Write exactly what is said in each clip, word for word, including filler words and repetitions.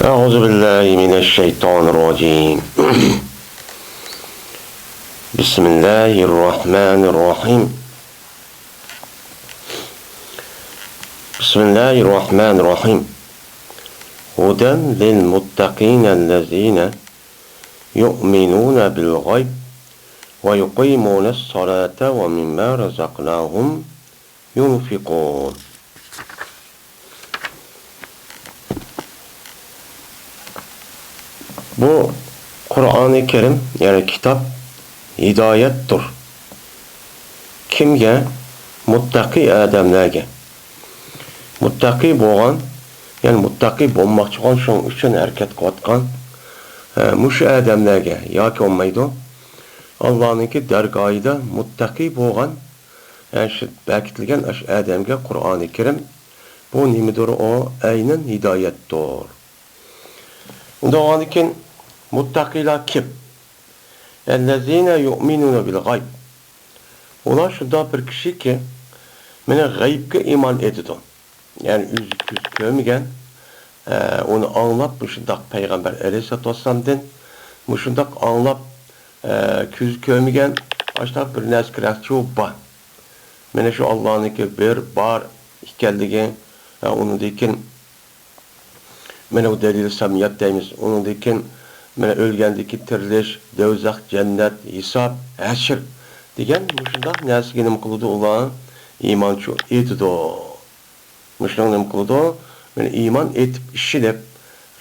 أعوذ بالله من الشيطان الرجيم. بسم الله الرحمن الرحيم. بسم الله الرحمن الرحيم. هدى للمتقين الذين يؤمنون بالغيب ويقيمون الصلاة ومما رزقناهم ينفقون. بۇ قۇرئانى كەرىم، يەنى كىتاب، ھىدايەتتۇر. كىمگە؟ مۇتتەقىي ئادەملەرگە. مۇتتەقىي بولغان، يەنى مۇتتەقىي بولماقچى بولغان، شۇنىڭ ئۈچۈن ھەرىكەت قىلىۋاتقان، ئە، مۇشۇ ئادەملەرگە ياكى بولمايدۇ. ئاللانىڭكى دەرگاھىدا مۇتتەقىي بولغان، ئە، شۇ بەكىتىلگەن ئاشۇ ئادەمگە قۇرئانى كەرىم، بۇ نېمىدۇر ئۇ؟ ئەينەن ھىدايەتتۇر. ئۇنداق بولغاندىكىن مۇتتەقىيلار كىم؟ الذين يؤمنون بالغيب. ئۇلار شۇنداق بىر كىشىكى، مانا، غەيىبكە ئىمان ئېيتىدۇ. يەنى ئۆزى كۆز كۆرمىگەن، ئە، ئۇنى ئاڭلاپ، مۇشۇنداق پەيغەمبەر ئەلەيھىسسالاتۇ ۋەسسالامدىن مۇشۇنداق ئاڭلاپ، ئە، كۆز كۆرمىگەن، ئاشۇنداق بىر نەرسە كېرەكچۇ بار. مانا شۇ ئاللانىڭكى بىر بار ئىكەنلىكى، ئە، ئۇنىڭدىن كېيىن مانا بۇ دەلىل سەمئىيات دەيمىز. ئۇنىڭدىن كېيىن مانا ئۆلگەندىن كېيىن تىرىلىش، دوزاخ، جەننەت، ھېساب، ھەشر دېگەن مۇشۇنداق نەرسىگە نېمە قىلىدۇ ئۇلار؟ ئىمانچۇ ئېيتىدۇ. مۇشۇنىڭغا نېمە قىلىدۇ؟ مانا ئىمان ئېيتىپ، ئىشىنىپ،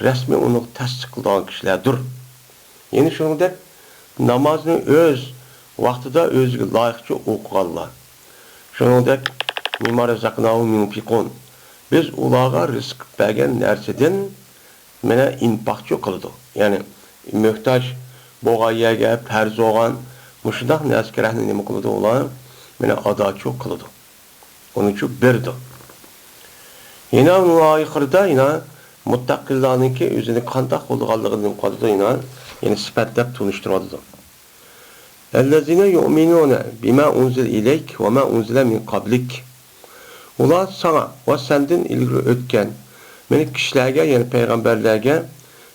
رەسمىي ئۇنى تەستىق قىلىدىغان كىشىلەردۇر. يەنە شۇنىڭدەك نامازنى ئۆز ۋاقتىدا ئۆزىگە لايىقچە ئوقۇغانلار. شۇنىڭدەك مىمما رەزەقناھۇم يۇنفىقۇن. بىز ئۇلارغا رىزىق بەرگەن نەرسىدىن مانا ئىنپاقچۇ قىلىدۇ. يەنى موھتاج بولغان يەرگە پەرز بولغان مۇشۇنداق نەرسە كېرەكنى نېمە قىلىدۇ ئۇلار؟ مانا ئاداچۇ قىلىدۇ. ئۇنىڭچۇ بېرىدۇ. يەنە ئۇنىڭ ئاخىرىدا يەنە مۇتتەقىللارنىڭكى ئۆزىنى قانداق بولىدىغانلىقىنى نېمە قىلىدۇ؟ يەنە، يەنە سۈپەتلەپ تونۇشتۇرۇۋاتىدۇ. الذين يؤمنون بما أنزل إليك وما أنزل من قبلك. ئۇلار ساڭا ۋە سەندىن ئىلگىرى ئۆتكەن مېنى كىشىلەرگە، يەنى پەيغەمبەرلەرگە،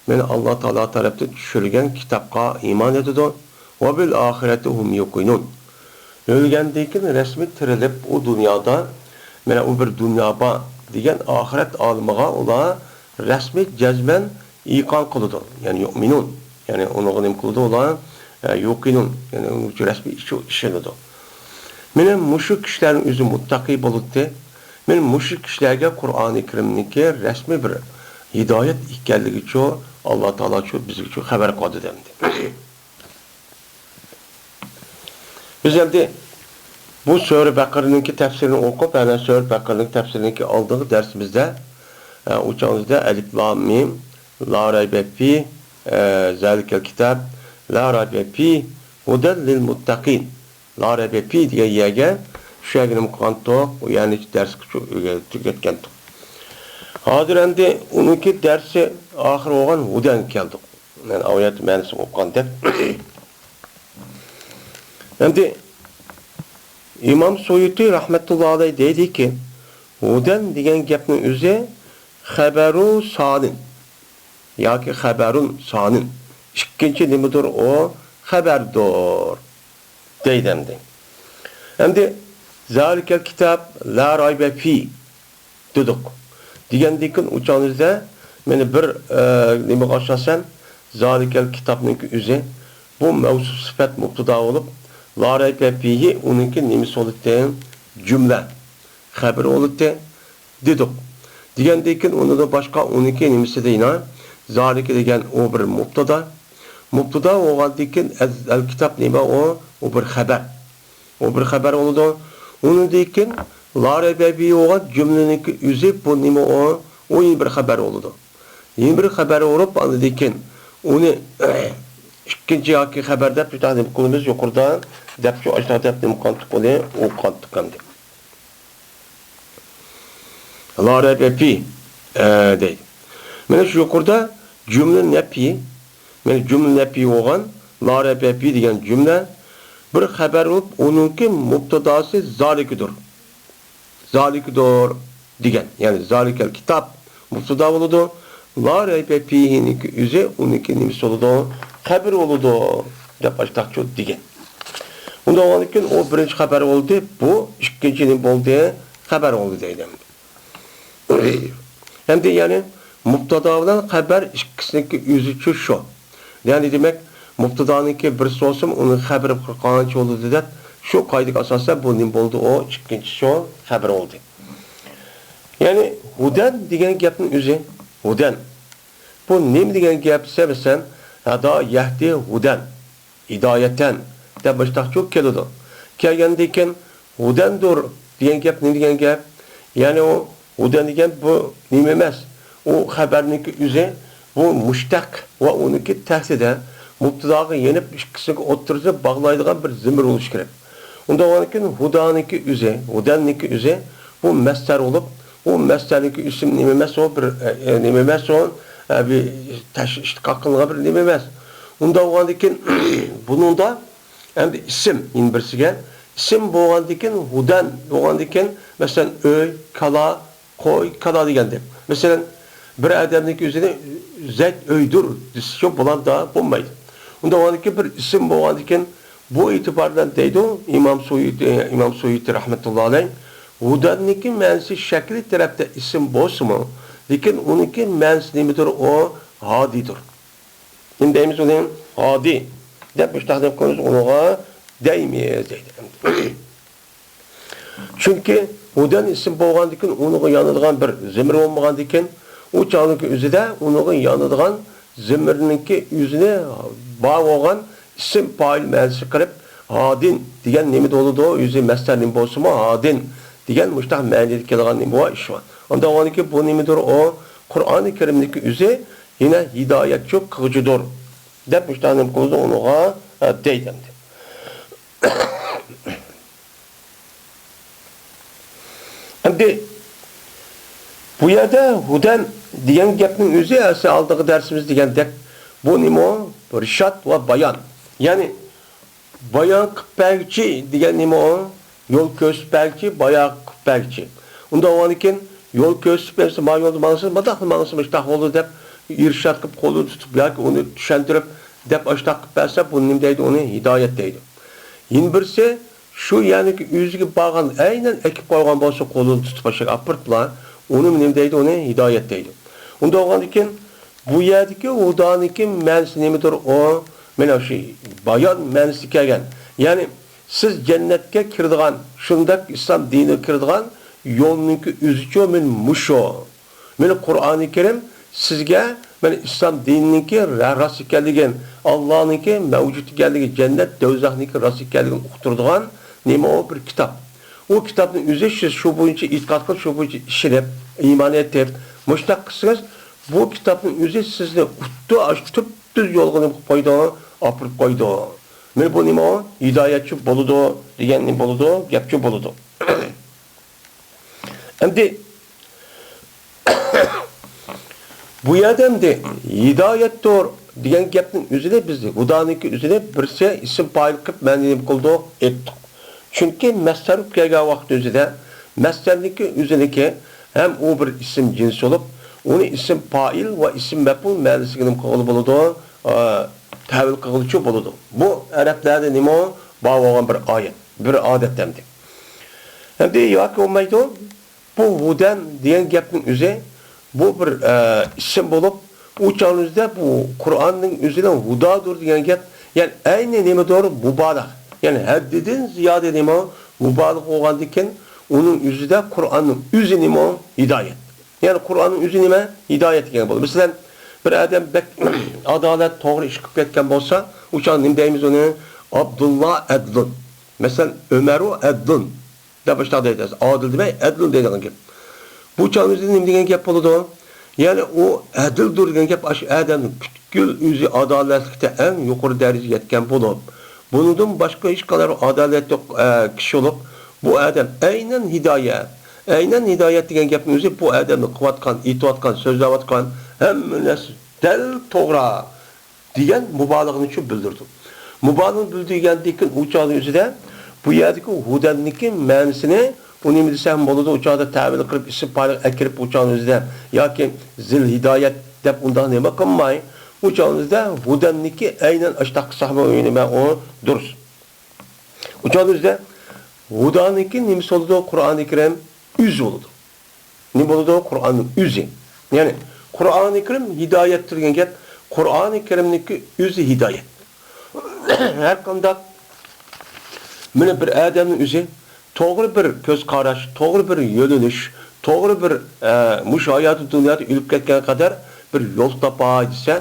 مېنى ئاللا تائالا تەرەپتىن چۈشۈرگەن كىتابقا ئىمان ئېتىدۇ. وبالآخرة هم يوقنون. ئۆلگەندىن كېيىن رەسمىي تىرىلىپ، ئۇ دۇنيادا مانا ئۇ بىر دۇنيا بار دېگەن ئاخىرەت ئالىمىغا ئۇلار رەسمىي جەزمەن ئىقان قىلىدۇ. يەنى يۇئمىنۇن. يەنى ئۇنىڭغا نېمە قىلىدۇ ئۇلار؟ ئە، يۇقىنۇن. يەنى ئۇنىڭغا رەسمىي ئىش-، ئىشىنىدۇ. مانا مۇشۇ كىشىلەرنىڭ ئۆزى مۇتتەقىي بولىدۇ. مانا مۇشۇ كىشىلەرگە قۇرئانى كەرىمنىڭكى رەسمىي بىر ھىدايەت ئىكەنلىكىچۇ، ئاللا تائالاچۇ بىزگىچۇ خەۋەر قىلىدۇ دەمدى. بىز ئەمدى بۇ سۈرە بەقەرىنىڭكى تەپسىرىنى ئوقۇپ، ئەنە سۈرە بەقەرىنىڭكى تەپسىرىنىڭكى ئالدىنقى دەرسىمىزدە، ئە، ئۇچاڭىزدا ئەلىف لام مىم، لا رەيبە فى، ئە، زالىكەل كىتاب، لا رەيبە فى، ھۇدەل لىل مۇتتەقىن. لا رەيبە فى دېگەن يەرگە، شۇ يەرگە نېمە قىلغانتۇق؟ ئۇ يەرنى دەرس تۈگەتكەنتۇق. ھازىر ئەمدى ئۇنىڭكى دەرسى ئاخىرى بولغان ھۇدەنگە كەلدۇق. مەن ئايەت مەنىسىنى ئوقۇغان دەپ. ئەمدى ئىمام سۇيۇتى رەھمەتۇللا ئەلەيھ دەيدىكى، ھۇدەن دېگەن گەپنىڭ ئۆزى خەبەرۇ سانىن ياكى خەبەرۇن سانىن. ئىككىنچى نېمىدۇر ئۇ؟ خەبەردۇر. دەيدۇ ئەمدى. ئەمدى زالىكەل كىتاب لا رەيبە فى دېدۇق. دېگەندىن كېيىن ئۇ چاغدا مانا بىر، ئە، نېمىگە ئوخشاش دېسەم، زالىكەل كىتابنىڭكى ئۆزى بۇ مەۋسۇپ سۈپەت مۇبتىدا بولۇپ، لا رەيبە فىھى ئۇنىڭكى نېمىسى بولىدۇ؟ جۈملە. خەبىرى بولىدۇ. دېدۇق. دېگەندىن كېيىن ئۇنىڭدىن باشقا ئۇنىڭكى نېمىسى دەينا؟ زالىكە دېگەن ئۇ بىر مۇبتىدا. مۇبتىدا بولغاندىن كېيىن ئەل، ئەل كىتاب نېمە ئۇ؟ ئۇ بىر خەبەر. ئۇ بىر خەبەر بولىدۇ. ئۇنىڭدىن كېيىن لا رەيبە فىھى بولغان جۈملىنىڭكى ئۆزى بۇ نېمە ئۇ؟ ئۇ يەنە بىر خەبەر بولىدۇ. يەنە بىر خەبەر بولۇپ، ئاندىن كېيىن ئۇنى ئىككىنچى ياكى خەبەر دەپ شۇنداق نېمە قىلىمىز يۇقىرىدا دەپ شۇ ئاشۇنداق دەپ نېمە قىلاتتۇق ئۇنى ئوقۇغانتۇق ئەمدى. لا رەيبە فى، ئە، دەيدۇ. مانا شۇ يۇقىرىدا جۈملە نەپى، مانا جۈملە نەپى بولغان لا رەيبە فى دېگەن جۈملە بىر خەبەر بولۇپ، ئۇنىڭكى مۇبتىداسى زالىكىدۇر. زالىكىدۇر دېگەن، يەنى زالىكەل كىتاب مۇبتىدا بولىدۇ. لا رەيبە فىھىنىڭكى ئۆزى ئۇنىڭكى نېمىسى بولىدۇ؟ خەبىرى بولىدۇ، دەپ ئاشتاقچۇ دېگەن. ئۇنداق بولغاندىكىن ئۇ بىرىنچى خەبەر بولدى، بۇ ئىككىنچى نېمە بولدى؟ خەبەر بولدى دەيدۇ. ئەمدى يەنى مۇبتادا بىلەن خەبەر ئىككىسىنىڭكى ئۆزىچۇ شۇ. يەنى دېمەك، مۇبتادانىڭكى بىرسى بولسىمۇ، ئۇنىڭ خەبىرى قانچە بولىدۇ دەپ، شۇ قائىدىگە ئاساسەن بۇ نېمە بولدى؟ ئۇ ئىككىنچى شۇ خەبەر بولدى. يەنى ھۇدەن دېگەن گەپنىڭ ئۆزى، ھۇدەن. بۇ نېمە دېگەن گەپ دېسە، مەسىلەن، ھەدا يەھدى ھۇدەن. ھىدايەتەن دەپ مۇشتاقچۇ كېلىدۇ. كەلگەندىن كېيىن ھۇدەندۇر دېگەن گەپ نېمە دېگەن گەپ؟ يەنى ئۇ ھۇدەن دېگەن بۇ نېمە ئەمەس. ئۇ خەبەرنىڭكى ئۆزى، بۇ مۇشتەق ۋە ئۇنىڭكى تەھتىدە مۇبتاداغا يېنىپ ئىككىسىنىڭكى ئوتتۇرىسىدا باغلايدىغان بىر زېمىر بولۇشى كېرەك. ئۇنداق بولغاندىكىن ھۇدانىڭكى ئۆزى، ھۇدەننىڭكى ئۆزى بۇ مەسدەر بولۇپ، ئۇ مەسدەرنىڭكى ئىسىم نېمە ئەمەس ئۇ، بىر، ئە، ئە، نېمە ئەمەس ئۇ، ئە، بىر تەش-، ئىشتىقاق قىلىنغان بىر نېمە ئەمەس. ئۇنداق بولغاندىكىن بۇنىڭدا ئەمدى ئىسىم يەنە بىرسىگە، ئىسىم بولغاندىكىن ھۇدەن بولغاندىكىن، مەسىلەن، ئۆي، كالا، قوي، كالا دېگەندەك. مەسىلەن، بىر ئادەمنىڭكى ئۆزىنى زەيت ئۆيدۇر دېسە شۇ بولامدا؟ بولمايدۇ. ئۇنداق بولغاندىكىن بىر ئىسىم بولغاندىكىن بۇ ئېتىبار بىلەن دەيدۇ ئىمام سۇيۇتى، ئىمام سۇيۇتى رەھمەتۇللا ئەلەيھ، ھۇدەننىڭكى مەنىسى شەكلىي تەرەپتە ئىسىم بولسىمۇ، لېكىن ئۇنىڭكى مەنىسى نېمىدۇر؟ ئۇ ھادىدۇر. نېمە دەيمىز ئۇنى؟ ھادى دەپ مۇشتاق دەپ قويىمىز، ئۇنىڭغا دەيمىز دەيدۇ. چۈنكى ھۇدەن ئىسىم بولغاندىكىن ئۇنىڭغا يانىدىغان بىر زېمىر بولمىغاندىكىن، ئۇ چاغنىڭكى ئۆزىدە ئۇنىڭغا يانىدىغان زېمىرنىڭكى ئۆزىنى بار بولغان ئىسىم پائىل مەنىسى قىلىپ، ھادىن دېگەن نېمە بولىدۇ؟ ئۆزى مەسدەر نېمە بولسىمۇ، ھادىن دېگەن مۇشتاق مەنىدە كېلىدىغان نېمە بار؟ ئىش بار. ئۇنداق بولغاندىكىن بۇ نېمىدۇر؟ ئۇ قۇرئانى كەرىمنىڭكى ئۆزى يەنە ھىدايەتچۇ قىلغۇچىدۇر دەپ مۇشتاق نېمە قىلىدۇ ئۇنىڭغا، ئە، دەيدۇ ئەمدى. ئەمدى بۇ يەردە ھۇدەن دېگەن گەپنىڭ ئۆزى ئەسلى ئالدىنقى دەرسىمىز دېگەندەك، بۇ نېمە؟ رىشاد ۋە بايان. يەنى بايان قىلىپ بەرگۈچى دېگەن نېمە ئۇ؟ يول كۆرسىتىپ بەرگۈچى، بايان قىلىپ بەرگۈچى. ئۇنداق بولغاندىكىن يول كۆرسىتىپ بەرسە، ما يولدا ماڭسىز، مانداقلا ماڭسا مۇشتاق بولىدۇ دەپ ئىرشاد قىلىپ قولىنى تۇتۇپ ياكى ئۇنى چۈشەندۈرۈپ دەپ ئاشتاق قىلىپ بەرسە، بۇنى نېمە دەيدۇ؟ ئۇنى ھىدايەت دەيدۇ. يەنە بىرسى، شۇ يەرنىڭكى ئۆزىگە بارغان، ئەينەن ئەكىپ قويغان بولسا، قولىنى تۇتۇپ ئاشۇ ئاپىرىپلا، ئۇنى نېمە دەيدۇ؟ ئۇنى ھىدايەت دەيدۇ. ئۇنداق بولغاندىكىن، بۇ يەردىكى ھۇدانىڭكى مەنىسى نېمىدۇر؟ ئۇ، مانا شۇ بايان مەنىسىگە كەلگەن. يەنى، سىز جەننەتكە كىرىدىغان، شۇنداق ئىسلام دىنىغا كىرىدىغان يولنىڭكى ئۆزىچۇ مانا مۇشۇ. مانا قۇرئانى كەرىم سىزگە مانا ئىسلام دىنىنىڭكى را-، راست ئىكەنلىكىنى، ئاللانىڭكى مەۋجۇت ئىكەنلىكى، جەننەت، دوزاخنىڭكى راست ئىكەنلىكىنى ئۇقتۇرىدىغان نېمە ئۇ؟ بىر كىتاب. ئۇ كىتابنىڭ ئۆزى سىز شۇ بويىچە ئېتىقاد قىلىپ، شۇ بويىچە ئىشىنىپ، ئىمان ئېيتىپ، مۇشۇنداق قىلسىڭىز، بۇ كىتابنىڭ ئۆزى سىزنى ئۇتتۇ، ئاشۇ تۈپتۈز يولغا نېمە قىلىپ قويىدۇ؟ ئاپىرىپ قويىدۇ. مانا بۇ نېمە ئۇ؟ ھىدايەتچۇ بولىدۇ دېگەن نېمە بولىدۇ؟ گەپچۇ بولىدۇ. ئەمدى بۇ يەردە ئەمدى ھىدايەتتۇر دېگەن گەپنىڭ ئۆزىنى بىز ھۇدانىڭكى ئۆزىنى بىرسى ئىسىم پائىل قىلىپ مەنىنى نېمە قىلدۇق؟ ئېيتتۇق. چۈنكى مەسدەر بولۇپ كەلگەن ۋاقىت ئۆزىدە مەسدەرنىڭكى ئۆزىنىڭكى ھەم ئۇ بىر ئىسىم جىنس بولۇپ، ئۇنى ئىسىم پائىل ۋە ئىسىم مەپئۇل مەنىسىگە نېمە قىلغىلى بولىدۇ؟ ئا، تەۋىل قىلغىلىچۇ بولىدۇ. بۇ ئەرەبلەردە نېمە ئۇ؟ بار بولغان بىر ئايەت، بىر ئادەت ئەمدى. ئەمدى ياكى بولمايدۇ. بۇ ھۇدەن دېگەن گەپنىڭ ئۆزى، بۇ بىر، ئە، ئىسىم بولۇپ، ئۇ چاغنىڭ ئۆزىدە بۇ قۇرئاننىڭ ئۆزىنىڭ ھۇدادۇر دېگەن گەپ، يەنى ئەينى نېمىدۇر؟ مۇبالىغە. يەنى ھەددىدىن زىيادە نېمە؟ مۇبالىغە بولغاندىكىن، ئۇنىڭ ئۆزىدە قۇرئاننىڭ ئۆزى نېمە؟ ھىدايەت. يەنى قۇرئاننىڭ ئۆزى نېمە؟ ھىدايەت دېگەن بولىدۇ. مەسىلەن، بىر ئادەم بەك ئادالەت، توغرا ئىش قىلىپ كەتكەن بولسا، ئۇ چاغ نېمە دەيمىز ئۇنى؟ ئابدۇللا ئەدلۇن. مەسىلەن، ئۆمەرۇ ئەدلۇن. دەپ مۇشۇنداق دەيدۇ. ئادىل دېمەي، ئەدىل دەيدىغان گەپ. بۇ چاغنىڭ ئۆزىدە نېمە دېگەن گەپ بولىدۇ؟ يەنى ئۇ ئەدىلدۇر دېگەن گەپ ئاشۇ ئادەمنىڭ پۈتكۈل ئۆزى ئادالەتلىكتە ئەڭ يۇقىرى دەرىجىگە يەتكەن بولۇپ، بۇنىڭدىن باشقا ھېچقانداق ئادالەتلىك، ئە، كىشى بولۇپ، بۇ ئادەم ئەينەن ھىدايەت. ئەينەن ھىدايەت دېگەن گەپنىڭ ئۆزى بۇ ئادەمنىڭ قىلىۋاتقان، ئېيتىۋاتقان، سۆزلەۋاتقان ھەممە نەرسە دەل توغرا. دېگەن مۇبالىغىنى شۇ بىلدۈرىدۇ. مۇبالىغىنى بىلدۈرگەندىن كېيىن ئۇ چاغنىڭ ئۆزىدە بۇ يەردىكى ھۇدەننىڭكى مەنىسىنى ئۇ نېمە دېسە ھەم بولىدۇ، ئۇ چاغدا تەۋىل قىلىپ ئىسىم پائىلغا ئەكىرىپ ئۇ چاغنىڭ ئۆزىدە ياكى زىل ھىدايەت دەپ ئۇنداق نېمە قىلماي، ئۇ چاغىمىزدا ھۇدەننىكى ئەينەن ئاشتاق قىلساقمۇ نېمە ئۇ دۇرۇس. ئۇ چاغىمىزدا ھۇدانىكى نېمىسى بولىدۇ؟ قۇرئانى كەرىم ئۆزى بولىدۇ. نېمە بولىدۇ؟ قۇرئاننىڭ ئۆزى. يەنى قۇرئانى كەرىم ھىدايەتتۇر دېگەن گەپ، قۇرئانى كەرىمنىڭكى ئۆزى ھىدايەت. ھەر قانداق مانا بىر ئادەمنىڭ ئۆزى توغرا بىر كۆز قاراش، توغرا بىر يۆنىلىش، توغرا بىر، ئە، مۇشۇ ھاياتىي دۇنيادا ئۆلۈپ كەتكەن قەدەر بىر يول تاپاي دېسە،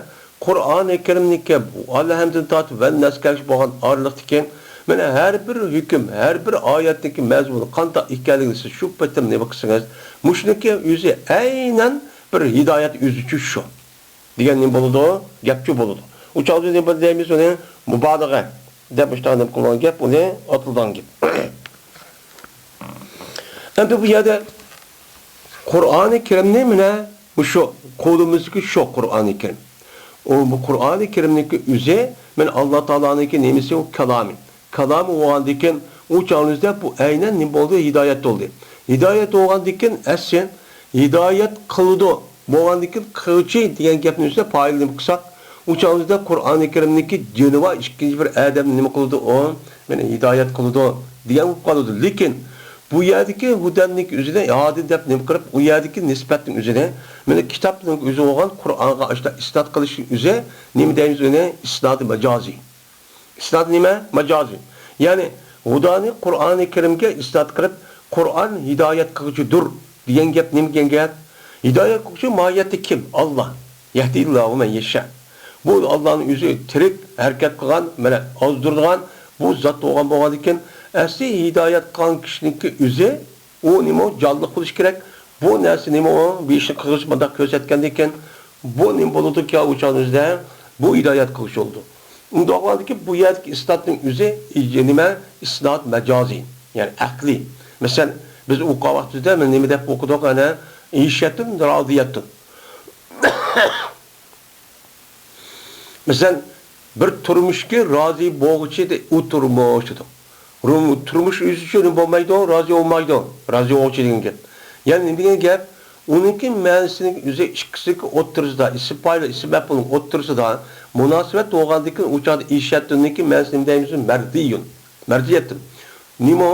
قۇرئانى كەرىمنىڭكى ئەلھەمدىن تارتىپ ۋەنناسقا بولغان ئارىلىقتىكى مانا ھەر بىر ھۆكۈم، ھەر بىر ئايەتنىڭكى مەزمۇنى قانداق ئىكەنلىكىنى سىز شۇ پېتىم نېمە قىلسىڭىز، مۇشۇنىڭكى ئۆزى ئەينەن بىر ھىدايەت ئۆزىچۇ شۇ. دېگەن نېمە بولىدۇ؟ گەپچۇ بولىدۇ. ئۇ چاغدا نېمە دەيمىز ئۇنى؟ مۇبالىغە دەپ مۇشۇنداق نېمە قىلغان گەپ، ئۇنى ئاتىلىدىغان گەپ. ئەمدى بۇ يەردە قۇرئانى كەرىمنى مانا مۇشۇ قولىمىزدىكى شۇ قۇرئانى كەرىم. ئۇ بۇ قۇرئانى كەرىمنىڭكى ئۆزى مانا ئاللا تائالانىڭكى نېمىسى؟ ئۇ كالامى. كالامى بولغاندىكىن ئۇ چاغىمىزدا بۇ ئەينەن نېمە بولدى؟ ھىدايەت بولدى. ھىدايەت بولغاندىكىن ئەسلى ھىدايەت قىلىدۇ. بولغاندىكىن قىلغۇچى دېگەن گەپنىڭ ئۈستىدە پائىل نېمە قىلساق، ئۇ چاغىمىزدا قۇرئانى كەرىمنىڭكى جېنى بار ئىككىنچى بىر ئادەمنى نېمە قىلىدۇ؟ ئۇ مېنى ھىدايەت قىلىدۇ دېگەن بولۇپ قالىدۇ. لېكىن بۇ يەردىكى ھۇدەننىڭكى ئۆزىنى ھادى دەپ نېمە قىلىپ، ئۇ يەردىكى نىسبەتنىڭ ئۆزىنى مېنى كىتابنىڭ ئۆزى بولغان قۇرئانغا ئاشۇنداق ئىسناد قىلىشنىڭ ئۆزى نېمە دەيمىز ئۇنى؟ ئىسنادى ماجازىي. ئىسناد نېمە؟ ماجازىي. يەنى، خۇدانى قۇرئانى كەرىمگە ئىسناد قىلىپ، قۇرئان ھىدايەت قىلغۇچىدۇر دېگەن گەپ نېمە دېگەن گەپ؟ ھىدايەت قىلغۇچى ماھىيەتتە كىم؟ ئاللا. يەھدىللاھۇ مەن يەشا. بۇ ئاللانىڭ ئۆزى تىرىك، ھەرىكەت قىلغان، مانا، ئازدۇرىدىغان بۇ زات بولغان بولغاندىكىن، ئەسلى ھىدايەت قىلغان كىشىنىڭكى ئۆزى ئۇ نېمە؟ جانلىق بولۇشى كېرەك. بۇ نەرسە نېمە ئۇ؟ بېشىنى قىلغۇچ مۇنداق كۆرسەتكەندىكىن، بۇ نېمە بولىدۇكى ئۇ چاغنىڭ ئۆزىدە؟ بۇ ھىدايەت قىلغۇچ بولىدۇ. ئۇنداق بولغاندىكىن بۇ يەردىكى ئىسنادنىڭ ئۆزى نېمە؟ ئىسناد مەجازىي، يەنى ئەقلىي. مەسىلەن، بىز ئوقۇغان ۋاقتىمىزدا مانا نېمە دەپ ئوقۇدۇق؟ ئەنە، ئىشەتتۇن، رازىيەتتۇن. مەسىلەن، بىر تۇرمۇشكى رازى بولغۇچى دە-، ئۇ تۇرمۇش دېدۇق. رۇم-، تۇرمۇش ئۆزى ئۈچۈن بولمايدۇ، رازى بولمايدۇ. رازى بولغۇچى دېگەن گەپ. يەنى نېمە دېگەن گەپ؟ ئۇنىڭكى مەنىسىنىڭ ئۆزى ئىككىسىنىڭكى ئوتتۇرىسىدا، ئىسىم پائىل، ئىسىم مەپئۇلنىڭ ئوتتۇرىسىدا مۇناسىۋەت بولغاندىكىن ئۇ چاغدا ئىشەتتۇننىڭكى مەنىسى نېمە دەيمىز؟ مەردىيۇن. مەردىيەتتىن. نېمە؟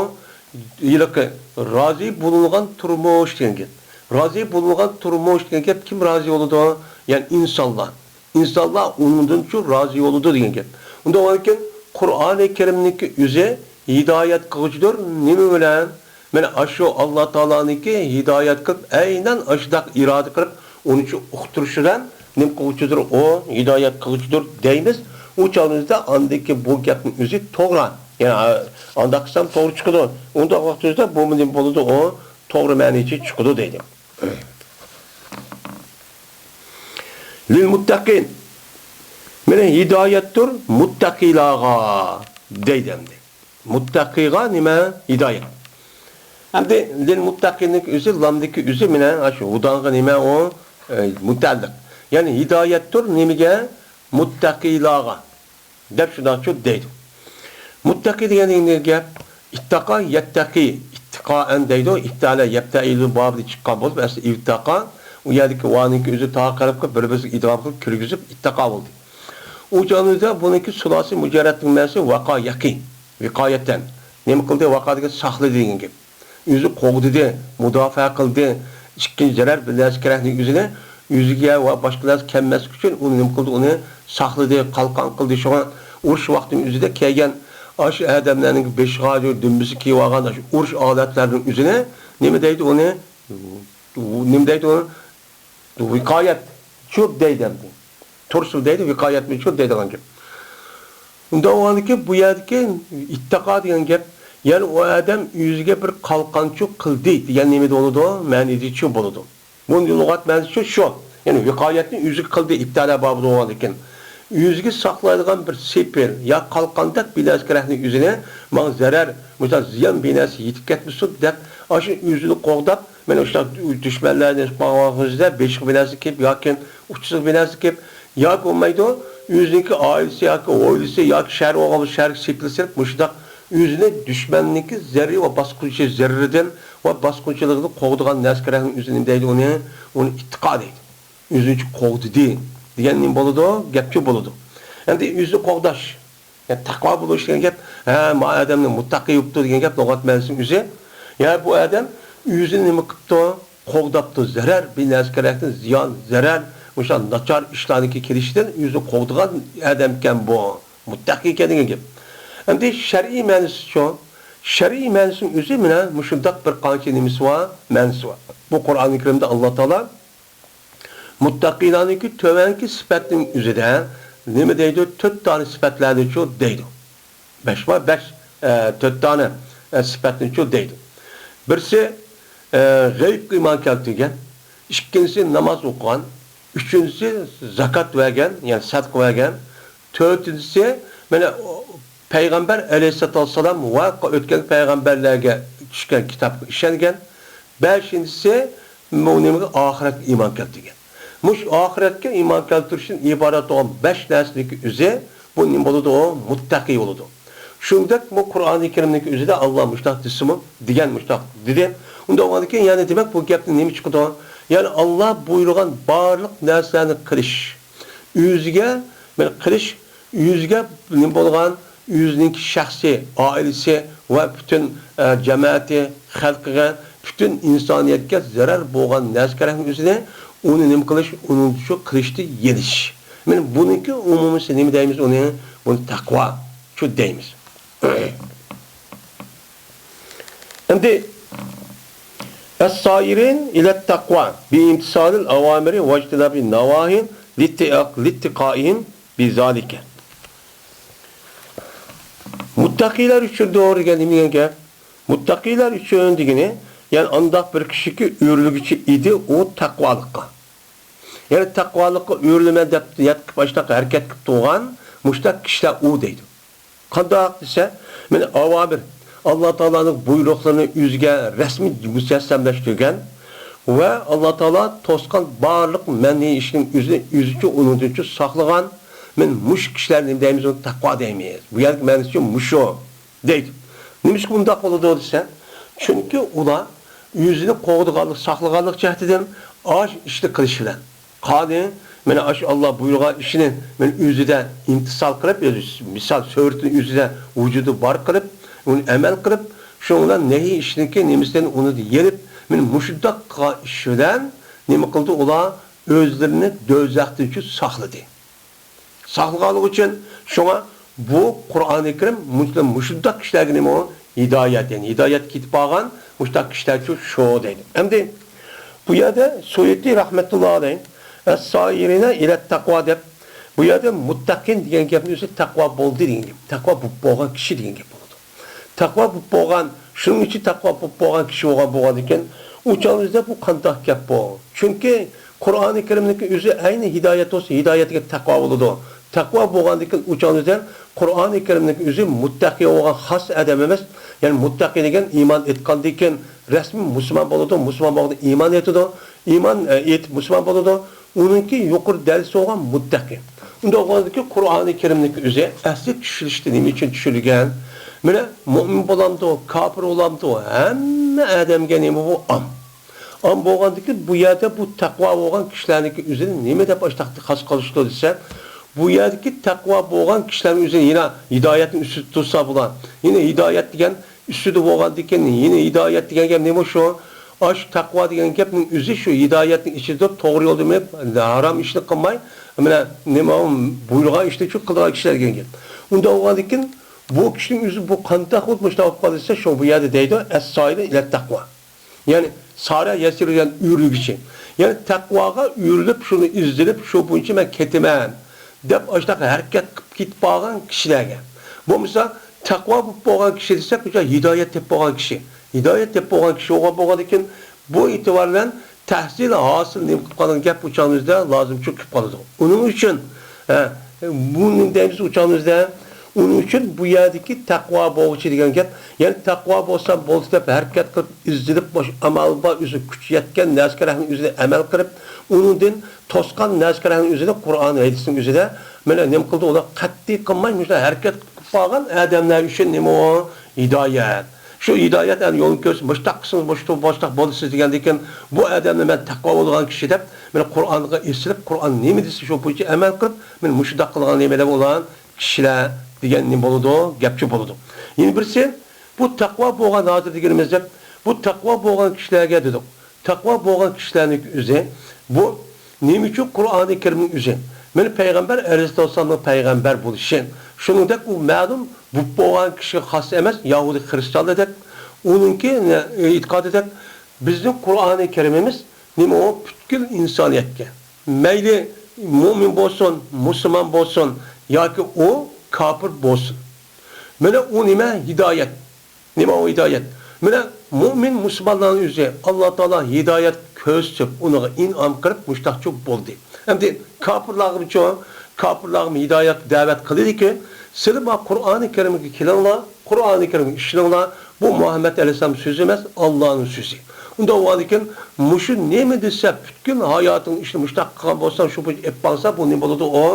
ھېلىقى رازى بولۇنغان تۇرمۇش دېگەن گەپ. رازى بولۇنغان تۇرمۇش دېگەن گەپ كىم رازى بولىدۇ؟ يەنى ئىنسانلار. ئىنسانلار ئۇنىڭدىنچۇ رازى بولىدۇ دېگەن گەپ. ئۇنداق بولغاندىكىن قۇرئانى كەرىمنىڭكى ئۆزى ھىدايەت قىلغۇچىدۇر. نېمە بىلەن؟ مانا ئاشۇ ئاللا تائالانىڭكى ھىدايەت قىلىپ، ئەينەن ئاشۇنداق ئىرادە قىلىپ، ئۇنىڭچۇ ئۇقتۇرۇشى بىلەن نېمە قىلغۇچىدۇر؟ ئۇ ھىدايەت قىلغۇچىدۇر دەيمىز. ئۇ چاغىمىزدا ئاندىكى بۇ گەپنىڭ ئۆزى توغرا. يەنى، ئا-، ئانداق قىلسام توغرا چىقىدۇ. ئۇنداق ۋاقتىمىزدا بۇمۇ نېمە بولىدۇ؟ ئۇ توغرا مەنىچە چىقىدۇ دەيدۇ. لىل مۇتتەقىن. مانا ھىدايەتتۇر مۇتتەقىلارغا دەيدۇ ئەمدى. مۇتتەقىغا نېمە؟ ھىدايەت. ئەمدى لىل مۇتتەقىننىڭ ئۆزى، لامدىكى ئۆزى مانا شۇ ھۇدانغا نېمە ئۇ؟ ئە، مۇتەئەللىق. يەنى ھىدايەتتۇر نېمىگە؟ مۇتتەقىلارغا. دەپ شۇنداقچۇ دەيدۇ. مۇتتەقى دېگەن نېمە گەپ؟ ئىتتەقا يەتتەقى، ئىتتىقائەن دەيدۇ. ئىپتەئەلە يەپتەئىلۇ بابىدىن چىققان بولۇپ، ئەسلى ئىۋتەقا. ئۇ يەردىكى ۋانىڭكى ئۆزى تاغا قەلب قىلىپ، بىر-بىرسىگە ئىدغام قىلىپ كىرگۈزۈپ، ئىتتەقا بولدى. ئۇ چاغنىڭ ئۆزىدە بۇنىڭكى سۇلاسى مۇجەررەتنىڭ مەنىسى ۋاقا يەقى، ۋىقايەتەن. نېمە قىلدى؟ ۋاقا دېگەن ساقلىدى دېگەن گەپ. ئۆزى قوغدىدى، مۇداپىئە قىلدى. ئىككىنچى زەرەر بىر نەرسە كېرەكلىك ئۆزىنى ئۆزىگە ۋە باشقا نەرسە كەلمەسلىك ئۈچۈن ئۇنى نېمە قىلدى؟ ئۇنى ساقلىدى، قالقان قىلدى. شۇڭا ئۇرۇش ۋاقتىنىڭ ئۆزىدە كەلگەن ئاشۇ ئادەملەرنىڭ بېشىغا دۈمبىسى كىيىۋالغان ئاشۇ ئۇرۇش ئالەتلەرنىڭ ئۆزىنى نېمە دەيدۇ ئۇنى؟ نېمە دەيدۇ ئۇنى؟ ۋىقايەت چۇ دەيدۇ ئەمدى. تۇرسۇن دەيدۇ، ۋىقايەت چۇ دەيدىغان گەپ. ئۇنداق بولغاندىكىن بۇ يەردىكى ئىتتىقا دېگەن گەپ، يەنى ئۇ ئادەم ئۆزىگە بىر قالقانچۇ قىلدى دېگەن نېمىدە بولىدۇ؟ مەنىدىچۇ بولىدۇ. بۇنىڭ لۇغەت مەنىسىچۇ شۇ. يەنى ۋىقايەتنى ئۆزىگە قىلدى ئىپتىئەلە بابىدا بولغاندىكىن. ئۆزىگە ساقلايدىغان بىر سېپىل يا قالقاندەك بىر نەرسە كېرەكنى ئۆزىنى، ماڭا زەرەر، مۇشۇنداق زىيان بىر نەرسە يېتىپ كەتمىسۇن دەپ، ئاشۇ ئۆزىنى قوغداپ، مانا شۇنداق دۈشمەنلەرنى قوغدىغان ۋاقتىدا بېشىغا بىر نەرسە كىيىپ ياكى ئۇچىسىغا بىر نەرسە كىيىپ، ياكى بولمايدۇ، ئۆزىنىڭكى ئائىلىسى ياكى ھويلىسى ياكى شەھەر بولغان بولسا شەھەرگە سېپىل سېلىپ، مۇشۇنداق ئۆزىنى دۈشمەننىڭكى زەررى ۋە باسقۇنچى زەررىدىن ۋە باسقۇنچىلىقىدىن قوغدىغان نەرسە كېرەكنى ئۆزى نېمە دەيدۇ ئۇنى؟ ئۇنى ئىتتىقا دەيدۇ. ئۆزىنى قوغدىدى دېگەن نېمە بولىدۇ؟ گەپچۇ بولىدۇ. ئەمدى ئۆزىنى قوغداش، يەنى تەقۋا بولۇش دېگەن گەپ، ھە، ما ئادەمنى مۇتتەقى يوپتۇ دېگەن گەپ لۇغەت مەنىسىنىڭ ئۆزى. يا بۇ ئادەم ئۆزىنى نېمە قىپتۇ؟ قوغداپتۇ. زەرەر، بىر نەرسە كېرەكتىن زىيان، زەرەر، مۇشۇ ناچار ئىشلارنىڭكى كېلىشىدىن ئۆزىنى قوغدىغان ئادەمكەن بۇ. مۇتتەقى ئىكەن دېگەن گەپ. ئەمدى شەرئىي مەنىسىچۇ؟ شەرئىي مەنىسىنىڭ ئۆزى مانا مۇشۇنداق بىر قانچە نېمىسى بار، مەنىسى بار. بۇ قۇرئانى كەرىمدە ئاللا تائالا مۇتتەقىلارنىڭكى تۆۋەنكى سۈپەتنىڭ ئۆزىدە نېمە دەيدۇ؟ تۆت دانە سۈپەتلەرنىچۇ دەيدۇ. بەش بار، بەش، ئە، تۆت دانە، ئە، سۈپەتنىچۇ دەيدۇ. بىرسى، ئە، غەيىبقا ئىمان كەلتۈرگەن، ئىككىنچىسى ناماز ئوقۇغان، ئۈچىنچىسى زاكات بەرگەن، يەنى سەدىقە بەرگەن، تۆتىنچىسى، مانا، پەيغەمبەر ئەلەيھىسسالاتۇ ۋەسسالام ۋە ئۆتكەن پەيغەمبەرلەرگە چۈشكەن كىتابقا ئىشەنگەن، بەشىنچىسى، بۇ نېمىگە؟ ئاخىرەتكە ئىمان كەلتۈرگەن. مۇشۇ ئاخىرەتكە ئىمان كەلتۈرۈشتىن ئىبارەت بولغان بەش نەرسىنىڭكى ئۆزى، بۇ نېمە بولىدۇ؟ ئۇ مۇتتەقى بولىدۇ. شۇنداق بۇ قۇرئانى كەرىمنىڭكى ئۆزىدە ئاللا مۇشۇنداق دېسىمۇ، دېگەن مۇشۇنداق دېدى. ئۇنداق بولغاندىكىن، يەنى دېمەك، بۇ گەپتىن نېمە چىقىدۇ؟ يەنى ئاللا بۇيرۇغان بارلىق نەرسىلەرنى قىلىش، ئۆزىگە، مانا، قىلىش، ئۆزىگە نېمە بولغان، ئۆزىنىڭكى شەخسى، ئائىلىسى ۋە پۈتۈن، ئە، جەمەتى، خەلقىگە، پۈتۈن ئىنسانىيەتكە زەرەر بولغان نەرسە كېرەكنىڭ ئۆزىنى، ئۇنى نېمە قىلىش، ئۇنى شۇ قىلىشتا يېنىش. مانا بۇنىڭكى ئومۇمىسى نېمە دەيمىز ئۇنى؟ بۇنى تەقۋا شۇ دەيمىز. ئەمدى، ئەسسائىرىن ئىلەت تەقۋا بىئىمتىسالىل ئاۋامىرى ۋەجتىنابىن ناۋاھى لىتتىقائىھىم بىزالىكە. مۇتتەقىلەر ئۈچۈندۇر دېگەن نېمە دېگەن گەپ؟ مۇتتەقىلەر ئۈچۈن دېگىنى، يەنى ئانداق بىر كىشىكى ئۆرۈلگۈچى ئىدى ئۇ تەقۋالىققا. يەنى تەقۋالىققا ئۆرۈلىمەن دەپ ياتقىپ ئاشتاق ھەرىكەت قىلىپ تۇرغان مۇشتاق كىشىلەر ئۇ دەيدۇ. قانداق دېسە، مانا ئاۋامىر، ئاللا تائالانىڭ بۇيرۇقلىرىنى ئۆزىگە رەسمىي مۇجەسسەملەشتۈرگەن ۋە ئاللا تائالا توسقان بارلىق مەنھىي ئىشنىڭ ئۆزىنى ئۆزىچە ئۇنىڭدىنچە ساقلىغان، مانا مۇشۇ كىشىلەرنى نېمە دەيمىز؟ ئۇنى تەقۋا دەيمىز. بۇ يەردىكى مەنىسى مۇشۇ دەيدۇ. نېمىشقا بۇنداق بولىدۇ دېسە، چۈنكى ئۇلار ئۆزىنى قوغدىغانلىق، ساقلىغانلىق جەھىتىدىن ئاش ئىشنى قىلىش بىلەن، قانى، مانا ئاشۇ ئاللا بۇيرۇغان ئىشنى مانا ئۆزىدە ئىمتىسال قىلىپ، مىسال سۈرىتىنى ئۆزىدە ۋۇجۇدى بار قىلىپ، ئۇنى ئەمەل قىلىپ، شۇنىڭ بىلەن نەھىي ئىشنىڭكى نېمىسىدىن ئۇنى يېنىپ، مانا مۇشۇنداق قىلغان ئىش بىلەن نېمە قىلدى؟ ئۇلار ئۆزلىرىنى دوزاختىن ساقلىدى. ساقلىغانلىقى ئۈچۈن، شۇڭا بۇ قۇرئانى كەرىم مۇشۇ-، مۇشۇنداق كىشىلەرگە نېمە ئۇ؟ ھىدايەت، يەنى ھىدايەتكە كېتىپ قالغان مۇشۇنداق كىشىلەرچۇ شۇ دەيدۇ. ئەمدى بۇ يەردە سۇيۇتى رەھمەتۇللا ئەلەيھ، ئەسسائىرىنە ئىلە تەقۋا دەپ، بۇ يەردە مۇتتەقىن دېگەن گەپنىڭ ئۆزى تەقۋا بولدى دېگەن گەپ. تەقۋا بولۇپ بولغان كىشى دېگەن گەپ بولىدۇ. تەقۋا بولۇپ بولغان، شۇنىڭ ئۈچۈن تەقۋا بولۇپ بولغان كىشى بولغان بولغاندىكىن، ئۇ چاغنىڭىزدا بۇ قانداق گەپ بۇ؟ چۈنكى قۇرئانى كەرىمنىڭكى ئۆزى ئەينى ھىدايەت بولسا، ھىدايەت دېگەن تەقۋا بولىدۇ. تەقۋا بولغاندىكىن، ئۇ چاغنىڭىزدا قۇرئانى كەرىمنىڭكى ئۆزى مۇتتەقى بولغان خاس ئادەم ئەمەس. يەنى مۇتتەقى دېگەن ئىمان ئېيتقاندىن كېيىن رەسمىي مۇسۇلمان بولىدۇ، مۇسۇلمان بولغاندا ئىمان ئېيتىدۇ، ئىمان، ئە، ئېيتىپ مۇسۇلمان بولىدۇ. ئۇنىڭكى يۇقىرى دەرىجىسى بولغان مۇتتەقى. ئۇنداق بولغاندىكىن قۇرئانى كەرىمنىڭكى ئۆزى ئەسلى چۈشۈرۈشتە نېمە ئۈچۈن چۈشۈرۈلگەن؟ مانا، مۇئمىن بولامدۇ، كاپىر بولامدۇ، ھەممە ئادەمگە نېمە بۇ؟ ئام. ئام بولغاندىكىن بۇ يەردە بۇ تەقۋا بولغان كىشىلەرنىڭكى ئۆزىنى نېمە دەپ ئاشتاق خاس قىلىشتۇ دېسە، بۇ يەردىكى تەقۋا بولغان كىشىلەرنىڭ ئۆزى يەنە ھىدايەتنىڭ ئۈستىدە تۇرسا بۇلار. يەنە ھىدايەت دېگەن ئۈستىدە بولغاندىكىن، يەنە ھىدايەت دېگەن گەپ نېمە شۇ؟ ئاشۇ تەقۋا دېگەن گەپنىڭ ئۆزى شۇ ھىدايەتنىڭ ئىچىدە توغرا يولدا مېڭىپ، ھارام ئىشنى قىلماي، مانا نېمە، بۇيرۇغان ئىشنى شۇ قىلىدىغان كىشىلەر دېگەن گەپ. ئۇنداق بولغاندىكىن، بۇ كىشىنىڭ ئۆزى بۇ قانداق بولۇپ مۇشۇنداق بولۇپ قالدى دېسە، شۇ بۇ يەردە دەيدۇ، ئەسسائىلە ئىلە تەقۋا. يەنى سارە يەسىرى دېگەن ئۆرۈلگۈچى. يەنى تەقۋاغا ئۆرۈلۈپ، شۇنى ئىزدىنىپ، شۇ بويىچە مەن كېتىمەن دەپ ئاشۇنداق ھەرىكەت قىلىپ كېتىپ قالغان كىشىلەرگە. بولمىسا تەقۋا بولۇپ بولغان كىشى دېسەك، بۇ ھىدايەت تېپىپ بولغان كىشى. ھىدايەت تېپىپ بولغان كىشى بولغان بولغاندىكىن، بۇ ئېتىبار بىلەن تەھسىل ھاسىل نېمە قىلىپ قالغان گەپ بۇ چاغىمىزدا لازىمچۇ كېلىپ قالىدۇ. ئۇنىڭ ئۈچۈن، ھە، بۇ نېمە دەيمىز ئۇ چاغىمىزدا؟ ئۇنىڭ ئۈچۈن بۇ يەردىكى تەقۋا بولغۇچى دېگەن گەپ، يەنى تەقۋا بولسام بولدى دەپ ھەرىكەت قىلىپ، ئىزدىنىپ، ئامال بار، ئۆزى كۈچ يەتكەن نەرسە كېرەكنىڭ ئۆزىنى ئەمەل قىلىپ، ئۇنىڭدىن توسقان نەرسە كېرەكنىڭ ئۆزىنى قۇرئان ھەدىسنىڭ ئۆزىدە مانا نېمە قىلدى؟ ئۇلار قەتئىي قىلماي، مۇشۇنداق ھەرىكەت قىلىپ قالغان ئادەملەر ئۈچۈن نېمە ئۇ؟ ھىدايەت. شۇ ھىدايەت ئەنە يولنى كۆرسىتىپ، مۇشتاق قىلسىڭىز، مۇشتاق، مۇشتاق بولىسىز دېگەندىن كېيىن، بۇ ئادەمنى مەن تەقۋا بولغان كىشى دەپ، مېنى قۇرئانغا ئېسىلىپ، قۇرئان نېمە دېسە، شۇ بويىچە ئەمەل قىلىپ، مېنى مۇشۇنداق قىلغان نېمە دەپ ئۇلار كىشىلەر دېگەن نېمە بولىدۇ؟ گەپچۇ بولىدۇ. يەنە بىرسى، بۇ تەقۋا بولغان ھازىر دېگىنىمىز دەپ، بۇ تەقۋا بولغان كىشىلەرگە دېدۇق. تەقۋا بولغان كىشىلەرنىڭ ئۆزى، بۇ نېمە ئۈچۈن قۇرئانى كەرىمنىڭ ئۆزى؟ مانا پەيغەمبەر ئەلەيھىسسالامنىڭ پەيغەمبەر بولۇشى، شۇنىڭدەك ئۇ مەلۇم بولۇپ بولغان كىشىگە خاس ئەمەس، يەھۇدىي خىرىستانلاردەك، ئۇنىڭكى، ئە، ئېتىقادىدەك، بىزنىڭ قۇرئانى كەرىمىمىز نېمە ئۇ؟ پۈتكۈل ئىنسانىيەتكە، مەيلى مۇئمىن بولسۇن، مۇسۇلمان بولسۇن ياكى ئۇ كاپىر بولسۇن. مانا ئۇ نېمە؟ ھىدايەت. نېمە ئۇ ھىدايەت؟ مانا مۇئمىن مۇسۇلمانلارنىڭ ئۆزى ئاللا تائالا ھىدايەت كۆرسىتىپ، ئۇنىڭغا ئىنئام قىلىپ، مۇشتاقچۇ بولدى. ئەمدى كاپىرلارغىمۇچۇ؟ كاپىرلارغىمۇ ھىدايەت دەۋەت قىلىدىكى، سىلەر ما قۇرئانى كەرىمگە كېلىڭلار، قۇرئانى كەرىمگە ئىشىنىڭلار، بۇ مۇھەممەد ئەلەيھىسسالام سۆزى ئەمەس، ئاللانىڭ سۆزى. ئۇنداق بولغاندىكىن، مۇشۇ نېمە دېسە، پۈتكۈل ھاياتىڭ ئىشىنى مۇشتاق قىلغان بولساڭ، شۇ بويىچە ئېلىپ بارسا، بۇ نېمە بولىدۇ؟ ئۇ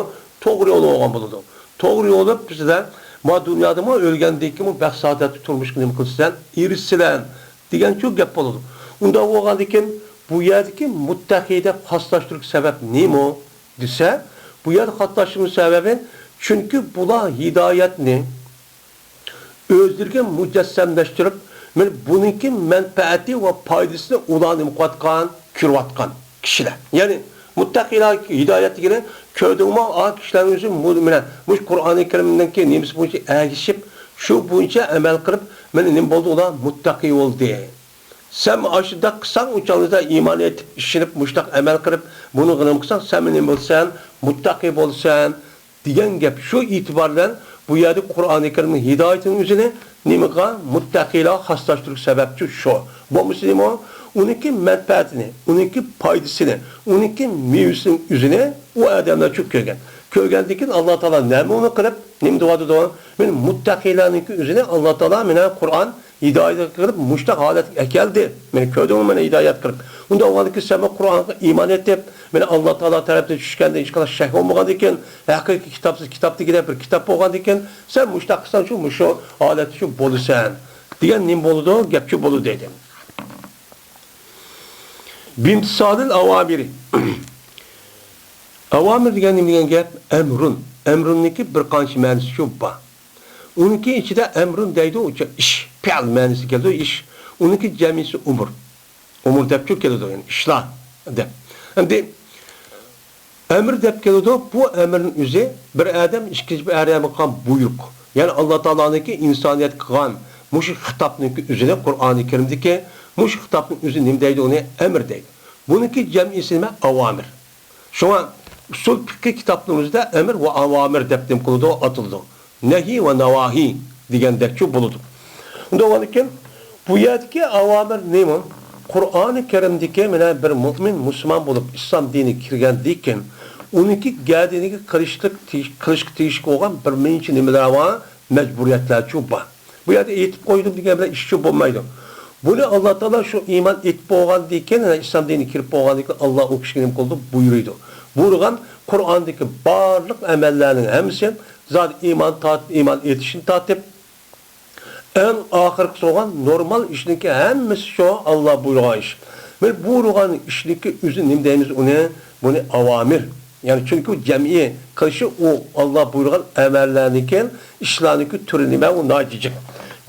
توغرا يول بولغان بولىدۇ. توغرا يولى بىزدە، ما دۇنيادىمۇ، ئۆلگەندىن كېيىنمۇ بەخت سائادەتلىك تۇرمۇشقا نېمە قىلىسەن؟ ئېرىشىسىلەن دېگەنچۇ گەپ بولىدۇ. ئۇنداق بولغاندىكىن، بۇ يەردىكى مۇتتەقى دەپ خاسلاشتۇرۇش سەۋەب نېمە دېسە، بۇ يەردە خاسلاشتۇرۇش سەۋەبى، چۈنكى بۇلار ھىدايەتنى ئۆزلىرىگە مۇجەسسەملەشتۈرۈپ، مانا بۇنىڭكى مەنپەئەتى ۋە پايدىسىنى ئۇلار نېمە قىلىۋاتقان، كۆرۈۋاتقان كىشىلەر. يەنى مۇتتەقىلار ھىدايەت دېگىنى، كۆردۈڭمۇ، ئا كىشىلەرنىڭ ئۆزى مۇ-، مانا مۇشۇ قۇرئانى كەرىمنىڭكى نېمىسى بويىچە ئەگىشىپ، شۇ بويىچە ئەمەل قىلىپ، مانا نېمە بولدى، ئۇلار مۇتتەقى بولدى. سەن ئاشۇنداق قىلساڭ، ئۇ چاغدا ئىمان ئېيتىپ، ئىشىنىپ، مۇشۇنداق ئەمەل قىلىپ، بۇنى غېنىم قىلساڭ، سەن نېمە بولىسەن؟ مۇتتەقى بولىسەن. دېگەن گەپ. شۇ ئېتىبار بىلەن بۇ يەردە قۇرئانى كەرىمنىڭ ھىدايىتىنىڭ ئۆزىنى نېمىغا؟ مۇتتەقىلارغا خاسلاشتۇرۇش سەۋەبچۇ شۇ. بولمىسا نېمە؟ ئۇنىڭكى مەنپەئەتىنى، ئۇنىڭكى پايدىسىنى، ئۇنىڭكى مېۋىسىنىڭ ئۆزىنى ئۇ ئادەملەرچۇ كۆرگەن. كۆرگەندىن كېيىن ئاللا تائالا نېمە ئۇنى قىلىپ، نېمە دەۋاتىدۇ؟ مانا مۇتتەقىلارنىڭكى ئۆزىنى ئاللا تائالا مانا قۇرئان ھىدايەت قىلىپ، مۇشۇنداق ھالەتكە ئەكەلدى. مانا كۆردۈڭمۇ، مانا ھىدايەت قىلىپ. ئۇنداق بولغاندىكىن سەنمۇ قۇرئانغا ئىمان ئېيتىپ، مانا ئاللا تائالا تەرەپتىن چۈشكەندىن ھېچقانداق شەك بولمىغاندىكىن، ھەقىقىي كىتابسىز كىتاب دېگۈدەك بىر كىتاب بولغاندىكىن، سەن مۇشۇنداق قىلساڭچۇ، مۇشۇ ھالەتتىچۇ بولىسەن دېگەن نېمە بولىدۇ؟ گەپچۇ بولىدۇ دېدى. بىمتىسالىل ئاۋامىرى. ئاۋامىر دېگەن نېمە دېگەن گەپ؟ ئەمرۇن. ئەمرۇننىڭكى بىر قانچە مەنىسىچۇ بار. ئۇنىڭكى ئىچىدە ئەمرۇن دەيدۇ، ئۇچا ئىش، پېئىل مەنىسى كېلىدۇ، ئىش. ئۇنىڭكى جەمئىسى ئۇمۇر. ئۇمۇر دەپچۇ كېلىدۇ، يەنى ئىشلار دەپ. ئەمدى ئەمر دەپ كېلىدۇ، بۇ ئەمرنىڭ ئۆزى بىر ئادەم ئىككىنچى بىر ئادەمگە قىلغان بۇيرۇق. يەنى ئاللا تائالانىڭكى ئىنسانىيەتكە قىلغان مۇشۇ خىتابنىڭكى ئۆزىنى، قۇرئانى كەرىمدىكى مۇشۇ خىتابنىڭ ئۆزى نېمە دەيدۇ، ئۇنى ئەمر دەيدۇ. بۇنىڭكى جەمئىسى نېمە؟ ئاۋامىر. شۇڭا ئۇسۇل پىقھى كىتابلىرىمىزدا ئەمر ۋە ئاۋامىر دەپ نېمە قىلىدۇ؟ ئاتىلىدۇ. نەھى ۋە ناۋاھى دېگەندەكچۇ بولىدۇ. ئۇنداق بولغاندىكىن، بۇ يەردىكى ئاۋامىر نېمە؟ قۇرئانى كەرىمدىكى مانا بىر مۇئمىن مۇسۇلمان بولۇپ ئىسلام دىنىگە كىرگەندىن كېيىن، ئۇنىڭكى گەدىنىگە قىلىشلىق، قىلىشقا تېگىشلىك بولغان بىر نەچچە نېمىلەر بار، مەجبۇرىيەتلەرچۇ بار. بۇ يەردە ئېيتىپ قويدۇم دېگەن بىلەن ئىشچۇ بولمايدۇ. بۇنى ئاللا تائالا شۇ ئىمان ئېيتىپ بولغاندىن كېيىن، يەنى ئىسلام دىنىگە كىرىپ بولغاندىن كېيىن، ئاللا ئۇ كىشىگە نېمە قىلىدۇ؟ بۇيرۇيدۇ. بۇيرۇغان قۇرئاندىكى بارلىق ئەمەللەرنىڭ ھەممىسى زادى ئىمان تارتىپ، ئىمان ئېيتىشتىن تارتىپ، ئەڭ ئاخىرقىسى بولغان نورمال ئىشنىڭكى ھەممىسى شۇ ئاللا بۇيرۇغان ئىش. مانا بۇيرۇغان ئىشنىڭكى ئۆزى نېمە دەيمىز ئۇنى؟ بۇنى ئاۋامىر. يەنى چۈنكى ئۇ جەمئىي قىلىشى ئۇ ئاللا بۇيرۇغان ئەمەللەرنىڭكى، ئىشلارنىڭكى تۈرى نېمە؟ ئۇ ناھايىتى جىق.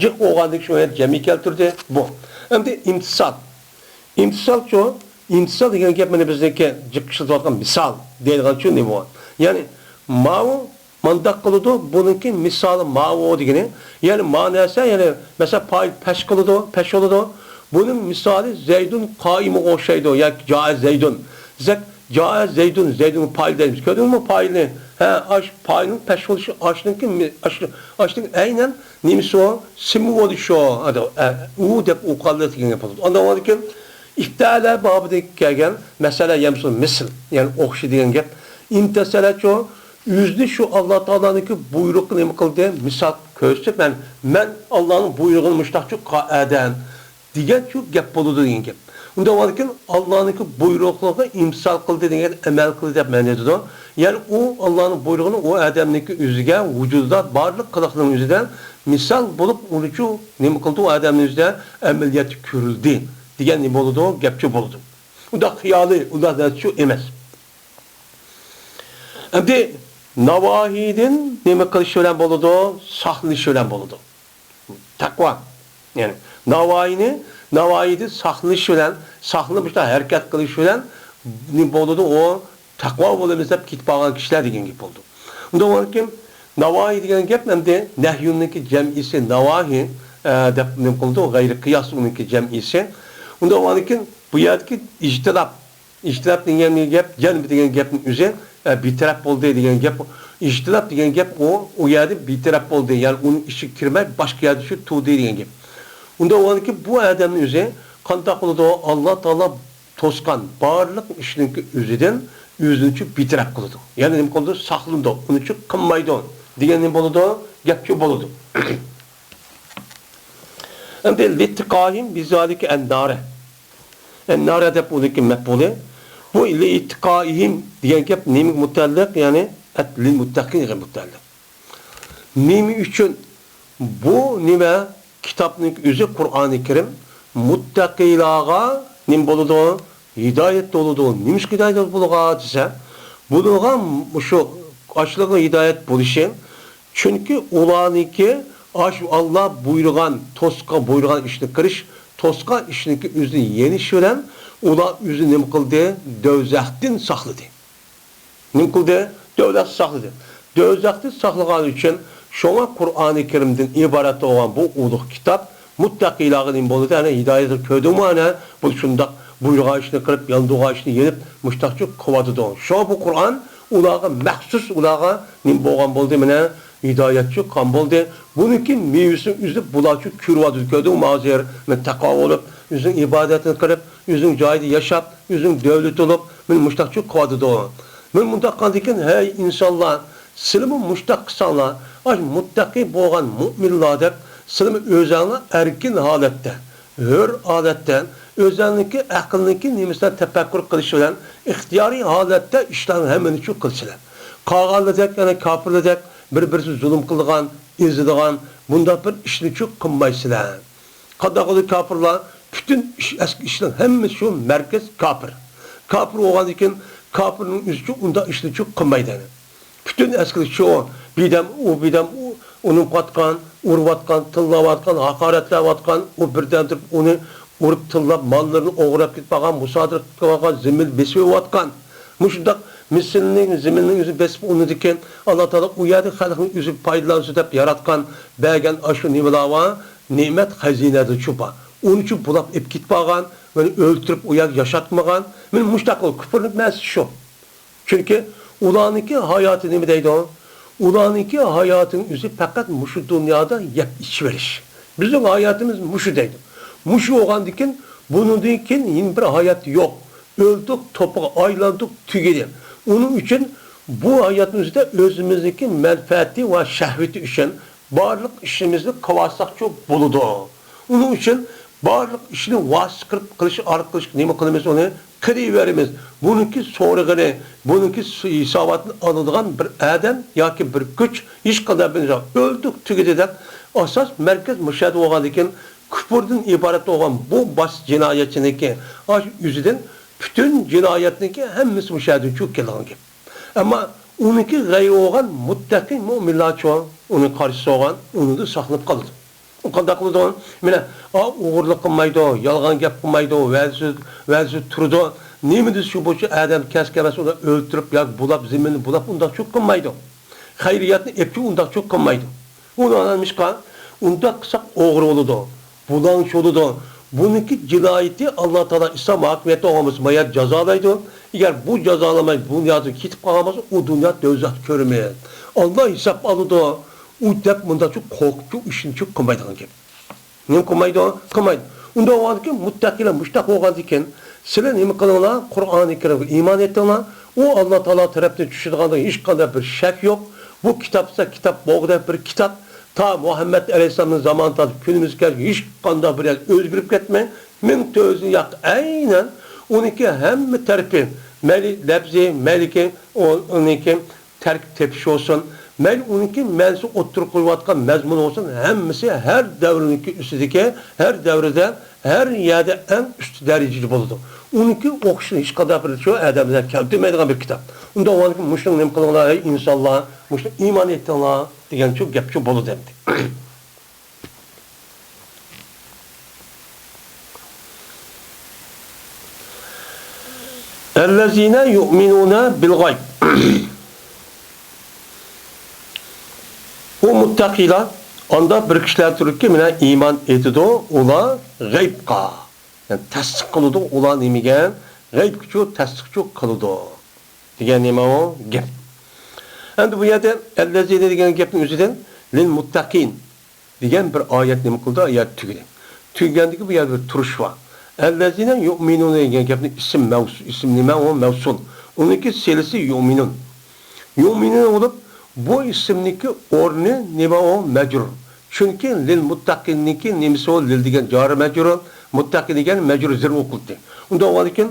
جىق بولغاندىكىن شۇ يەردە جەمئىي كەلتۈردى. بۇ. ئەمدى ئىمتىسال. ئىمتىسالچۇ؟ ئىمتىسال دېگەن گەپ مانا بىزنىڭكى جىق ئىشلىتىۋاتقان مىسال دەيدىغانچۇ نېمە ئۇ؟ يەنى ماۋۇ مانداق قىلىدۇ، بۇنىڭكى مىسالى ماۋۇ دېگىنى. يەنى ما نەرسە، يەنى مەسىلەن، پايىل پەش قىلىدۇ، پەش بولىدۇ. بۇنىڭ مىسالى زەيدۇن قائىمغا ئوخشايدۇ ياكى جائە زەيدۇن. زەك-، جائە زەيدۇن، زەيدۇن پايىل دەيمىز. كۆردۈڭمۇ پايىلنى؟ ھە، ئاش، پايىلنىڭ پەش بولۇشى ئاشنىڭكى مى-، ئاش-، ئاشنىڭ ئەينەن نېمىسى ئۇ؟ سىمۋولى شۇ. ئە، ئۇ دەپ ئوقۇغانلار دېگەن گەپ بولىدۇ. ئاندىن كېيىن ئىتتەلە بابىدىن كەلگەن مەسەلە يەمسۇ مىسىل، يەنى ئوخشى دېگەن گەپ. ئىمتەسەلەچۇ؟ ئۆزىنى شۇ ئاللا تائالانىڭكى بۇيرۇقىنى نېمە قىلدى؟ مىسال كۆرسىتىپ، مەن، مەن ئاللانىڭ بۇيرۇقىنى مۇشتاقچۇ قائەدەن دېگەنچۇ گەپ بولىدۇ دېگەن گەپ. ئۇنداق بولغاندىكىن، ئاللانىڭكى بۇيرۇقلىرىغا ئىمتىسال قىلدى دېگەن ئەمەل قىلدى دەپ مەنىدىدۇ. يەنى ئۇ ئاللانىڭ بۇيرۇقىنى ئۇ ئادەمنىڭكى ئۆزىگە، ۋۇجۇدىدا بارلىق قىلىقلىرىنىڭ ئۆزىدە مىسال بولۇپ ئۇنىچۇ نېمە قىلدى، ئۇ ئادەمنىڭ ئۆزىدە ئەمەلىيەتتە كۆرۈلدى دېگەن نېمە بولىدۇ، گەپچۇ بولىدۇ. ئۇنداق خىيالىي، ئۇنداق نەرسىچۇ ئەمەس. ئەمدى ناۋاھىدىن نېمە قىلىش بىلەن بولىدۇ؟ ساقلىنىش بىلەن بولىدۇ. تەقۋا. يەنى ناۋاھىنى، ناۋاھىدىن ساقلىنىش بىلەن، ساقلىنىپ شۇنداق ھەرىكەت قىلىش بىلەن نېمە بولىدۇ؟ ئۇ تەقۋا بولىمىز دەپ كېتىپ قالغان كىشىلەر دېگەن گەپ بولىدۇ. ئۇنداق بولغاندىكىن، ناۋاھى دېگەن گەپ ئەمدى نەھيۇنىڭكى جەمئىسى ناۋاھى، ئە، دەپ نېمە قىلىدۇ؟ غەيرىي قىياس ئۇنىڭكى جەمئىسى. ئۇنداق بولغاندىكىن، بۇ يەردىكى ئىجتىناب، ئىجتىناب دېگەن گەپ، جەنب دېگەن گەپنىڭ ئۆزى، ئە، بىتەرەپ بولدى دېگەن گەپ. ئىجتىناب دېگەن گەپ ئۇ، ئۇ يەردە بىتەرەپ بولدى، يەنى ئۇنىڭ ئىچىگە كىرمەي، باشقا يەردە شۇ تۇردى دېگەن گەپ. ئۇنداق بولغاندىكىن، بۇ ئادەمنىڭ ئۆزى قانداق بولىدۇ؟ ئاللا تائالا توسقان بارلىق ئىشنىڭكى ئۆزىدىن ئۆزىنىچۇ بىتەرەپ قىلىدۇ. يەنى نېمە قىلىدۇ؟ ساقلىنىدۇ، ئۇنىچۇ قىلمايدۇ دېگەن نېمە بولىدۇ؟ گەپچۇ بولىدۇ. ئەمدى لىتتىقائىھىم بىزالىكە ئەننارە. ئەننارە دەپ ئۇنىڭكى مەپئۇلى. بۇ لىتتىقائىھىم دېگەن گەپ نېمىگە مۇتەئەللىق؟ يەنى ئەت لىل مۇتتەقىنغا مۇتەئەللىق. نېمە ئۈچۈن بۇ نېمە كىتابنىڭ ئۆزى قۇرئانى كەرىم مۇتتەقىلارغا نېمە بولىدۇ؟ ھىدايەت بولىدۇ. نېمىشقا ھىدايەت بولىدۇ دېسە، بۇنىڭغا مۇشۇ ئاشۇلارغا ھىدايەت بولۇشى، چۈنكى ئۇلارنىڭكى ئاشۇ ئاللا بۇيرۇغان، توسقا بۇيرۇغان ئىشنى قىلىش، توسقا ئىشنىڭكى ئۆزىنى يېنىش بىلەن ئۇلار ئۆزىنى نېمە قىلدى؟ دوزاختىن ساقلىدى. نېمە قىلدى؟ دوزاختا ساقلىدى. دوزاختا ساقلىغان ئۈچۈن شۇڭا قۇرئانى كەرىمدىن ئىبارەت بولغان بۇ ئۇلۇغ كىتاب مۇتتەقىلارغا نېمە بولدى؟ ئەنە ھىدايەتنى كۆردۈڭمۇ؟ ئەنە بۇ شۇنداق بۇيرۇغان ئىشنى قىلىپ، ياندۇرغان ئىشنى يېنىپ، مۇشتاقچۇ قىلىۋاتىدۇ. شۇڭا بۇ قۇرئان ئۇلارغا مەخسۇس، ئۇلارغا نېمە بولغان بولدى؟ مانا ھىدايەتچۇ قىلغان بولدى. بۇنىڭكى مېۋىسىنى ئۈزۈپ بۇلارچۇ كۆرۈۋاتىدۇ. كۆردۈڭمۇ ھازىر؟ مانا تەقۋا بولۇپ، ئۆزىنىڭ ئىبادەتىنى قىلىپ، ئۆزىنىڭ جايىدا ياشاپ، ئۆزىنىڭ دۆلىتى بولۇپ، مانا مۇشتاقچۇ قىلىۋاتىدۇ. مانا مۇنداق قىلغاندىكىن، ھەي ئىنسانلار، سىلىمۇ مۇشتاق قىلساڭلار، ئاش مۇتتەقى بولغان مۆمىنلار دەپ، سىلىمۇ ئۆزەڭلار ئەركىن ھالەتتە، ھۆر ھالەتتە، ئۆزەڭنىڭكى ئەقىلنىڭكى نېمىسىدە تەپەككۇر قىلىش بىلەن ئىختىيارىي ھالەتتە ئىشلارنى ھەممىنى شۇ قىلسىلەر. قالغانلاردەك، يەنە كاپىرلاردەك بىر-بىرسىگە زۇلۇم قىلىدىغان، ئېزىدىغان، بۇنداق بىر ئىشنىچۇ قىلمايسىلەر. قانداق بولىدۇ كاپىرلار؟ پۈتۈن ئىش، ئەسكى ئىشنىڭ ھەممىسى شۇ مەركەز كاپىر. كاپىر بولغاندىن كېيىن كاپىرنىڭ ئۆزىچۇ ئۇنداق ئىشنىچۇ قىلمايدۇ. پۈتۈن ئەسكىلىك شۇ، بىردەم ئۇ، بىردەم ئۇ، ئۇنىڭ قاتقان، ئۇرۇۋاتقان، تىللاۋاتقان، ھاقارەتلەۋاتقان، ئۇ بىردەم تۇرۇپ ئۇنى ئۇرۇپ تىللاپ، ماللىرىنى ئوغرىلاپ كېتىپ قالغان، مۇسادىرە قىلىپ قالغان، زېمىن بېسىۋېلىۋاتقان. مۇشۇنداق مىسىرنىڭ زېمىنىنى ئۆزى بېسىپ ئۇنىدىكەن، ئاللا تائالا ئۇ يەردە خەلقنى ئۆزى پايدىلانسۇن دەپ ياراتقان، بەرگەن ئاشۇ نېمىلەر بار، نېمەت خەزىنەدە چوپا. ئۇنىچۇ بۇلاپ ئېلىپ كېتىپ قالغان، مېنى ئۆلتۈرۈپ ئۇ يەردە ياشاتمىغان. مېنى مۇشتاق قىل، كۇپۇرنىڭ مەنىسى شۇ. چۈنكى ئۇلارنىڭكى ھاياتى نېمە دەيدۇ؟ ئۇلارنىڭكى ھاياتىنىڭ ئۆزى پەقەت مۇشۇ دۇنيادا يەپ ئىچىۋېلىش. بىزنىڭ ھاياتىمىز مۇشۇ دەيدۇ. مۇشۇ بولغاندىكىن، بۇنىڭدىن كېيىن يەنە بىر ھايات يوق. ئۆلدۇق، توپىغا ئايلاندۇق، تۈگىدى. ئۇنىڭ ئۈچۈن بۇ ھاياتنىڭ ئۆزىدە ئۆزىمىزنىڭكى مەنپەئەتى ۋە شەھۋىتى ئۈچۈن بارلىق ئىشىمىزنى قىلىۋالساقچۇ بولىدۇ. ئۇنىڭ ئۈچۈن بارلىق ئىشنى ۋاسىتە قىلىپ قىلىش ئارقىلىق نېمە قىلىمىز ئۇنى؟ قىلىۋېرىمىز. بۇنىڭكى سورىقىنى، بۇنىڭكى ھېساباتىنى ئالىدىغان بىر ئادەم ياكى بىر كۈچ ھېچقانداق بىر نېمە يوق. ئۆلدۇق، تۈگىدى دەپ ئاساس مەركەز مۇشۇ يەردە بولغاندىكىن، كۇپۇردىن ئىبارەت بولغان بۇ باش جىنايەتچىنىڭكى ئاشۇ ئۆزىدىن پۈتۈن جىنايەتنىڭكى ھەممىسى مۇشۇ يەردىن چۈشۈپ كېلىدىغان گەپ. ئەمما ئۇنىڭكى غەيرى بولغان مۇتتەقىي مۆمىنلارچۇ ئۇنى قارشى سورىغان، ئۇنىڭدىن ساقلىنىپ قالىدۇ. ئۇ قانداق قىلىدۇ؟ مانا، ئا، ئوغرىلىق قىلمايدۇ، يالغان گەپ قىلمايدۇ، ۋەدىسى، ۋەدىسى تۇرىدۇ. نېمە دېسە شۇ بويىچە ئادەم كەس كەلمەس ئۇنى ئۆلتۈرۈپ ياكى بۇلاپ، زېمىننى بۇلاپ ئۇنداقچۇ قىلمايدۇ. خەيرىيەتنى ئېپچۇ ئۇنداقچۇ قىلمايدۇ. ئۇ نېمىشقا؟ ئۇنداق قىلساق ئوغرى بولىدۇ، بۇلاڭچى بولىدۇ. بۇنىڭكى جىنايىتى ئاللا تائالا ئىسلام ھاكىمىيەتتە بولغان بولسا، ما يەردە جازالايدۇ. ئەگەر بۇ جازالىماي بۇ دۇنيادىن كېتىپ قالغان بولسا، ئۇ دۇنيا دوزاختا كۆرىمىز. ئاللا ھېساب ئالىدۇ. ئۇ دەپ مۇنداقچۇ قورقۇپچۇ ئىشنىچۇ قىلمايدىغان گەپ. نېمە قىلمايدۇ؟ قىلمايدۇ. ئۇنداق بولغاندىكىن، مۇتتەقىيلار مۇشتاق بولغاندىكىن، سىلەر نېمە قىلىڭلار؟ قۇرئانى كەرىمگە ئىمان ئېيتىڭلار. ئۇ ئاللا تائالا تەرەپتىن چۈشىدىغاندا ھېچقانداق بىر شەك يوق. بۇ كىتاب بولسا كىتاب بولغۇدەك بىر كىتاب. تا مۇھەممەد ئەلەيھىسسالامنىڭ زامانىدىن تارتىپ كۈنىمىزگە كەلگۈچە ھېچقانداق بىر يەر ئۆزگىرىپ كەتمەي، مىڭ تۆت يۈز يىل ياق، ئەينەن ئۇنىڭكى ھەممە تەرىپى، مەيلى لەپزى، مەيلىكى ئۇ-، ئۇنىڭكى تەركىب تېپىش بولسۇن، مەيلى ئۇنىڭكى مەنىسى ئوتتۇرىغا قويۇۋاتقان مەزمۇن بولسۇن، ھەممىسى ھەر دەۋرنىڭكى ئۈستىدىكى، ھەر دەۋردە، ھەر يەردە ئەڭ ئۈست دەرىجىدە بولىدۇ. ئۇنىڭكى ئوخشىشىنى ھېچقانداق بىر شۇ ئادەملەر كەلتۈرمەيدىغان بىر كىتاب. ئۇنداق بولغاندىكىن مۇشۇنى نېمە قىلىڭلار، ئەي ئىنسانلار، مۇشۇنى ئىمان ئېيتىڭلار دېگەن شۇ گەپ شۇ بولىدۇ ئەمدى. ئەللەزىنە يۇئمىنۇنە بىل غەيب. ئۇ مۇتتەقىلار ئاندا بىر كىشىلەر تۇرۇپكى، مانا ئىمان ئېيتىدۇ، ئۇلار غەيبقا، يەنى تەستىق قىلىدۇ، ئۇلار نېمىگە؟ غەيبكىچۇ تەستىقچۇ قىلىدۇ دېگەن نېمە ئۇ گەپ. ئەمدى بۇ يەردە ئەللەزىنە دېگەن گەپنىڭ ئۆزىدىن لىل مۇتتەقىن دېگەن بىر ئايەت نېمە قىلدى؟ ئايەت تۈگىدى. تۈگىگەندىكى بۇ يەردە بىر تۇرۇش بار. ئەللەزىنە يۇئمىنۇنە دېگەن گەپنى ئىسىم مەۋس-، ئىسىم نېمە ئۇ؟ مەۋسۇل. ئۇنىڭكى سىلىسى يۇئمىنۇن. يۇئمىنۇن بولۇپ، بۇ ئىسىمنىڭكى ئورنى نېمە ئۇ؟ مەجرۇر. چۈنكى لىل مۇتتەقىننىڭكى نېمىسى ئۇ؟ لىل دېگەن جارى مەجرۇر، مۇتتەقىن دېگەن مەجرۇر زىر ئوقۇلدى. ئۇنداق بولغاندىكىن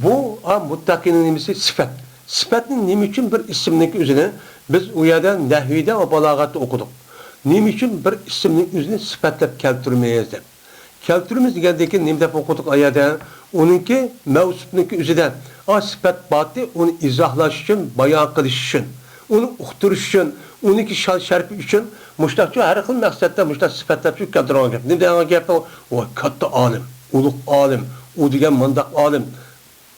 بۇ، ئا، مۇتتەقىننىڭ نېمىسى؟ سۈپەت. سۈپەتنى نېمە ئۈچۈن بىر ئىسىمنىڭكى ئۆزىنى بىز ئۇ يەردە نەھۋىدە ۋە بالاغەتتە ئوقۇدۇق. نېمە ئۈچۈن بىر ئىسىمنىڭ ئۆزىنى سۈپەتلەپ كەلتۈرىمىز دەپ. كەلتۈرىمىز دېگەندىن كېيىن نېمە دەپ ئوقۇدۇق ئايەردە؟ ئۇنىڭكى مەۋسۇپنىڭكى ئۆزىدە، ئا، سۈپەت بارتى، ئۇنى ئىزاھلاش ئۈچۈن، بايان قىلىش ئۈچۈن، ئۇنى ئۇقتۇرۇش ئۈچۈن، ئۇنىڭكى شان-شەرىپى ئۈچۈن مۇشۇنداقچۇ ھەر خىل مەقسەتتە مۇشۇنداق سۈپەتلەپ شۇ كەلتۈرۈلگەن گەپ. نېمە دېگەن گەپ ئۇ؟ ۋاي، كاتتا ئالىم، ئۇلۇغ ئالىم، ئۇ دېگەن مۇنداق ئالىم.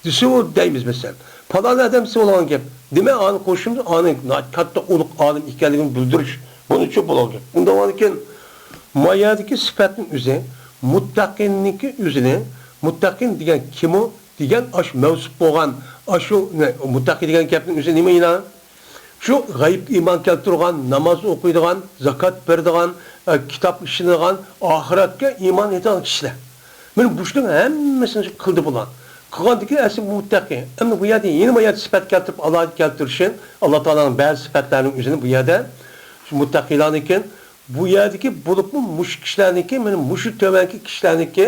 دېسە ئۇ دەيمىز مەسىلەن. پالان ئادەم دېسە بولغان گەپ. دېمەك، ئانى قوشۇمدا ئانى ناھايىتى كاتتا ئۇلۇغ ئالىم ئىكەنلىكىنى بىلدۈرۈش بويىچە بولغان گەپ. ئۇنداق بولغاندىكىن، ما يەردىكى سۈپەتنىڭ ئۆزى، مۇتتەقىننىڭكى ئۆزىنى، مۇتتەقىن دېگەن كىم ئۇ؟ دېگەن ئاشۇ مەۋسۇپ بولغان، ئاشۇ، نە، مۇتتەقى دېگەن گەپنىڭ ئۆزى نېمە يەنە؟ شۇ غەيىبكە ئىمان كەلتۈرىدىغان، ناماز ئوقۇيدىغان، زاكات بېرىدىغان، ئە، كىتابقا ئىشىنىدىغان، ئاخىرەتكە ئىمان ئېيتىدىغان كىشىلەر. مانا بۇشۇنىڭ ھەممىسىنى قىلدى بۇلار. قىلغاندىكىن ئەسلى مۇتتەقى. ئەمدى بۇ يەردە يەنە بۇ يەردە سۈپەت كەلتۈرۈپ، ئالاھىدە كەلتۈرۈشى، ئاللا تائالانىڭ بەزى سۈپەتلەرنىڭ ئۆزىنى بۇ يەردە شۇ مۇتتەقىلارنىڭكى، بۇ يەردىكى بولۇپمۇ مۇشۇ كىشىلەرنىڭكى، مانا مۇشۇ تۆۋەنكى كىشىلەرنىڭكى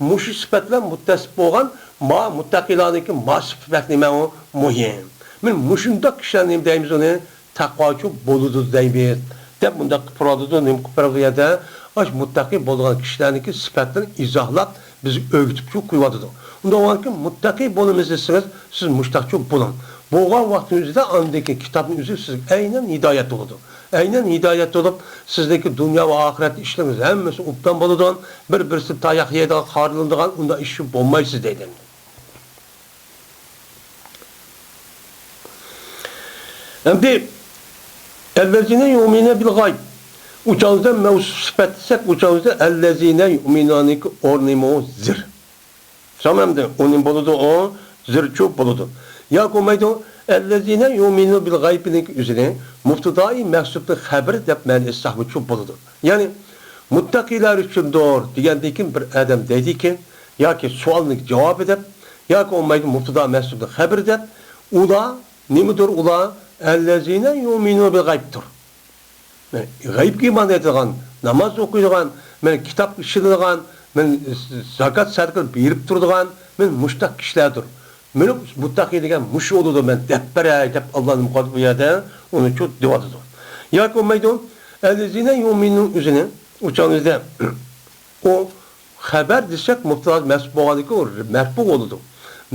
مۇشۇ سۈپەت بىلەن مۇتتەسىپ بولغان ما مۇتتەقىلارنىڭكى ما سۈپەت نېمە ئۇ؟ مۇھىم. مانا مۇشۇنداق كىشىلەر نېمە دەيمىز ئۇنى؟ تەقۋاچۇ بولىدۇ دەيمىز، دەپ مۇنداق قىلىپ تۇرۇۋاتىدۇ. نېمە قىلىپ بېرىدۇ بۇ يەردە؟ ئاش مۇتتەقى بولىدىغان كىشىلەرنىڭكى سۈپەتلىرىنى ئىزاھلاپ، بىزگە ئۆگىتىپچۇ قويۇۋاتىدۇ. ئۇنداق بولغاندىكىن، مۇتتەقى بولىمىز دېسىڭىز، سىز مۇشتاقچۇ بولۇڭ. بولغان ۋاقتىنىڭ ئۆزىدە ئاندىن كېيىن كىتابنىڭ ئۆزى سىزگە ئەينەن ھىدايەت بولىدۇ. ئەينەن ھىدايەت بولۇپ، سىزنىڭكى دۇنيا ۋە ئاخىرەت ئىشلىرىڭىز ھەممىسى ئوبدان بولىدۇ. بىر-بىرسى تاياق يەيدىغان، خارلىنىدىغان ئۇنداق ئىش بولمايسىز دەيدۇ. ئەمدى، ئەللەزىنە يۇئمىنۇنە بىل غەيب. ئۇ چاغدا مەۋسۇپ سۈپەت دېسەك، ئۇ چاغدا ئەللەزىنە يۇئمىنۇنىڭكى ئورنىمۇ زىر. تامام ئەمدى، ئۇ نېمە بولىدۇ؟ ئۇ زىرچۇ بولىدۇ. ياكى بولمايدۇ، ئەللەزىنە يۇئمىنۇنە بىل غەيبنىڭكى ئۆزىنى مۇبتىدائى مەھسۇپنىڭ خەبىرى دەپ مەنە ئېيتساقمۇچۇ بولىدۇ. يەنى، مۇتتەقىلەر ئۈچۈندۇر دېگەندىن كېيىن بىر ئادەم دەيدىكى، ياكى سوئالنىڭ جاۋابى دەپ، ياكى بولمايدۇ مۇبتىدا مەھسۇپنىڭ خەبىرى دەپ، ئۇلار نېمىدۇر؟ ئۇلار ئەللەزىنە يۇئمىنۇنە بىل غەيبتۇر. غەيبكە ئىمان ئېيتىدىغان، ناماز ئوقۇيدىغان، مەن كىتاب ئىشلىدىغان، مەن زاكات سەدىقە بېرىپ تۇرىدىغان، مەن مۇشتاق كىشىلەردۇر. مېنىڭ مۇتتەقى دېگەن مۇشۇ بولىدۇ، مەن دەپ بېرەي دەپ، ئاللا نېمە قىلىدۇ بۇ يەردە؟ ئۇنى شۇ دېۋاتىدۇ. ياكى بولمايدۇ، ئەللەزىنە يۇئمىنۇنىڭ ئۆزىنى، ئۇ چاغدا ئۇ خەبەر دېسەك، مۇبتىدا مەھسۇپ بولغاندىكىن ئۇ مەرپۇ بولىدۇ.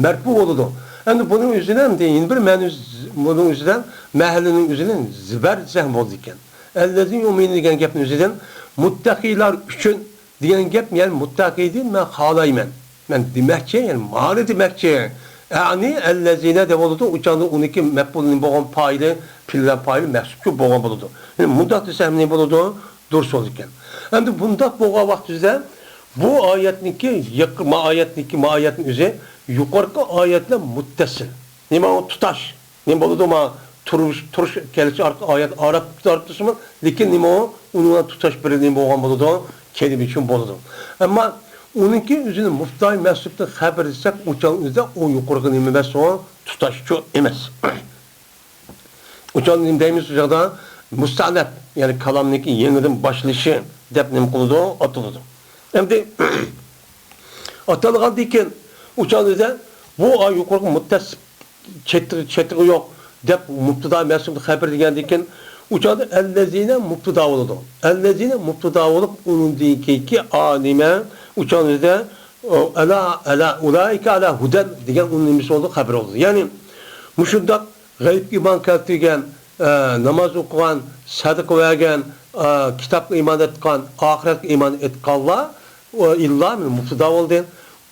مەرپۇ بولىدۇ. ئەمدى بۇنىڭ ئۆزىدە، ئەمدى يەنە بىر مەنىسى، بۇنىڭ ئۆزىدە مەھەللىنىڭ ئۆزىنى زىبەر دېسەم بولىدىكەن. ئەللەزى يۇئمىنۇ دېگەن گەپنىڭ ئۆزىدىن مۇتتەقىلار ئۈچۈن دېگەن گەپ، يەنى مۇتتەقىدىن مەن خالايمەن. مەن دېمەكچى، يەنى مانا دېمەكچى. ئەنى ئەللەزىنە دەپ بولىدۇ، ئۇ چاغدا ئۇنىڭكى مەپئۇلى بولغان پائىلى، پېئىل بىلەن پائىلى مەھسۇپچۇ بولغان بولىدۇ. يەنى مۇنداق دېسەم نېمە بولىدۇ؟ دۇرۇس بولىدىكەن. ئەمدى بۇنداق بولغان ۋاقتىدا بۇ ئايەتنىڭكى يېقى-، ما ئايەتنىڭكى، ما ئايەتنىڭ ئۆزى يۇقىرىقى ئايەت بىلەن مۇتتەسىل. نېمە ئۇ؟ تۇتاش. نېمە بولىدۇ؟ ما تۇرۇش، تۇرۇش كەلگۈچى ئارقا ئايەت ئاراب، ئاراب تۇرسىمۇ، لېكىن نېمە ئۇ؟ ئۇنىڭ بىلەن تۇتاش بىر نېمە بولغان بولىدۇ؟ كەلىمە ئۈچۈن بولىدۇ. ئەمما ئۇنىڭكى ئۆزىنى مۇبتىدا مەھسۇپتىن خەبەر دېسەك، ئۇ چاغ ئۆزىدە ئۇ يۇقىرىقى نېمە ئەمەس ئۇ؟ تۇتاشچۇ ئەمەس. ئۇچان نېمە دەيمىز ئۇ چاغدا؟ مۇستەئنەپ، يەنى كالامنىڭكى يېڭىدىن باشلىشى دەپ نېمە قىلىدۇ؟ ئاتىلىدۇ. ئەمدى ئاتالغاندىن كېيىن، ئۇ چاغدا بۇ يۇقىرىقى مۇتتەسىپ چېتىغى، چېتىغى يوق دەپ مۇبتىدا مەنسۇب خەبەر دېگەندىن كېيىن، ئۇ چاغدا ئەللەزىنە مۇبتىدا بولىدۇ. ئەللەزىنە مۇبتىدا بولۇپ، ئۇنىڭدىن كېيىنكى ئا نېمە، ئۇ چاغدا ئەلا، ئەلا، ئۇلائىكە ئەلا ھۇدەن دېگەن ئۇنىڭ نېمىسى بولىدۇ، خەبىرى بولىدۇ. يەنى مۇشۇنداق غەيىبكە ئىمان كەلتۈرگەن، ئە، ناماز ئوقۇغان، سەدىقە بەرگەن، ئە، كىتابقا ئىمان ئېيتقان، ئاخىرەتكە ئىمان ئېيتقانلار، ئۇ ئىللا مۇبتىدا بولدى.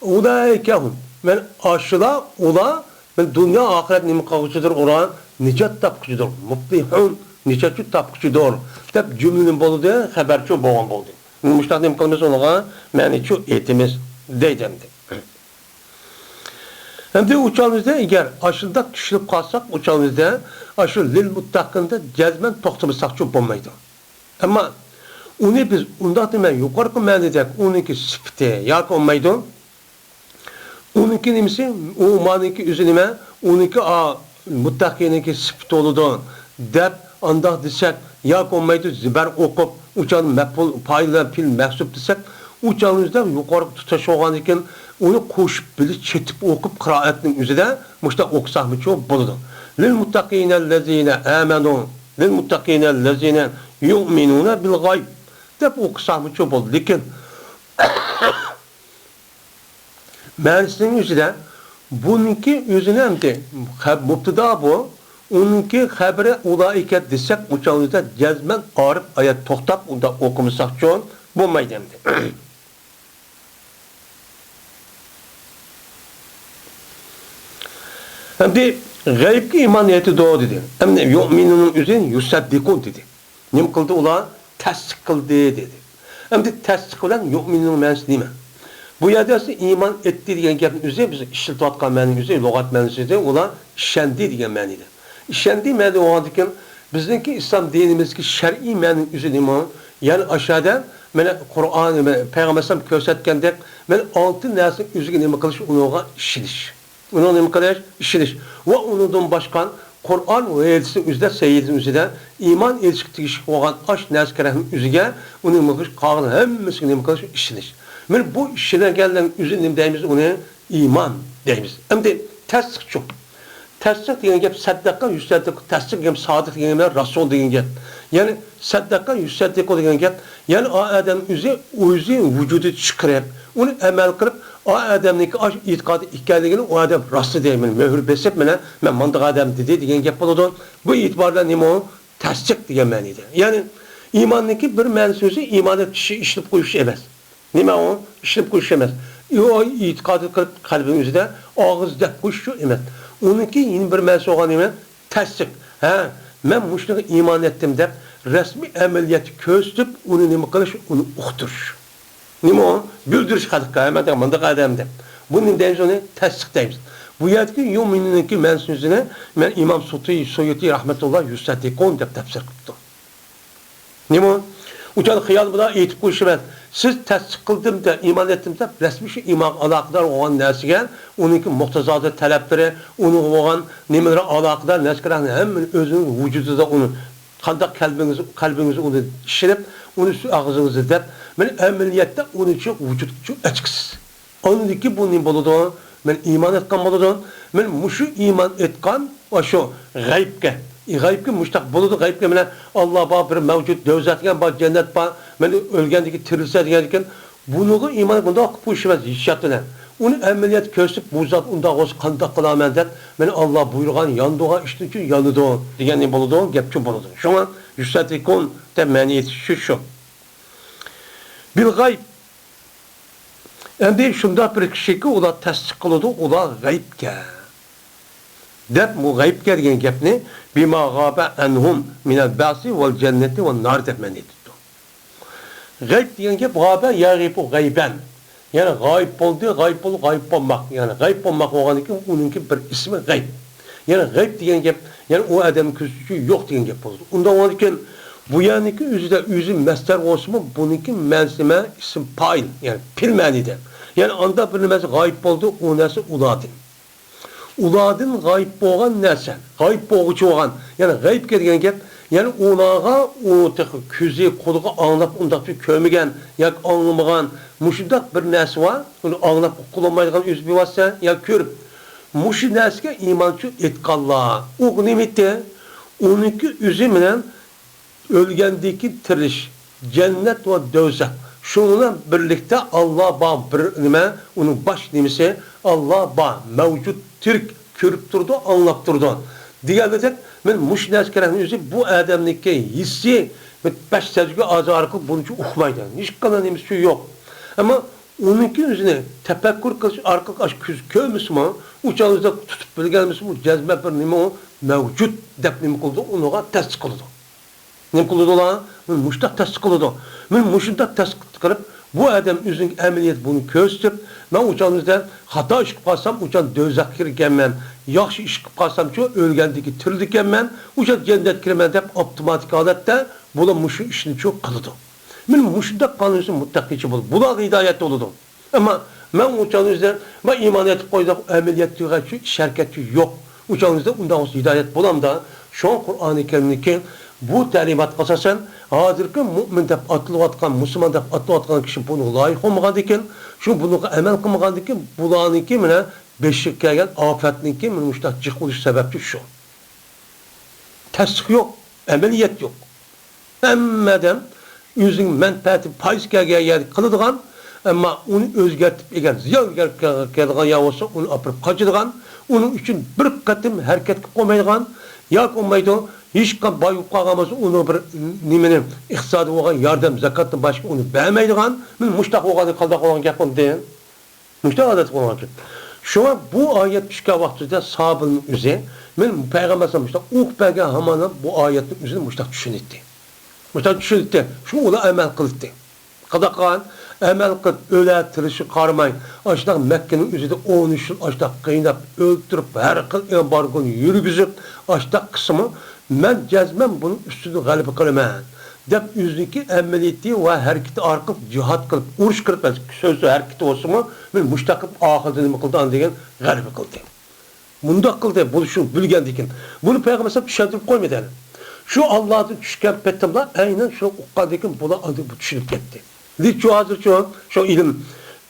ئۇلائىكە ھۇم. مەن ئاشۇلار، ئۇلار، مەن دۇنيا ئاخىرەت نېمە قىلغۇچىدۇر، ئۇلار نىجات تاپقۇچىدۇر. مۇپلىھۇن، نىجاتچى تاپقۇچىدۇر، دەپ جۈملىنى بولدى، خەبەرچۇ بولغان بولدى. مۇشۇنداق نېمە قىلىمىز ئۇنىڭغا؟ مەنىچۇ ئېيتىمىز، دەيدۇ ئەمدى. ئەمدى ئۇ چاغىمىزدا ئەگەر ئاشۇنداق چۈشىنىپ قالساق، ئۇ چاغىمىزدا ئاشۇ لىل مۇتتەقىندا جەزمەن توختىمىساقچۇ بولمايدۇ. ئەمما ئۇنى بىز ئۇنداق دېمەي، يۇقىرىقى مەنىدەك ئۇنىڭكى سۈپىتى ياكى بولمايدۇ. ئۇنىڭكى نېمىسى؟ ئۇ مانىكى ئۆزى نېمە؟ ئۇنىڭكى، ئا، مۇتتەقىنىڭكى سۈپىتى بولىدۇ دەپ ئانداق دېسەك ياكى بولمايدۇ، زىبەر ئوقۇپ، ئۇ چاغدا مەپئۇل، پائىل بىلەن پېئىل مەھزۇپ دېسەك، ئۇ چاغدا بىز يۇقىرىقى تۇتاش بولغاندىن كېيىن، ئۇنى قوشۇپ بىللە چېتىپ ئوقۇپ، قىرائەتنىڭ ئۆزىدە مۇشۇنداق ئوقۇساقمۇچۇ بولىدۇ. لىل مۇتتەقىنەللەزىنە ئامەنۇ، لىل مۇتتەقىنەللەزىنە يۇئمىنۇنە بىل غەيب دەپ ئوقۇساقمۇچۇ بولىدۇ. لېكىن مەنىسىنىڭ ئۆزىدە بۇنىڭكى ئۆزىنى ئەمدى خە-، مۇبتىدا بۇ، ئۇنىڭكى خەبىرى ئۇلائىكە دېسەك، ئۇ چاغدا جەزمەن ئارىپ ئايەت توختاپ ئۇنداق ئوقۇمىساقچۇ بولمايدۇ ئەمدى. ئەمدى غەيىبكە ئىمان ئېيتىدۇ دېدى. ئەمدى يۇئمىنۇنىڭ ئۆزى يۇسەددىقۇن دېدى. نېمە قىلدى ئۇلار؟ تەستىق قىلدى دېدى. ئەمدى تەستىق بىلەن يۇئمىنۇنىڭ مەنىسى نېمە؟ بۇ يەردە ئەسلى ئىمان ئېيتتى دېگەن گەپنىڭ ئۆزى، بىز ئىشلىتىۋاتقان مەنىنىڭ ئۆزى، لۇغەت مەنىسىدە ئۇلار ئىشەندى دېگەن مەنىدە. ئىشەندى مەنىدە بولغاندىكىن، بىزنىڭكى ئىسلام دىنىمىزدىكى شەرئىي مەنىنىڭ ئۆزى نېمە؟ يەنى ئاشۇ يەردە مانا قۇرئان، پەيغەمبەر ئەلەيھىسسالام كۆرسەتكەندەك، مانا ئالتە نەرسىنىڭ ئۆزىگە نېمە قىلىش، ئۇنىڭغا ئىشىنىش. ئۇنىڭ نېمە قىلىش؟ ئىشىنىش. ۋە ئۇنىڭدىن باشقا قۇرئان ۋە ھەدىسنىڭ ئۆزىدە، سەھىھنىڭ ئۆزىدە ئىمان ئېيتىشقا تېگىشلىك بولغان ئاش نەرسە كېرەكنىڭ ئۆزىگە، ئۇنىڭ نېمە قىلىش، قالغان ھەممىسىگە نېمە قىلىش؟ ئىشىنىش. مانا بۇ ئىشىنەلىگەنلەرنىڭ ئۆزىنى نېمە دەيمىز؟ ئۇنى ئىمان دەيمىز. ئەمدى تەستىقچۇ. تەستىق دېگەن گەپ سەددەقە يۇسەددىقۇ، تەستىق دېگەن سادىق دېگەن بىلەن رەسۇل دېگەن گەپ. يەنى سەددەقە يۇسەددىقۇ دېگەن گەپ، يەنى ئا ئادەم ئۆزى، ئۆزى ۋۇجۇدى چىقىرىپ، ئۇنى ئەمەل قىلىپ، ئا ئادەمنىڭكى ئاش ئېتىقادى ئىكەنلىكىنى ئۇ ئادەم راستلىدى، مانا مۆھۈر بېسىپ، مانا مەن مانداق ئادەم دېدى دېگەن گەپ بولىدۇ. بۇ ئېتىبار بىلەن نېمە ئۇ؟ تەستىق دېگەن مەنىدە. يەنى ئىماننىڭكى بىر مەنىسى ئۆزى ئىماننى چىشى ئىشلىپ قويۇش ئەمەس. نېمە ئۇ؟ ئىشلىتىپ قويۇش ئەمەس. ئۇ ئېتىقاد قىلىپ قەلبىنىڭ ئۆزىدە ئاغزىدا دەپ قويۇش شۇ ئەمەس. ئۇنىڭكى يەنە بىر مەنىسى بولغان نېمە؟ تەستىق. ھە، مەن مۇشۇنىڭغا ئىمان ئەتتىم دەپ رەسمىي ئەمەلىيەتتە كۆرسىتىپ، ئۇنى نېمە قىلىش، ئۇنى ئۇقتۇرۇش. نېمە ئۇ؟ بىلدۈرۈش خەلققە، ھە، مەن مانداق ئادەم دەپ. بۇنى نېمە دەيمىز ئۇنى؟ تەستىق دەيمىز. بۇ يەردىكى يۇمىننىڭكى مەنىسىنى مەن ئىمام سۇتى، سۇيۇتى رەھمەتۇللا يۇسەددىقۇن دەپ تەپسىر قىپتۇ. نېمە؟ ئۇچان خىيال بىلەن ئېيتىپ قويۇش ئەمەس. سىز تەستىق قىلدىم دەپ، ئىمان ئەتتىم دەپ، رەسمىي شۇ ئىمانغا ئالاقىدار بولغان نەرسىگە، ئۇنىڭكى مۇقتەزادىر تەلەپلىرى، ئۇنىڭغا بولغان نېمىلەر ئالاقىدار نەرسىلەرنى ھەممىنى ئۆزىنىڭ ۋۇجۇدىدا ئۇنى قانداق قەلبىڭىز، قەلبىڭىز ئۇنى ئىشىنىپ، ئۇنى سۈ-، ئاغزىڭىزدا دەپ، مانا ئەمەلىيەتتە ئۇنى شۇ ۋۇجۇدقا ئەچكىسىز. ئاندىن كېيىن بۇ نېمە بولىدۇ؟ مەن ئىمان ئېيتقان بولىدۇ. مەن مۇشۇ ئىمان ئېيتقان، ئاشۇ غەيىبكە، غەيىبكە مۇشتاق بولىدۇ، غەيىبكە مانا ئاللا بار، بىر مەۋجۇت، دوزاخ دېگەن بار، جەننەت بار، مەن ئۆلگەندىن كېيىن تىرىلسە دېگەندىكىن، بۇنىڭغا ئىمان مۇنداق قىلىپ قويۇش ئەمەس، ھېسسىيات بىلەن. ئۇنى ئەمەلىيەت كۆرسىتىپ، بۇ زات ئۇنداق بولسا قانداق قىلارمەن دەپ، مانا ئاللا بۇيرۇغان يانىدىغان ئىشنىڭ ئۈچۈن يانىدۇ دېگەن نېمە بولىدۇ؟ گەپچۇ بولىدۇ. شۇڭا يۇسەددىقۇن دەپ مەنە ئېيتىش شۇ. بىل غەيب. ئەمدى شۇنداق بىر كىشىكى ئۇلار تەستىق قىلىدۇ، ئۇلار غەيىبكە دەپ، بۇ غەيىبكە دېگەن گەپنى بىما غابە ئەنھۇم مىنەل بەسى ۋەل جەننەتى ۋەن نار دەپ مەنە ئېيتىپتۇ. غەيىب دېگەن گەپ غابە يەغىبۇ غەيبەن. يەنى غايىب بولدى، غايىب بول-، غايىب بولماق. يەنى غەيىب بولماق بولغاندىن كېيىن ئۇنىڭكى بىر ئىسمى غەيب. يەنى غەيب دېگەن گەپ، يەنى ئۇ ئادەمنىڭ كۆزى ئۈچۈن يوق دېگەن گەپ بولىدۇ. ئۇنداق بولغاندىن كېيىن بۇ يەرنىڭكى ئۆزىدە ئۆزى مەسدەر بولسىمۇ، بۇنىڭكى مەنىسى نېمە؟ ئىسىم پائىل، يەنى پېئىل مەنىدە. يەنى ئاندا بىر نەرسە غايىب بولدى، ئۇ نەرسە ئۇلاردىن. ئۇلاردىن غايىب بولغان نەرسە، غايىب بولغۇچى بولغان. يەنى غەيىبكە دېگەن گەپ، يەنى ئۇلارغا ئۇ تېخى كۆزى، قۇلىقى ئاڭلاپ ئۇنداق بىر كۆرمىگەن ياكى ئاڭلىمىغان مۇشۇنداق بىر نەرسە بار، ئۇنى ئاڭلاپ ئۇققىلى بولمايدىغان ئۆزى بىۋاسىتە ياكى كۆرۈپ، مۇشۇ نەرسىگە ئىمان ئېيتقانلار. ئۇ نېمە ئىدى؟ ئۇنىڭكى ئۆزى بىلەن ئۆلگەندىن كېيىن تىرىلىش، جەننەت ۋە دوزاخ. شۇنىڭ بىلەن بىرلىكتە ئاللا بار بىر نېمە، ئۇنىڭ باش نېمىسى، ئاللا بار، مەۋجۇت، تىرىك، كۆرۈپ تۇرىدۇ، ئاڭلاپ تۇرىدۇ. دېگەندەك، مەن مۇشۇ نەرسە كېرەكنىڭ ئۆزى بۇ ئادەمنىڭكى ھېسسىي بەش سەزگۈ ئەزا ئارقىلىق بۇنىڭچە ئۇقمايدۇ. ھېچقانداق نېمىسى يوق. ئەمما ئۇنىڭكى ئۆزىنى تەپەككۇر قىلىش ئارقىلىق ئاشۇ كۆز كۆرمىسىمۇ، ئۇ چاغدا تۇتۇپ بىلگەنمىسىمۇ، جەزمەن بىر نېمە ئۇ مەۋجۇت دەپ نېمە قىلىدۇ، ئۇنىڭغا تەستىق قىلىدۇ. نېمە قىلىدۇ ئۇلار؟ مۇشۇنداق تەستىق قىلىدۇ. مەن مۇشۇنداق تەستىق قىلىپ، بۇ ئادەم ئۆزىنىڭ ئەمەلىيەت بۇنى كۆرسىتىپ، مەن ئۇ چاغدا خاتا ئىش قىلىپ قالسام، ئۇ چاغدا دوزاخقا كىرىدىكەنمەن، ياخشى ئىش قىلىپ قالسامچۇ، ئۆلگەندىن كېيىن تىرىلىدىكەنمەن، ئۇ چاغدا جەننەتكە كىرىمەن دەپ ئاپتوماتىك ھالەتتە بۇلار مۇشۇ ئىشنىچۇ قىلىدۇ. مەن مۇشۇنداق قانۇنسىز مۇتتەقىچى بولۇپ، بۇلارغا ھىدايەت بولىدۇ. ئەمما مەن ئۇ چاغدا ئۆزۈم، مەن ئىمان ئېيتىپ قويدۇق، ئەمەلىيەتتە شۇ ئىش ھەرىكەتتە يوق. ئۇ چاغدا ئۇنداق بولسا ھىدايەت بولامدا؟ شۇڭا قۇرئانى كەرىمدىكى بۇ تەلىماتقا ئاساسەن، ھازىرقى مۇئمىن دەپ ئاتىلىۋاتقان، مۇسۇلمان دەپ ئاتىلىۋاتقان كىشى بۇنىڭغا لايىق بولمىغاندىكىن، شۇ بۇنىڭغا ئەمەل قىلمىغاندىكىن، بۇلارنىڭكى مانا بېشىغا كەلگەن ئاپەتنىڭكى مانا مۇشۇنداق جىق بولۇش سەۋەبچى شۇ. تەستىق يوق، ئەمەلىيەت يوق. ھەممە ئادەم ئۆزىنىڭ مەنپەئەتى، پايدىسى كەلگەن يەردە قىلىدىغان، ئەمما ئۇنى ئۆزگەرتىپ، ئەگەر زىيان كەلگەن يەر بولسا، ئۇنى ئاپىرىپ قاچىدىغان، ئۇنىڭ ئۈچۈن بىر قېتىم ھەرىكەت قىلىپ قويمايدىغان، ياكى بولمايدۇ، ھېچقانداق باي بولۇپ قالغان بولسا، ئۇنىڭ بىر نېمىنى، ئىقتىسادىي بولغان ياردەم، زاكاتتىن باشقا ئۇنى بەرمەيدىغان، مانا مۇشۇنداق بولغاندا قانداق بولغان گەپ ئۇندىن؟ مۇشۇنداق ئادەت قىلغانكەن. شۇڭا بۇ ئايەت چۈشكەن ۋاقتىدا سابىلنىڭ ئۆزى، مەن پەيغەمبەر ئەلەيھىسسالام مۇشۇنداق ئوقۇپ بەرگەن ھامان بۇ ئايەتنىڭ ئۆزىنى مۇشۇنداق چۈشىنەتتى. مۇشۇنداق چۈشىنەتتى. شۇ ئۇلار ئەمەل قىلاتتى. قانداق قىلغان؟ ئەمەل قىلىپ، ئۆلە تىرىلىشىغا قارىماي، ئاشۇنداق مەككىنىڭ ئۆزىدە ئون ئۈچ يىل ئاشۇنداق قىيناپ، ئۆلتۈرۈپ، ھەر خىل ئېمبارگونى يۈرگۈزۈپ، ئاشۇنداق قىلسىمۇ، مەن جەزمەن بۇنىڭ ئۈستىدىن غەلىبە قىلىمەن، دەپ ئۆزىنىڭكى ئەمەلىيىتى ۋە ھەرىكىتى ئارقىلىق جىھاد قىلىپ، ئۇرۇش قىلىپ، سۆز ھەرىكىتى بولسىمۇ، مەن مۇشۇنداق قىلىپ ئاخىرىدا نېمە قىلدى، ئاندىن كېيىن غەلىبە قىلدى. مۇنداق قىلدى، بۇ شۇ بىلگەندىكىن. بۇنى پەيغەمبەر ئەلەيھىسسالام چۈشەندۈرۈپ قويمىدى ھەلى. شۇ ئاللادىن چۈشكەن پېتىملا ئەينەن شۇنى ئۇققاندىكىن بۇلار ئاندىن بۇ چۈشىنىپ كەتتى. لېكىن ھازىرچۇ شۇ ئىلىم،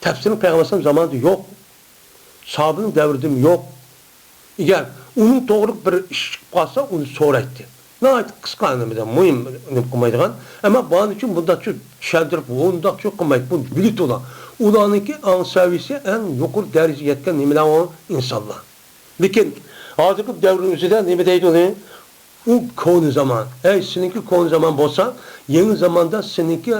تەپسىرنىڭ پەيغەمبەر ئەلەيھىسسالام زامانىدا يوق. ساھابىنىڭ دەۋرىدىمۇ يوق. ئەگەر ئۇنىڭ توغرا بىر ئىش چىقىپ قالسا، ئۇنى سورايتتى. ناھايىتى قىسقا، نېمىدە، مۇھىم نېمە قىلمايدىغان. ئەمما بارنى ئۈچۈن بۇنداقچۇ چۈشەندۈرۈپ، ئۇنداقچۇ قىلمايدۇ. بۇنى بىلىدۇ ئۇلار. ئۇلارنىڭكى ئاڭ سەۋىيىسى ئەڭ يۇقىرى دەرىجىگە يەتكەن نېمىلەر ئۇ ئىنسانلار. لېكىن ھازىرقى دەۋرنىڭ ئۆزىدە نېمە دەيدۇ ئۇنى؟ ئۇ كونا زامان. ئەي، سېنىڭكى كونا زامان بولسا، يېڭى زاماندا سېنىڭكى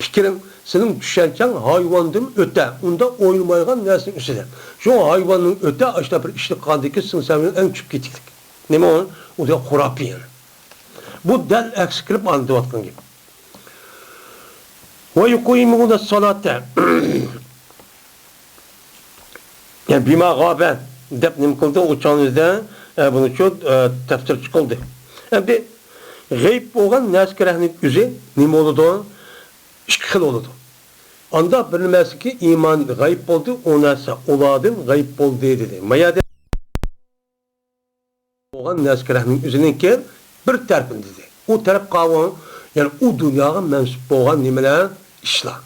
پىكرىڭ، سېنىڭ چۈشەنچەڭ ھايۋاندىن ئۆتە، ئۇنداق ئويلىمايدىغان نەرسىنىڭ ئۈستىدە. شۇ ھايۋاندىن ئۆتە، ئاشۇنداق بىر ئىشنى قىلغاندىن كېيىن سېنىڭ سەۋىيەڭ ئەڭ چۈشۈپ كېتىكلىك. نېمە ئۇ؟ ئۇ دېگەن خۇراپىي يەنە. بۇ دەل ئەكسىگە كىرىپ ئاندىن دەۋاتقان گەپ. ويقيمون الصلاة. يەنى بما غاب دەپ نېمە قىلدى؟ ئۇ چاغنىڭ ئۆزىدە، ئە، بۇنىچۇ، ئە، تەپسىر چىقىلدى. ئەمدى غەيىب بولغان نەرسىگە رەھنىڭ ئۆزى نېمە بولىدۇ؟ ئىككى خىل بولىدۇ. ئاندا بىر نەرسىگە ئىمان غەيىب بولدى، ئۇ نەرسە ئۇلاردىن غەيىب بولدى دېدى. ما يەردە بولغان نەرسىگە رەھنىڭ ئۆزىنىڭكى بىر تەرىپىنى دېدى. ئۇ تەرەپ قاۋۇ، يەنى ئۇ دۇنياغا مەنسۇپ بولغان نېمىلەر؟ ئىشلار.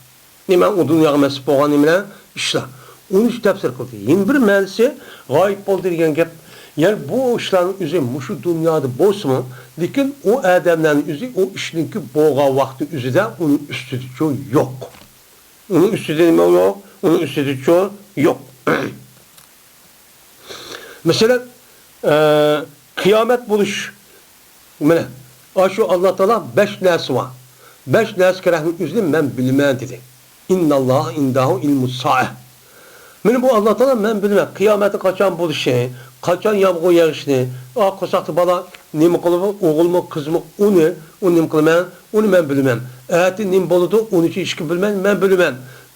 نېمە ئۇ دۇنياغا مەنسۇپ بولغان نېمىلەر؟ ئىشلار. ئۇنى شۇ تەپسىر قىلدى. يەنە بىر مەنىسى غايىب بولدى دېگەن گەپ. يەنى بۇ ئىشلارنىڭ ئۆزى مۇشۇ دۇنيادا بولسىمۇ، لېكىن ئۇ ئادەملەرنىڭ ئۆزى ئۇ ئىشنىڭكى بولغان ۋاقتى ئۆزىدە ئۇنىڭ ئۈستىدىچۇ يوق. ئۇنىڭ ئۈستىدە نېمە يوق؟ ئۇنىڭ ئۈستىدىچۇ يوق. مەسىلەن، ئە، قىيامەت بولۇش، مانا، ئاشۇ ئاللا تائالا بەش نەرسە بار. بەش نەرسىگە رەھنىڭ ئۆزىنى مەن بىلىمەن دېدى. إن الله عنده علم الساعة. مانا بۇ ئاللا تائالا مەن بىلىمەن، قىيامەتنىڭ قاچان بولۇشى، قاچان يامغۇر يېغىشىنى، ئا، قورساقتا بالا نېمە قىلىدۇ، ئوغۇلمۇ، قىزمۇ، ئۇنى، ئۇنى نېمە قىلىمەن، ئۇنى مەن بىلىمەن. ئەتە نېمە بولىدۇ، ئۇنىچۇ ھېچكىم بىلمەيدۇ، مەن بىلىمەن.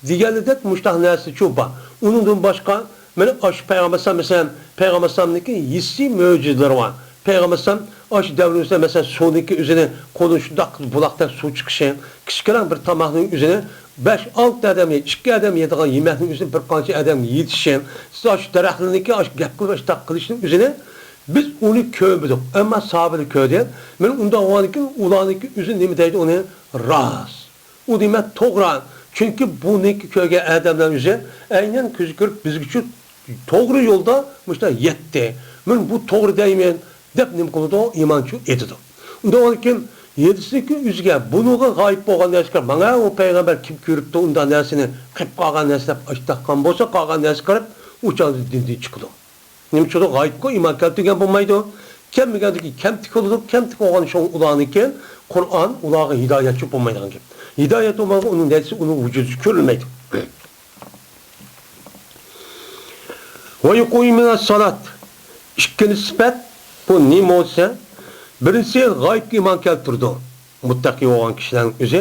دېگەنلىدەك مۇشۇنداق نەرسىچۇ بار. ئۇنىڭدىن باشقا، مانا ئاشۇ پەيغەمبەر ئەلەيھىسسالام، مەسىلەن، پەيغەمبەر ئەلەيھىسسالامنىڭكى ھېسسىي مۆجىزىلىرى بار. پەيغەمبەر ئەلەيھىسسالام ئاشۇ دەۋرىمىزدە، مەسىلەن، سۇنىڭكى ئۆزىنى، قولىنى شۇنداق قىلىپ بۇلاقتەك سۇ چىقىشى، كىچىككىنە بىر تاماقنىڭ ئۆزىنى بەش، ئالتە ئادەم يەي-، ئىككى ئادەم يەيدىغان يېمەكنىڭ ئۆزىنى بىر قانچە ئادەمگە يېتىشى، سىز ئاشۇ دەرەخلەرنىڭكى ئاشۇ گەپ قىلىپ، ئاشۇنداق قىلىشنىڭ ئۆزىنى بىز ئۇنى كۆرمىدۇق، ئەمما ساھابىلەر كۆردى. مانا ئۇنداق بولغاندىكىن ئۇلارنىڭكى ئۆزى نېمە دەيدۇ ئۇنى؟ راست. ئۇ دېمەك توغرا. چۈنكى بۇنىڭكى كۆرگەن ئادەملەر ئۆزى ئەينەن كۆزى كۆرۈپ بىزگىچۇ توغرا يولدا مۇشۇنداق يەتتى. مەن بۇ توغرا دەيمەن دەپ نېمە قىلىدۇ؟ ئىمانچۇ ئېتىدۇ. ئۇنداق بولغاندىكىن يېتىسىنىڭكى ئۆزىگە بۇنىڭغا غايىب بولغان نەرسە كىرىپ، ماڭا ئۇ پەيغەمبەر كىم كۆرۈپتۇ ئۇنداق نەرسىنى، قىلىپ قالغان نەرسە دەپ ئاشتاققان بولسا، قالغان نەرسە كىرىپ ئۇ چاغدا دىندىن چىقىدۇ. نېمە ئۈچۈن غايىبقا ئىمان كەلتۈرگەن بولمايدۇ. كەلمىگەندىكى كەمتۈك بولىدۇ. كەمتۈك بولغان شۇڭا ئۇلارنىڭكى قۇرئان ئۇلارغا ھىدايەتچى بولمايدىغان گەپ. ھىدايەت بولمىغان ئۇنىڭ نەتىجىسى ئۇنىڭ ۋۇجۇدى كۆرۈلمەيدۇ. ۋە يۇقىمۇنەسسالات. ئىككىنچى سۈپەت، بۇ نېمە بولسا، بىرىنچىسى غايىبقا ئىمان كەلتۈرىدۇ. مۇتتەقى بولغان كىشىلەرنىڭ ئۆزى.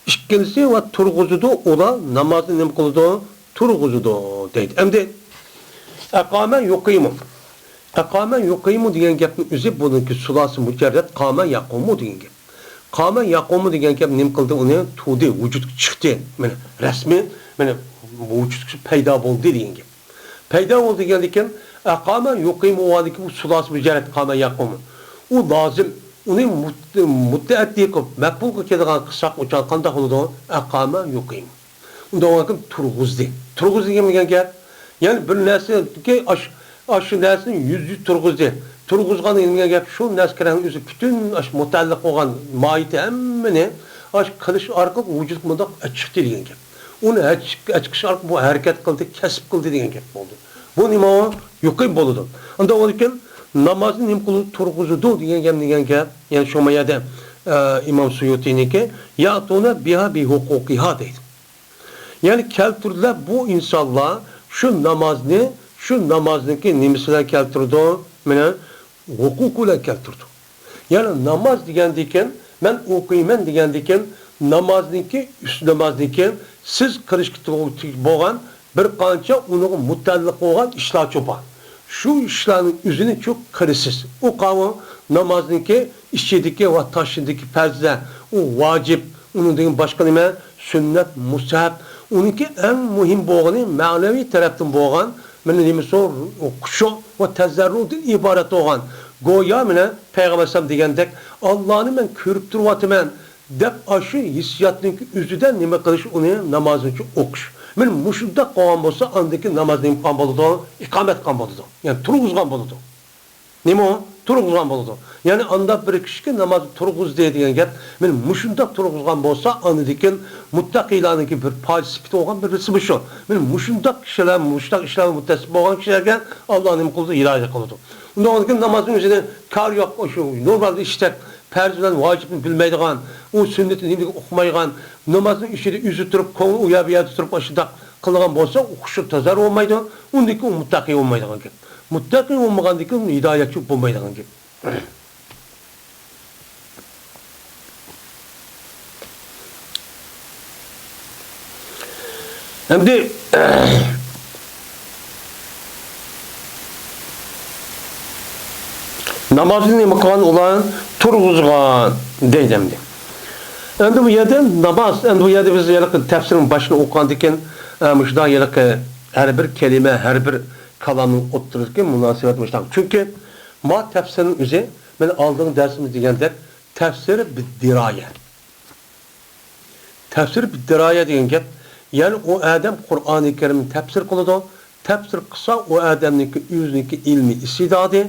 ئىككىنچىسى ۋە تۇرغۇزىدۇ، ئۇلار نامازنى نېمە قىلىدۇ؟ تۇرغۇزىدۇ دەيدۇ. ئەمدى ئەقامە يۇقىمۇ. ئەقامە يۇقىمۇ دېگەن گەپنىڭ ئۆزى بۇنىڭكى سۇلاسى مۇجەررەت قامە يەقۇمۇ دېگەن گەپ. قامە يەقۇمۇ دېگەن گەپ نېمە قىلدى؟ ئۇنى تۇردى، ۋۇجۇدقا چىقتى. مانا رەسمىي، مانا ۋۇجۇدقا پەيدا بولدى دېگەن گەپ. پەيدا بولدى دېگەندىكىن، ئەقامە يۇقىمۇ بولغاندىكىن بۇ سۇلاسى مۇجەررەت قامە يەقۇمۇ. ئۇ لازىم، ئۇنى مۇت-، مۇتتەئەددى قىلىپ، مەپئۇلغا كېلىدىغان قىلساق، ئۇ چاغ قانداق بولىدۇ؟ ئەقامە يۇقىمۇ. ئۇنداق بولغاندىكىن تۇرغۇزدى. تۇرغۇزدى دېگەن گەپ، يەنى بىر نەرسىنى ئاش-، ئاشۇ نەرسىنى يۈزدە تۇرغۇزدى. تۇرغۇزغان دېگەن گەپ شۇ نەرسە كىرەڭ ئۆزى پۈتۈن ئاشۇ مۇتەئەللىق بولغان ماھىيىتى ھەممىنى ئاشۇ قىلىش ئارقىلىق ۋۇجۇدقا مۇنداق ئەچىقتى دېگەن گەپ. ئۇنى ئەچىق-، ئەچىقىش ئارقىلىق بۇ ھەرىكەت قىلدى، كەسىپ قىلدى دېگەن گەپ بولدى. بۇ نېمە ئۇ؟ يۇقىم بولىدۇ. ئۇنداق بولىدىكەن، نامازنى نېمە قىلىدۇ؟ تۇرغۇزىدۇ دېگەن گەپ، دېگەن گەپ. يەنى شۇ يەردە، ئە، ئىمام سۇيۇتىنىڭكى، يەئتۇنە بىھا بىھۇقۇقىھا دەيدۇ. يەنى كەلتۈردىلەر بۇ ئىنسانلار شۇ نامازنى، شۇ نامازنىڭكى نېمىسى بىلەن كەلتۈرىدۇ؟ مانا ھوقۇقى بىلەن كەلتۈرىدۇ. يەنى ناماز دېگەندىكىن، مەن ئوقۇيمەن دېگەندىكىن، نامازنىڭكى، ئۈستى نامازنىڭكى سىز قىلىشقا تېگىشلىك بولغان بىر قانچە ئۇنىڭغا مۇتەئەللىق بولغان ئىشلارچۇ بار. شۇ ئىشلارنىڭ ئۆزىنىچۇ قىلىسىز. ئۇ قاۋۇ نامازنىڭكى ئىچىدىكى ۋە تاشىدىكى پەرزلەر، ئۇ ۋاجىپ، ئۇنىڭدىن باشقا نېمە؟ سۈننەت، مۇستەھەب. ئۇنىڭكى ئەڭ مۇھىم بولغىنى مەنىۋى تەرەپتىن بولغان، مانا نېمىسى، خۇشۇ ۋە تەزەررۇدىن ئىبارەت بولغان. گويا مانا پەيغەمبەر ئەلەيھىسسالام دېگەندەك، ئاللانى مەن كۆرۈپ تۇرۇۋاتىمەن دەپ، ئاشۇ ھېسسىياتنىڭكى ئۆزىدە نېمە قىلىش، ئۇنى نامازنىچۇ ئوقۇش. مانا مۇشۇنداق قىلغان بولسا، ئاندىن كېيىن ناماز نېمە قىلغان بولىدۇ؟ ئىقامەت قىلغان بولىدۇ. يەنى تۇرغۇزغان بولىدۇ. نېمە ئۇ؟ تۇرغۇزغان بولىدۇ. يەنى ئانداق بىر كىشىكى نامازنى تۇرغۇزدى دېگەن گەپ، مانا مۇشۇنداق تۇرغۇزغان بولسا، ئاندىن كېيىن مۇتتەقىيلارنىڭكى بىر پايدا سۈپىتى بولغان بىرسى مۇشۇ. مانا مۇشۇنداق كىشىلەر، مۇشۇنداق ئىشلارغا مۇتتەسىپ بولغان كىشىلەرگە ئاللا نېمە قىلىدۇ؟ ھىدايەت قىلىدۇ. ئۇنداق بولغاندىكىن نامازنىڭ ئۆزىنى كارى يوق، شۇ نورمال ئىشتەك پەرز بىلەن ۋاجىپنى بىلمەيدىغان، ئۇ سۈننىتى نېمىنى ئۇقمايدىغان، نامازنىڭ ئىچىدە ئۆزى تۇرۇپ، كۆڭلى ئۇ يەر بۇ يەردە تۇرۇپ، ئاشۇنداق قىلغان بولسا، ئۇ خۇشۇ تەزەر بولمايدۇ، ئۇندىن كېيىن ئۇ مۇتتەقىي بولمايدىغان گەپ. مۇتتەقىي بولمىغاندىن كېيىن ھىدايەتچى بولمايدىغان گەپ. ئەمدى نامازنى نېمە قىلغان ئۇلار؟ تۇرغۇزغان دەيدۇ ئەمدى. ئەمدى بۇ يەردە ناماز، ئەمدى بۇ يەردە بىز ھېلىقى تەپسىرنىڭ باشىنى ئوقۇغاندىن كېيىن، ئە، مۇشۇنداق ھېلىقى ھەر بىر كەلىمە، ھەر بىر كالامنىڭ ئوتتۇرىسىدىكى مۇناسىۋەت مۇشۇنداق. چۈنكى ما تەپسىرنىڭ ئۆزى، مانا ئالدىنقى دەرسىمىزدە دېگەندەك، تەپسىر بىددىرايە. تەپسىر بىددىرايە دېگەن گەپ، يەنى ئۇ ئادەم قۇرئانى كەرىمنى تەپسىر قىلىدۇ. تەپسىر قىلسا، ئۇ ئادەمنىڭكى ئۆزىنىڭكى ئىلمىي ئىستىدادى،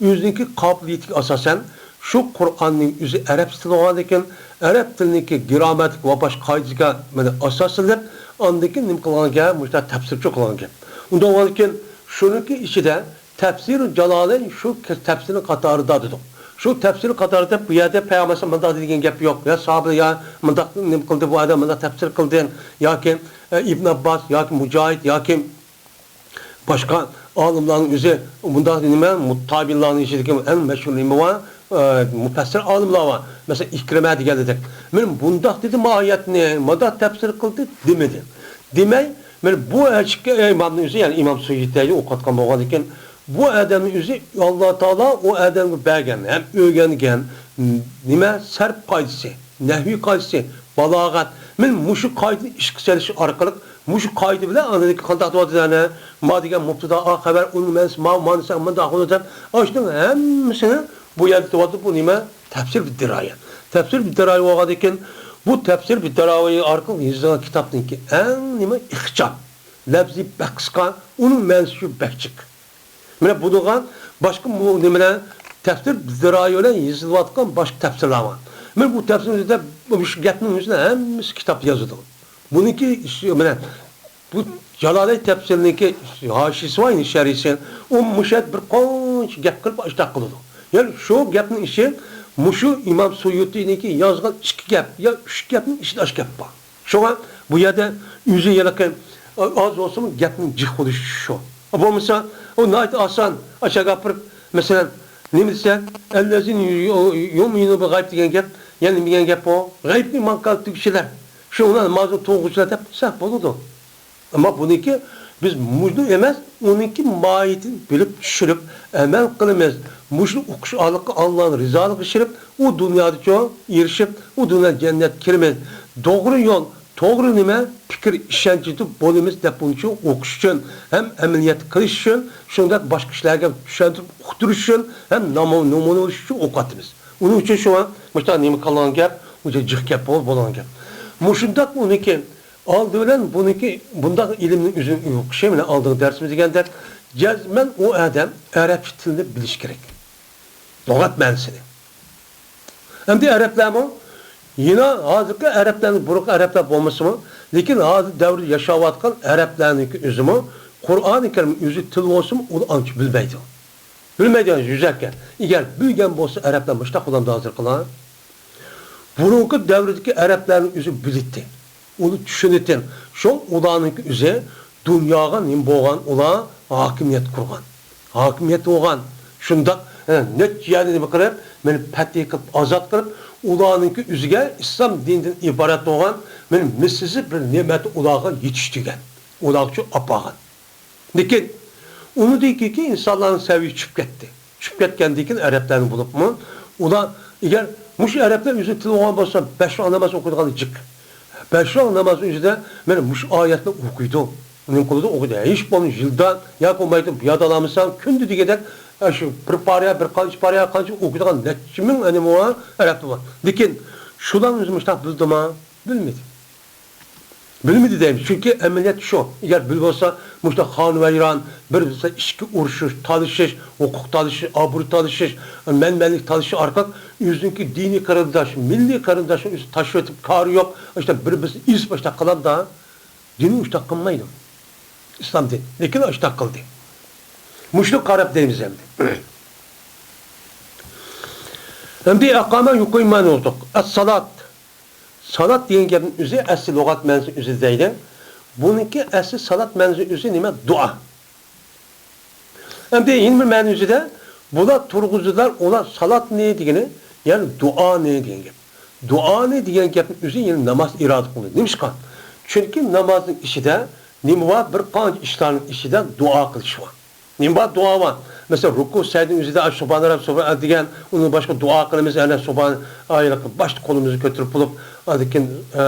ئۆزىنىڭكى قابىلىيىتىگە ئاساسەن، شۇ قۇرئاننىڭ ئۆزى ئەرەب تىلى بولغاندىكىن، ئەرەب تىلىنىڭكى گرامماتىك ۋە باشقا قائىدىسىگە، مانا، ئاساسلىنىپ، ئاندىن كېيىن نېمە قىلغانكەن، مۇشۇنداق تەپسىرچۇ قىلغانكەن. ئۇنداق بولغاندىكىن، شۇنىڭكى ئىچىدە تەپسىرى جالالەين شۇ تەپسىرنىڭ قاتارىدا دېدۇق. شۇ تەپسىرنىڭ قاتارىدا بۇ يەردە پەيغەمبەر مۇنداق دېگەن گەپ يوق. يا ساھابىلەر يا مۇنداق نېمە قىلدى، بۇ ئادەم مۇنداق تەپسىر قىلدى. ياكى، ئە، ئىبن ئابباس، ياكى مۇجاھىد، ياكى باشقا ئالىملارنىڭ ئۆزى مۇنداق نېمە، تابىئىنلارنىڭ ئىچىدىكى ئەڭ مەشھۇر نېمە بار؟ ئە، مۇپەسسىر ئالىملار بار. مەسىلەن، ئىكرىمە دېگەندەك. مانا مۇنداق دېدى، ما ئايەتنى مۇنداق تەپسىر قىلدى دېمىدى. دېمەي، مانا بۇ ئەشىككە ئىمامنىڭ ئۆزى، يەنى ئىمام سۇيۇتى ئوقۇۋاتقان بولغاندىكىن، بۇ ئادەمنىڭ ئۆزى ئاللا تائالا ئۇ ئادەمگە بەرگەن ھەم ئۆگەنگەن، نېمە، سەرپ قائىدىسى، نەھۋىي قائىدىسى، بالاغەت. مانا مۇشۇ قائىدىنى ئىشقا سېلىش ئارقىلىق مۇشۇ قائىدە بىلەن ئاندىن كېيىن قانداق دەۋاتىدۇ، يەنى ما دېگەن مۇپتىدا، ئا خەۋەر، ئۇنىڭ مەنىسى ما، مانىسى مۇنداق بولىدۇ دەپ، ئاشۇنىڭ ھەممىسىنى بۇ يەردە دەۋاتىدۇ. بۇ نېمە؟ تەپسىر بىددىرايە. تەپسىر بىددىرايە بولغاندىن كېيىن، بۇ تەپسىر بىددىرايە ئارقىلىق يېزىلغان كىتابنىڭكى ئەڭ نېمە؟ ئىخچام. لەپزى بەك قىسقا، ئۇنىڭ مەنىسى شۇ بەك جىق. مانا بۇنىڭغا باشقا بۇ نېمىلەر، تەپسىر بىددىرايە بىلەن يېزىلىۋاتقان باشقا تەپسىرلەر بار. مانا بۇ تەپسىرنىڭ ئۆزىدە مۇشۇ گەپنىڭ ئۆزىنى ھەممىسى كىتابتا يازىدۇ. بۇنىڭكى ئىشى مانا بۇ جالالەي تەپسىرنىڭكى ھاشىيىسى بار، يەنى شەرھىسى. ئۇ مۇشۇ يەردە بىر قانچە گەپ قىلىپ ئاشۇنداق قىلىدۇ. يەنى شۇ گەپنىڭ ئىشى مۇشۇ ئىمام سۇيۇتىنىڭكى يازغان ئىككى گەپ يا ئۈچ گەپنىڭ ئىچىدە ئاشۇ گەپ بار. شۇڭا بۇ يەردە ئۆزى ھېلىقى ئاز بولسىمۇ گەپنىڭ جىق بولۇشى شۇ. بولمىسا ئۇ ناھايىتى ئاسان، ئاشۇ يەرگە ئاپىرىپ، مەسىلەن، نېمە دېسە، ئەللەزىنە يۇ-، يۇ-، يۇمىنۇ بىل غەيب دېگەن گەپ، يەنى نېمە دېگەن گەپ ئۇ؟ غەيبنى ئىمان قىلىدىغان كىشىلەر، شۇ ئۇلار نامازنى تۇرغۇزغۇچىلار دەپ قىلسا بولىدۇ. ئەمما بۇنىڭكى بىز مۇشۇنى ئەمەس، ئۇنىڭكى ماھىيىتىنى بىلىپ چۈشىنىپ ئەمەل قىلىمىز. مۇشۇنى ئوقۇش ئارقىلىق ئاللانىڭ رىزالىقىغا ئېرىشىپ، ئۇ دۇنيادىچۇ ئېرىشىپ، ئۇ دۇنيادا جەننەتكە كىرىمىز. توغرا يول، توغرا نېمە، پىكىر ئىشەنچىدە بولىمىز دەپ بۇنىچۇ ئوقۇش ئۈچۈن ھەم ئەمەلىيەتتە قىلىش ئۈچۈن، شۇنداق باشقا كىشىلەرگە چۈشەندۈرۈپ ئۇقتۇرۇش ئۈچۈن ھەم نامۇ-، نومۇنە بولۇش ئۈچۈن ئوقۇۋاتىمىز. ئۇنىڭ ئۈچۈن شۇڭا مۇشۇنداق نېمە قىلغان گەپ، ئۇنچە جىق گەپ بول-، بولغان گەپ. مۇشۇنداق ئۇنىڭكى ئالدى بىلەن بۇنىڭكى بۇنداق ئىلىمنىڭ ئۆزىنى ئوقۇشى، مانا ئالدىنقى دەرسىمىزدە دېگەندەك، جەزمەن ئۇ ئادەم ئەرەبچە تىلنى بىلىشى كېرەك. لۇغەت مەنىسىنى. ئەمدى ئەرەبلەرمۇ، يەنە ھازىرقى ئەرەبلەرنى، بۇرۇنقى ئەرەبلەر بولمىسىمۇ، لېكىن ھازىر دەۋردە ياشاۋاتقان ئەرەبلەرنىڭكى ئۆزىمۇ قۇرئانى كەرىم ئۆزى تىل بولسىمۇ، ئۇنى ئانچە بىلمەيدۇ. بىلمەيدىغان يۈزەكى. ئەگەر بىلگەن بولسا، ئەرەبلەر مۇشۇنداق قىلامدۇ ھازىر قىلار؟ بۇرۇنقى دەۋردىكى ئەرەبلەرنىڭ ئۆزى بىلىتتى. ئۇنى چۈشىنىتتى. شۇڭا ئۇلارنىڭكى ئۆزى دۇنياغا نېمە بولغان؟ ئۇلار ھاكىمىيەت قۇرغان. ھاكىمىيەت بولغان. شۇنداق، ھە، نەچچە يەرنى نېمە قىلىپ، مېنى پەتھى قىلىپ، ئازاد قىلىپ، ئۇلارنىڭكى ئۆزىگە ئىسلام دىنىدىن ئىبارەت بولغان، مېنى مىسلىسىز بىر نېمەتنى ئۇلارغا يېتىشتۈرگەن. ئۇلارغا شۇ ئاپارغان. لېكىن ئۇنىڭدىن كېيىنكى ئىنسانلارنىڭ سەۋىيىسى چۈشۈپ كەتتى. چۈشۈپ كەتكەندىن كېيىن ئەرەبلەرنى بولۇپمۇ، ئۇلار ئەگەر مۇشۇ ئەرەبلەر ئۆزى تىل بولغان بولسا، بەش ۋاق ناماز ئوقۇيدىغان جىق. بەش ۋاق ناماز ئۆزىدە مانا مۇشۇ ئايەتنى ئوقۇيدۇ. نېمە قىلىدۇ؟ ئوقۇيدۇ. ھېچ بولمىسا يىلدا ياكى بولمايدۇ، يادالامىساڭ كۈندە دېگۈدەك، ئاشۇ بىر پارە، بىر قانچە پارە، قانچە ئوقۇيدىغان نەچچە مىڭ ئەنە ئەرەبلەر بار. لېكىن شۇلار ئۆزى مۇشۇنداق بىلدىما؟ بىلمىدى. بىلمىدى دەيمىز، چۈنكى ئەمەلىيەت شۇ. ئەگەر بىلىۋالسا، مۇشۇنداق قانۇن ۋەيران، بىر بىلسە ئىچكى ئۇرۇشۇش، تالىشىش، ھوقۇق تالىشىش، ئابرۇي تالىشىش، مەنمەنلىك تالىشىش ئارقىلىق ئۆزىنىڭكى دىنىي قېرىنداش، مىللىي قېرىنداشنى ئۆزى تاشلىۋېتىپ كارى يوق، ئىشتە بىر-بىرسىنى ئېزىپ ئاشتاق قىلامدا، دىنى ئاشتاق قىلمايدۇ. ئىسلام دىنى. لېكىن ئاشتاق قىلدى. مۇشۇنى قاراپ دەيمىز ئەمدى. ئەمدى ئەقامە يۇقىمۇ نۇتۇق. ئەس-سالات. سالات دېگەن گەپنىڭ ئۆزى ئەسلى لۇغەت مەنىسى ئۆزى دەيدۇ. بۇنىڭكى ئەسلى سالات مەنىسى ئۆزى نېمە؟ دۇئا. ئەمدى يەنە بىر مەنىسىدە بۇلار تۇرغۇزدىلار، ئۇلار سالاتنى دېگىنى، يەنى دۇئانى دېگەن گەپ. دۇئانى دېگەن گەپنىڭ ئۆزى يەنى ناماز ئىرادە قىلىنىدۇ. نېمىشقا؟ چۈنكى نامازنىڭ ئىچىدە نېمە بار؟ بىر قانچە ئىشلارنىڭ ئىچىدە دۇئا قىلىش بار. نېمە بار؟ دۇئا بار. مەسىلەن، رۇكۇ سەجدىنىڭ ئۆزىدە سۇبھان رەب، سۇبھان دېگەن، ئۇنىڭ باشقا دۇئا قىلىمىز، ئەنە سۇبھان ئايلىق باشتا قولىمىزنى كۆتۈرۈپ بولۇپ، ئاندىن كېيىن، ئە،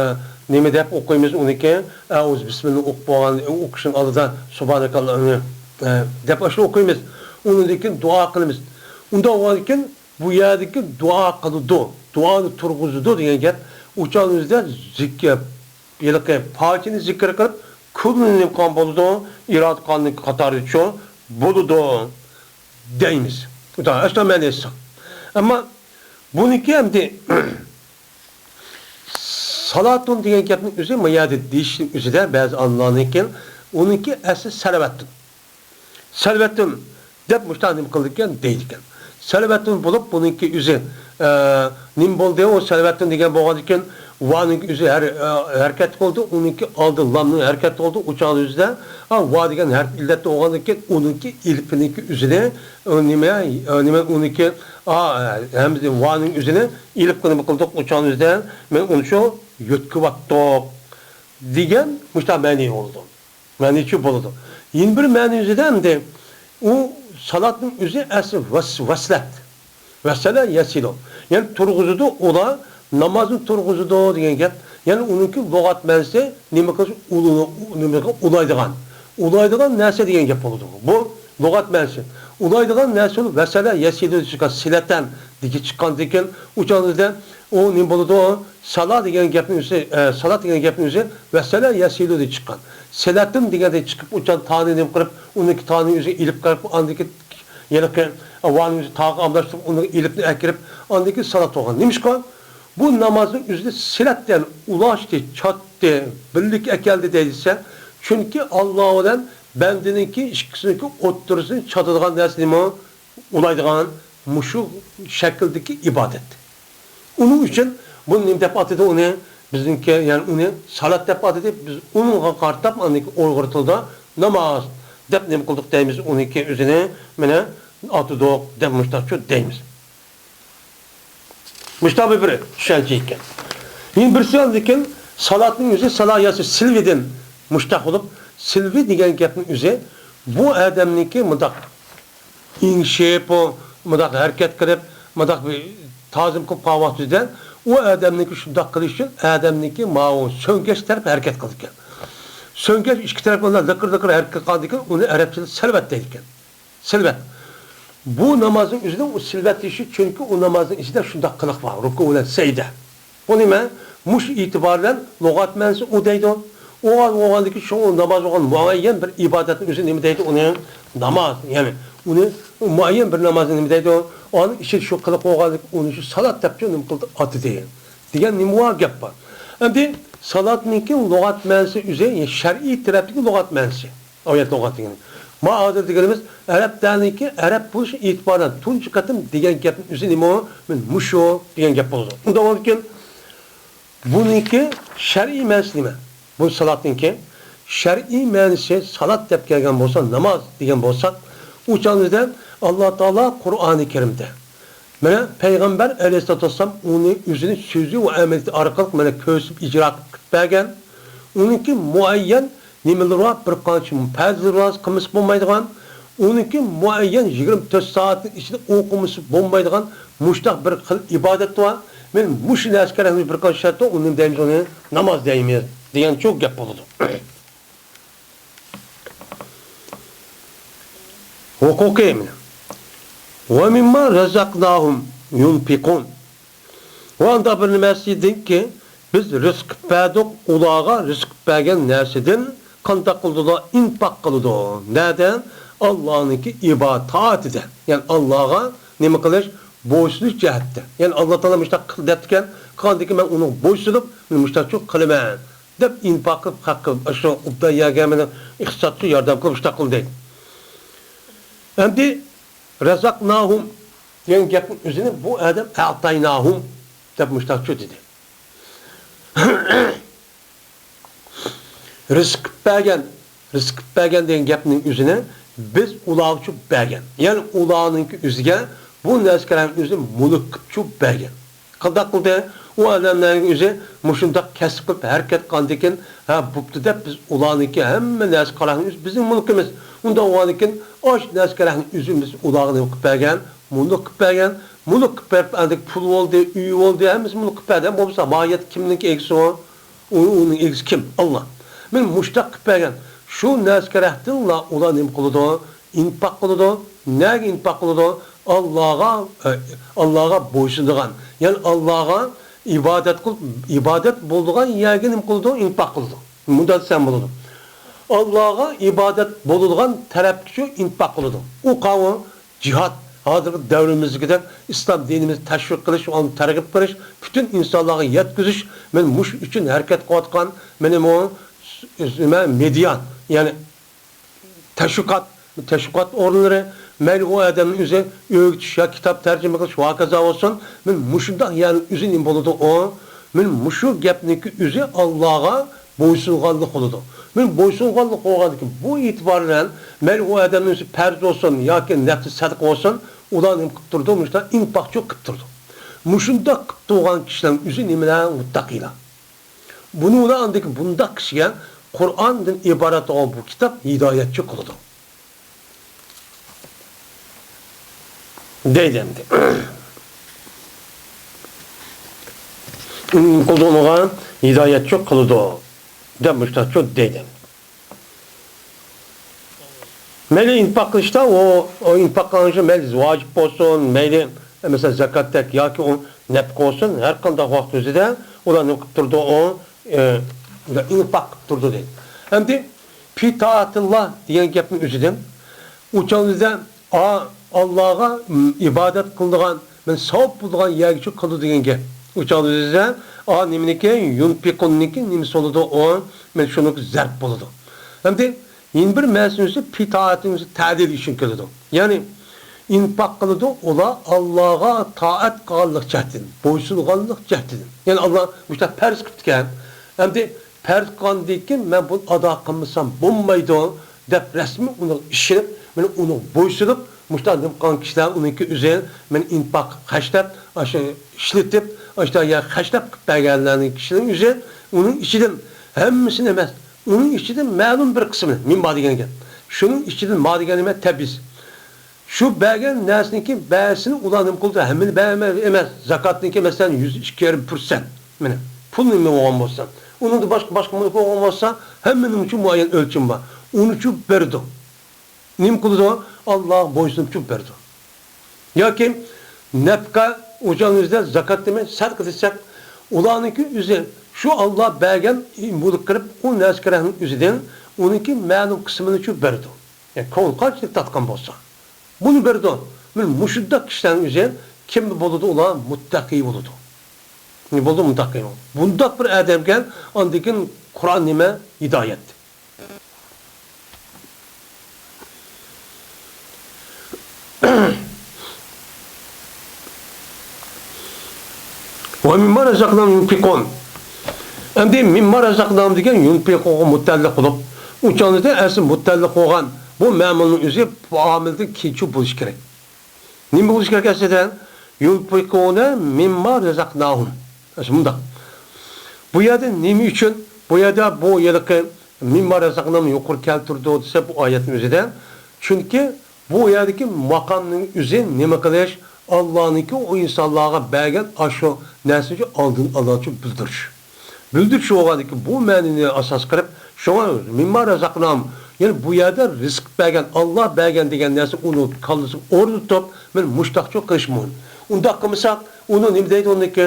نېمە دەپ ئوقۇيمىز ئۇنىڭكى؟ ئەئۇزۇ بىسمىللا ئوقۇپ بولغان، ئوقۇشنىڭ ئالدىدا سۇبھانەكاللا، ئە، دەپ ئاشۇ ئوقۇيمىز. ئۇنىڭدىن كېيىن دۇئا قىلىمىز. ئۇنداق بولغاندىن كېيىن بۇ يەردىكى دۇئا قىلىدۇ، دۇئانى تۇرغۇزىدۇ دېگەن گەپ، ئۇ چاغنىڭ ئۆزىدە زىكىر، ھېلىقى پاچىنى زىكىر قىلىپ، كۈلنى نېمە قىلغان بولىدۇ؟ ئىرادە قىلغاننىڭ قاتارىدىچۇ بولىدۇ دەيمىز. ئاشۇنداق مەنىسى. ئەمما بۇنىڭكى ئەمدى سالاتۇن دېگەن گەپنىڭ ئۆزى ما يەردە دېيىشنىڭ ئۆزىدە بەزى ئالىملارنىڭكى ئۇنىڭكى ئەسلى سەلەۋەتتۇن. سەلۋەتتىن دەپ مۇشۇنداق نېمە قىلىدىكەن، دەيدىكەن. سەلۋەتتىن بولۇپ، بۇنىڭكى ئۆزى، ئە، نېمە بولدى؟ ئۇ سەلۋەتتىن دېگەن بولغاندىكىن، ۋانىڭكى ئۆزى ھەر-، ئە، ھەرىكەت قىلدى، ئۇنىڭكى ئالدى لامنىڭ ھەرىكەت قىلدى، ئۇ چاغدا ئۆزىدە، ئا، ۋا دېگەن ھەرپ ئىللەتتە بولغاندىكىن، ئۇنىڭكى ئېلىپىنىڭكى ئۆزىنى، ئۇ نېمە، ئە، نېمە، ئۇنىڭكى، ئا، ھەمزە ۋانىڭ ئۆزىنى ئېلىپقا نېمە قىلدۇق، ئۇ چاغدا ئۆزىدە، مەن ئۇنى شۇ يۆتكىۋاتتۇق دېگەن مۇشۇنداق مەنىي بولىدۇ. مەنىچۇ بولىدۇ. يەنە بىر مەنىسىدە ئەمدى ئۇ سالاتنىڭ ئۆزى ئەسلى ۋەس-، ۋەسلەت. ۋەسەلە يەسىلۇ. يەنى تۇرغۇزىدۇ، ئۇلار نامازنى تۇرغۇزىدۇ دېگەن گەپ. يەنى ئۇنىڭكى لۇغەت مەنىسى نېمە قىلىش؟ ئۇلۇ-، نېمە قىلىش؟ ئۇلايدىغان. ئۇلايدىغان نەرسە دېگەن گەپ بولىدۇ. بۇ لۇغەت مەنىسى. ئۇلايدىغان نەرسە ۋەسەلە يەسىلۇ چىققان سىلەتەن دېگى چىققاندىن كېيىن، ئۇ چاغدا ئۇ نېمە بولىدۇ؟ سالا دېگەن گەپنىڭ ئۆزى، ئە، سالات دېگەن گەپنىڭ ئۆزى ۋەسەلە يەسىلۇدىن چىققان. سىلەتىن دېگەندىن چىقىپ، ئۇ چاغدا تانى نېمە قىلىپ، ئۇنىڭكى تانىنى ئۆزىگە ئېلىپ قىلىپ، ئاندىكى ھېلىقى ۋانىڭ ئۆزى تاغا ئاملاشتۇرۇپ، ئۇنى ئېلىپ ئەكىرىپ، ئاندىن كېيىن سالات بولغان. نېمىشقا؟ بۇ نامازنىڭ ئۆزىدە سىلەت، يەنى ئۇلاشتى، چاتتى، بىرلىككە ئەكەلدى دەيدىسە، چۈنكى ئاللا بىلەن بەندىنىڭكى ئىككىسىنىڭكى ئوتتۇرىسىنى چاتىدىغان نەرسە نېمە؟ ئۇلايدىغان مۇشۇ شەكىلدىكى ئىبادەت. ئۇنىڭ ئۈچۈن بۇنى نېمە دەپ ئاتىدى ئۇنى؟ بىزنىڭكى، يەنى ئۇنى سالات دەپ ئاتىدى. بىز ئۇنىڭغا قارىتاپ، ئاندىن كېيىن ئۇيغۇر تىلىدا ناماز دەپ نېمە قىلدۇق دەيمىز، ئۇنىڭكى ئۆزىنى مانا ئاتىدۇق دەپ مۇشتاقچۇ دەيمىز. مۇشتاق بىر، بىر چۈشەنچە ئىكەن. يەنە بىرسى ئاندىن كېيىن سالاتنىڭ ئۆزى سالا ياسى سىلۋىدىن مۇشتاق بولۇپ، سىلۋى دېگەن گەپنىڭ ئۆزى بۇ ئادەمنىڭكى مۇنداق ئېڭىشىپ، ئۇ مۇنداق ھەرىكەت قىلىپ، مۇنداق بىر تازىم قىلىپ قالغان ۋاقتىدا ئۇ ئادەمنىڭكى شۇنداق قىلىش ئۈچۈن ئادەمنىڭكى ماۋۇ سۆڭگەچ تەرەپ ھەرىكەت قىلىدىكەن. سۆڭگەچ ئىككى تەرەپ بىلەن لىقىر-لىقىر ھەرىكەت قىلغاندىن كېيىن ئۇنى ئەرەبچىدە سەلۋەت دەيدىكەن. سىلۋەت. بۇ نامازنىڭ ئۆزىنىڭ ئۇ سىلۋەت دېيىشى، چۈنكى ئۇ نامازنىڭ ئىچىدە شۇنداق قىلىق بار، رۇكۇ بىلەن سەجدە. بۇ نېمە؟ مۇشۇ ئېتىبار بىلەن لۇغەت مەنىسى ئۇ دەيدۇ. ئۇ بولغاندىكىن شۇ ناماز بولغان مۇئەييەن بىر ئىبادەتنىڭ ئۆزى نېمە دەيدۇ ئۇنى؟ ناماز. يەنى ئۇنى مۇئەييەن بىر نامازنى نېمە دەيدۇ؟ ئۇنىڭ ئىچىدە شۇ قىلىق بولغانلىكى ئۇنى شۇ سالات دەپ شۇ نېمە قىلدى؟ ئاتىدى. دېگەن نېمە گەپ بار. ئەمدى سالاتنىڭكى لۇغەت مەنىسى ئۆزى، يەنى شەرئىي تەرەپتىكى لۇغەت مەنىسى. ئايەت لۇغەت دېگىنى. ما ھازىر دېگىنىمىز ئەرەبلەرنىڭكى ئەرەب بولۇش ئېتىبارى بىلەن تۇنجى قېتىم دېگەن گەپنىڭ ئۆزى نېمە؟ مەن مۇشۇ دېگەن گەپ بولىدۇ. ئۇنداق بولىدىكەن، بۇنىڭكى شەرئىي مەنىسى نېمە؟ بۇ سالاتنىڭكى شەرئىي مەنىسى سالات دەپ كەلگەن بولسا، ناماز دېگەن بولساق، ئۇ چاغدا ئاللا تائالا قۇرئانى كەرىمدە، مانا پەيغەمبەر ئەلەيھىسسالاتۇ ۋەسسالام ئۇنى ئۆزىنى سۆزى ۋە ئەمەلىيىتى ئارقىلىق مانا كۆرسىتىپ ئىجرا قىلىپ بەرگەن. ئۇنىڭكى مۇئەييەن نېمىلىرى بار؟ بىر قانچە پەرزلىرى بار، قىلمىسا بولمايدىغان. ئۇنىڭكى مۇئەييەن يىگىرمە تۆت سائەتنىڭ ئىچىدە ئوقۇمىسا بولمايدىغان مۇشتاق بىر خىل ئىبادەت بار. مەن مۇشۇ نەرسىگە رەھمەت، بىر قانچە شەرت بار، ئۇنى نېمە دەيمىز؟ ئۇنى ناماز دەيمىز دېگەن شۇ گەپ بولىدۇ. ھوقۇقى. ۋە مىمما رەزەقناھۇم يۇنفىقۇن. ۋە ئاندا بىر نېمىسىدىنكى، بىز رىزىق بەردۇق، ئۇلارغا رىزىق بەرگەن نەرسىدىن قانداق قىلىدۇ؟ ئىنپاق قىلىدۇ. نەدە؟ ئاللانىڭكى ئىبادىتىدە. يەنى ئاللاغا نېمە قىلىش؟ بويسۇنۇش جەھەتتە. يەنى ئاللا تائالا مۇشتاق قىل دەپتىكەن، قىلغاندىكىن مەن ئۇنىڭغا بويسۇنۇپ، مەن مۇشتاقچۇ قىلىمەن دەپ ئىنپاق قىلىپ، ھەققى شۇ ئوبدان يەرگە مېنى ئىقتىسادچۇ ياردەم قىلىپ مۇشتاق قىل دەيدۇ. ئەمدى رەزەقناھۇم دېگەن گەپنىڭ ئۆزىنى بۇ ئادەم ئەتايناھۇم دەپ مۇشتاقچۇ دېدى. رىزىق قىلىپ بەرگەن، رىزىق قىلىپ بەرگەن دېگەن گەپنىڭ ئۆزىنى بىز ئۇلارغىچۇ بەرگەن. يەنى ئۇلارنىڭكى ئۆزىگە بۇ نەرسىلەرنىڭ ئۆزى مۈلۈك قىلىپچۇ بەرگەن. قانداق قىلدى؟ ئۇ ئادەملەرنىڭ ئۆزى مۇشۇنداق كەسىپ قىلىپ ھەرىكەت قىلغاندىكىن، ھە، بوپتۇ دەپ بىز ئۇلارنىڭكى ھەممە نەرسە قاراقنىڭ ئۆزى بىزنىڭ مۈلكىمىز. ئۇنداق بولغاندىكىن ئاش نەرسە قاراقنىڭ ئۆزىنى بىز ئۇلارغا نېمە قىلىپ بەرگەن؟ مۈلۈك قىلىپ بەرگەن. مۈلۈك قىلىپ بەرىپ، ئەندىكى پۇل بولدى، ئۆي بولدى، ھەممىسى مۈلۈك قىلىپ بەردى. بولمىسا ماھىيەتتە كىمنىڭكى ئىگىسى ئۇ؟ ئۇ، ئۇنىڭ ئىگىسى كىم؟ ئاللا. مەن مۇشتاق قىلىپ بەرگەن. شۇ نەرسە قاراقتىنلا ئۇلار نېمە قىلىدۇ؟ ئىنپاق قىلىدۇ. نەگە ئىنپاق قىلىدۇ؟ ئاللاغا، ئە، ئاللاغا بويسۇنىدىغان، يەنى ئاللاغا ئىبادەت قىلىپ، ئىبادەت بولىدىغان يەرگە نېمە قىلىدۇ؟ ئىنپاق قىلىدۇ. مۇنداق دېسەم بولىدۇ. ئاللاغا ئىبادەت بولىدىغان تەرەپكىچۇ ئىنپاق قىلىدۇ. ئۇ قاۋۇ جىھاد، ھازىرقى دەۋرىمىزدىكىدەك ئىسلام دىنىمىزنى تەشۋىق قىلىش، ئۇنى تەرغىب قىلىش، پۈتۈن ئىنسانلارغا يەتكۈزۈش، مەن مۇشۇ ئۈچۈن ھەرىكەت قىلىۋاتقان، مېنى مۇ-، نېمە، مېدىيا، يەنى تەشۋىقات، تەشۋىقات ئورۇنلىرى، مەيلى ئۇ ئادەمنىڭ ئۆزى ئۆگىتىش يا كىتاب تەرجىمە قىلىش ۋە ھاكازا بولسۇن، مەن مۇشۇنداق يەرنىڭ ئۆزى نېمە بولىدۇ ئۇ؟ مەن مۇشۇ گەپنىڭكى ئۆزى ئاللاغا بويسۇنغانلىق بولىدۇ. مەن بويسۇنغانلىق بولغاندىكىن بۇ ئېتىبار بىلەن مەيلى ئۇ ئادەمنىڭ ئۆزى پەرز بولسۇن ياكى نەپلى سەدىقە بولسۇن، ئۇلار نېمە قىلىپ تۇرىدۇ؟ مۇشۇنداق ئىنپاقچۇ قىلىپ تۇرىدۇ. مۇشۇنداق قىلىپ تۇرغان كىشىلەرنىڭ ئۆزى نېمىلەر؟ مۇتتەقىيلار. بۇنى ئۇلار ئاندىكى بۇنداق كىشىگە قۇرئاندىن ئىبارەت بولغان بۇ كىتاب ھىدايەتچى قىلىدۇ. دەيدۇ ئەمدى. قىلىدۇ، ئۇنىڭغا ھىدايەتچۇ قىلىدۇ، دەپ مۇشۇنداقچۇ دەيدۇ. مەيلى ئىنپاق قىلىشتا، ئۇ، ئۇ ئىنپاق قىلغان مەيلى ۋاجىپ بولسۇن، مەيلى، مەسىلەن، زاكاتتەك ياكى ئۇ نەپقە بولسۇن، ھەر قانداق ۋاقىت ئۆزىدە ئۇلار نېمە قىلىپ تۇرىدۇ، ئۇ، ئە، ئىنپاق قىلىپ تۇرىدۇ دەيدۇ. ئەمدى پى تائەتىللا دېگەن گەپنىڭ ئۆزىدىن ئۇ چاغدا ئا-، ئاللاغا، م، ئىبادەت قىلىدىغان، مەن ساۋاب بولىدىغان يەرگىچۇ قىلىدۇ دېگەن گەپ. ئۇ چاغدا ئا، نېمىنىكى، يۇنپىقۇننىكى نېمىسى بولىدۇ؟ ئۇ، مەن شۇنىڭكى زەرب بولىدۇ. ئەمدى يەنە بىر مەسىلىسى پى تائەتىنىڭ تەدىل ئۈچۈن كېلىدۇ. يەنى ئىنپاق قىلىدۇ، ئۇلار ئاللاغا تائەت قىلغانلىق جەھەتتىن، بويسۇنغانلىق جەھەتتىن. يەنى ئاللا مۇشۇنداق پەرز قىپتىكەن. ئەمدى پەرز قىلغاندىن كېيىن مەن بۇنى ئادا قىلمىسام بولمايدۇ، دەپ رەسمىي ئۇنىڭغا ئىشىنىپ، مانا ئۇنىڭغا بويسۇنۇپ، مۇشۇنداق نېمە قىلغان كىشىلەر ئۇنىڭكى ئۆزى، مانا ئىنپاق خەجلەپ، ئاشۇ ئىشلىتىپ، ئاشۇنداق يەر خەجلەپ قىلىپ بەرگەنلەرنىڭ كىشىلەرنىڭ ئۆزى، ئۇنىڭ ئىچىدىن ھەممىسىنى ئەمەس، ئۇنىڭ ئىچىدىن مەلۇم بىر قىسمىنى، مىن بار دېگەن گەپ. شۇنىڭ ئىچىدىن بار دېگەن نېمە؟ تەبئىز. شۇ بەرگەن نەرسىنىڭكى بەزىسىنى ئۇلار نېمە قىلىدۇ؟ ھەممىنى بەرمەي ئەمەس. زاكاتنىڭكى، مەسىلەن، يۈز ئىككى يېرىم پىرسەنت. مانا، پۇل نېمە بولغان بولسا، ئۇنىڭدا باشقا، باشقا مۇلك بولغان بولسا، ھەممىنىڭ ئۈچۈن مۇئەييەن ئۆلچىمى بار. ئۇنىچۇ بېرىدۇ. نېمە قىلىدۇ؟ ئاللاغا بويسۇنۇپچۇ بېرىدۇ. ياكى نەپقە، ئوچاقنىڭ ئۆزىدە زاكات دېمەي، سەدىقە دېسەك، ئۇلارنىڭكى ئۆزى شۇ ئاللا بەرگەن مۇلك قىلىپ، ئۇ نەرسە كېرەكنىڭ ئۆزىدىن ئۇنىڭكى مەلۇم قىسمىنىچۇ بېرىدۇ. يەنى كۆڭۈل قانچىلىك تارتقان بولسا، بۇنى بېرىدۇ. مانا مۇشۇنداق كىشىلەرنىڭ ئۆزى كىم بولىدۇ؟ ئۇلار مۇتتەقىي بولىدۇ. نېمە بولىدۇ؟ مۇتتەقىي بولىدۇ. بۇنداق بىر ئادەمگە ئاندىن كېيىن قۇرئان نېمە؟ ھىدايەت. ۋە مىمما رەزەقناھۇم يۇنفىقۇن. ئەمدى مىمما رەزەقناھۇم دېگەن يۇنفىقۇنغا مۇتەئەللىق بولۇپ، ئۇ چاغدا ئەسلى مۇتەئەللىق بولغان بۇ مەمۇلنىڭ ئۆزى بۇ ئامىلدىن كېيىنچە بولۇشى كېرەك. نېمە بولۇشى كېرەك ئەسلىدە؟ يۇنفىقۇنە مىمما رەزەقناھۇم. ئەسلى مۇنداق. بۇ يەردە نېمە ئۈچۈن؟ بۇ يەردە بۇ ھېلىقى مىمما رەزەقناھۇم يۇقىرى كەلتۈرىدۇ دېسە، بۇ ئايەتنىڭ ئۆزىدە. چۈنكى بۇ يەردىكى ماقامنىڭ ئۆزى نېمە قىلىش؟ ئاللانىڭكى ئۇ ئىنسانلارغا بەرگەن ئاشۇ نەرسىنى ئالدىن ئاللانچە بىلدۈرۈش. بىلدۈرۈش بولغاندىكىن بۇ مەنىنى ئاساس قىلىپ، شۇڭا مىمما رەزەقناھۇم، يەنى بۇ يەردە رىزىق بەرگەن، ئاللا بەرگەن دېگەن نەرسە ئۇنىڭ كاللىسىغا ئورنىتىپ، مانا مۇشۇنداقچۇ قىلىش مۇھىم. ئۇنداق قىلمىساق، ئۇنى نېمە دەيدۇ ئۇنىڭكى؟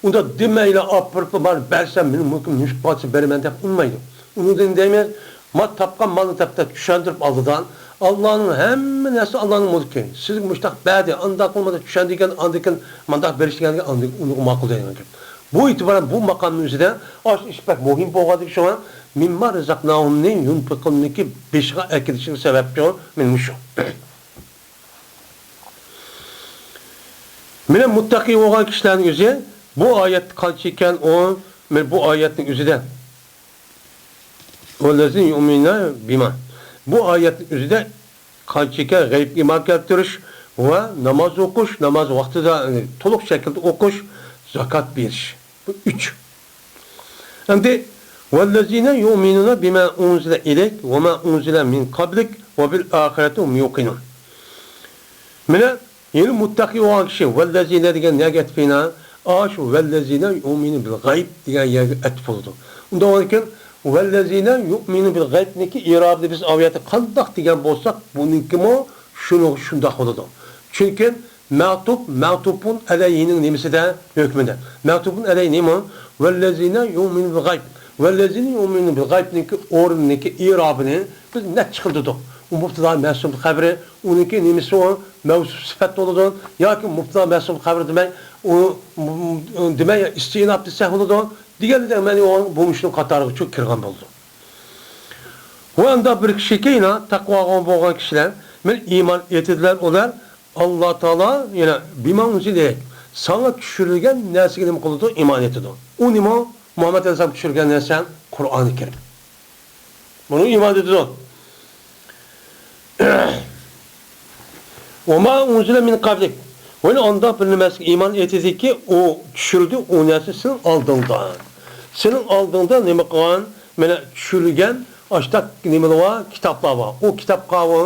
ئۇنداق دېمەيلا، ئاپىرىپلا بار بەرسەم، مېنىڭ مۇلكۇم نېمىشقا قالسا بېرىمەن دەپ ئۇنىمايدۇ. ئۇنىڭدىن دەيمىز، ما تاپقان مالنى دەپ چۈشەندۈرۈپ ئالدىدا، ئاللانىڭ ھەممە نەرسە ئاللانىڭ مۇلكى. سىزگە مۇشتاق بەردى، ئانداق قىلمىدى، چۈشەندۈرگەن، ئاندىن كېيىن مانداق بېرىش دېگەنگە ئاندىن ئۇنىڭغا ماقۇل دەيدىغان گەپ. بۇ ئېتىبارەن بۇ ماقامنىڭ ئۆزىدە ئاشۇ ئىش بەك مۇھىم بولغاندىكىن شۇڭا مىمما رەزەقناھۇمنى يۇنپىقۇننىڭكى بېشىغا ئەكېلىشىنىڭ سەۋەبى مانا مۇشۇ. مانا مۇتتەقىي بولغان كىشىلەرنىڭ ئۆزى بۇ ئايەت قانچە ئىكەن، ئۇ مانا بۇ ئايەتنىڭ ئۆزىدە. ۋەللەزىنە يۇئمىنۇنە بىما. بۇ ئايەتنىڭ ئۆزىدە قانچە ئىكەن غەيىبكە ئىمان كەلتۈرۈش ۋە ناماز ئوقۇش، ناماز ۋاقتىدا، يەنى تولۇق شەكىلدە ئوقۇش، زاكات بېرىش. بۇ ئۈچ. ئەمدى ۋەللەزىنە يۇئمىنۇنە بىما ئۇنزىلە ئىلەيك ۋە ما ئۇنزىلە مىن قەبلىك ۋە بىل ئاخىرەتى ھۇم يۇقىنۇن. مانا، يەنى مۇتتەقىي بولغان كىشى، ۋەللەزىنە دېگەن نەگە ئەتىپ ئىنا؟ ئاشۇ ۋەللەزىنە يۇئمىنۇ بىل غەيب دېگەن يەرگە ئەتىپ بولىدۇ. ئۇنداق بولغاندىكىن، ۋەللەزىنە يۇئمىنۇ بىل غەيبنىڭكى ئىرابىنى بىز ئاۋۇ يەردە قانداق دېگەن بولساق، بۇنىڭكىمۇ شۇنىڭغا شۇنداق بولىدۇ. چۈنكى مەتۇپ، مەتۇپۇن ئەلەيھىنىڭ نېمىسىدە؟ ھۆكمىدە. مەتۇپۇن ئەلەيھى نېمە؟ ۋەللەزىنە يۇئمىنۇ بىل غەيب. ۋەللەزىنە يۇئمىنۇ بىل غەيبنىڭكى ئورنىنىڭكى ئىرابىنى بىز نەچچە خىل دېدۇق. ئۇ مۇبتەدا مەھزۇف خەۋىرى، ئۇنىڭكى نېمىسى ئۇ؟ مەۋسۇپ سۈپەت بولىدۇ. ياكى مۇبتەدا مەھزۇف خەۋىرى دېمەي، ئۇ، دېمەي، ئىستىئناپ دېسەك بولىدۇ. دېگەندەك مەنى ئۇ بۇ مۇشۇنىڭ قاتارىغا چۈ كىرگەن بولىدۇ. ۋە ئۇنداق بىر كىشىكى، يەنە تەقۋا بولغان كىشىلەر، مەن ئىمان ئېيتىدىلەر ئۇلار، ئاللا تائالا، يەنە بىما ئۇنزىلە ئىلەيك، ساڭا چۈشۈرۈلگەن نەرسىگە نېمە قىلىدۇ؟ ئىمان ئېيتىدۇ. ئۇ نېمە؟ مۇھەممەد ئەلەيھىسسالام چۈشۈرگەن نەرسە قۇرئانى كەرىم. بۇنى ئىمان ئېيتىدۇ. ۋە ما ئۇنزىلە مىن قەبلىك. ۋە ئانداق بىر نېمىسىگە ئىمان ئېيتىدىكى، ئۇ چۈشۈردى، ئۇ نەرسە سېنىڭ ئالدىڭدا. سېنىڭ ئالدىڭدا نېمە قىلغان؟ مانا چۈشۈرۈلگەن ئاشتاق نېمىلەر بار؟ كىتابلار بار. ئۇ كىتابقا ئۇ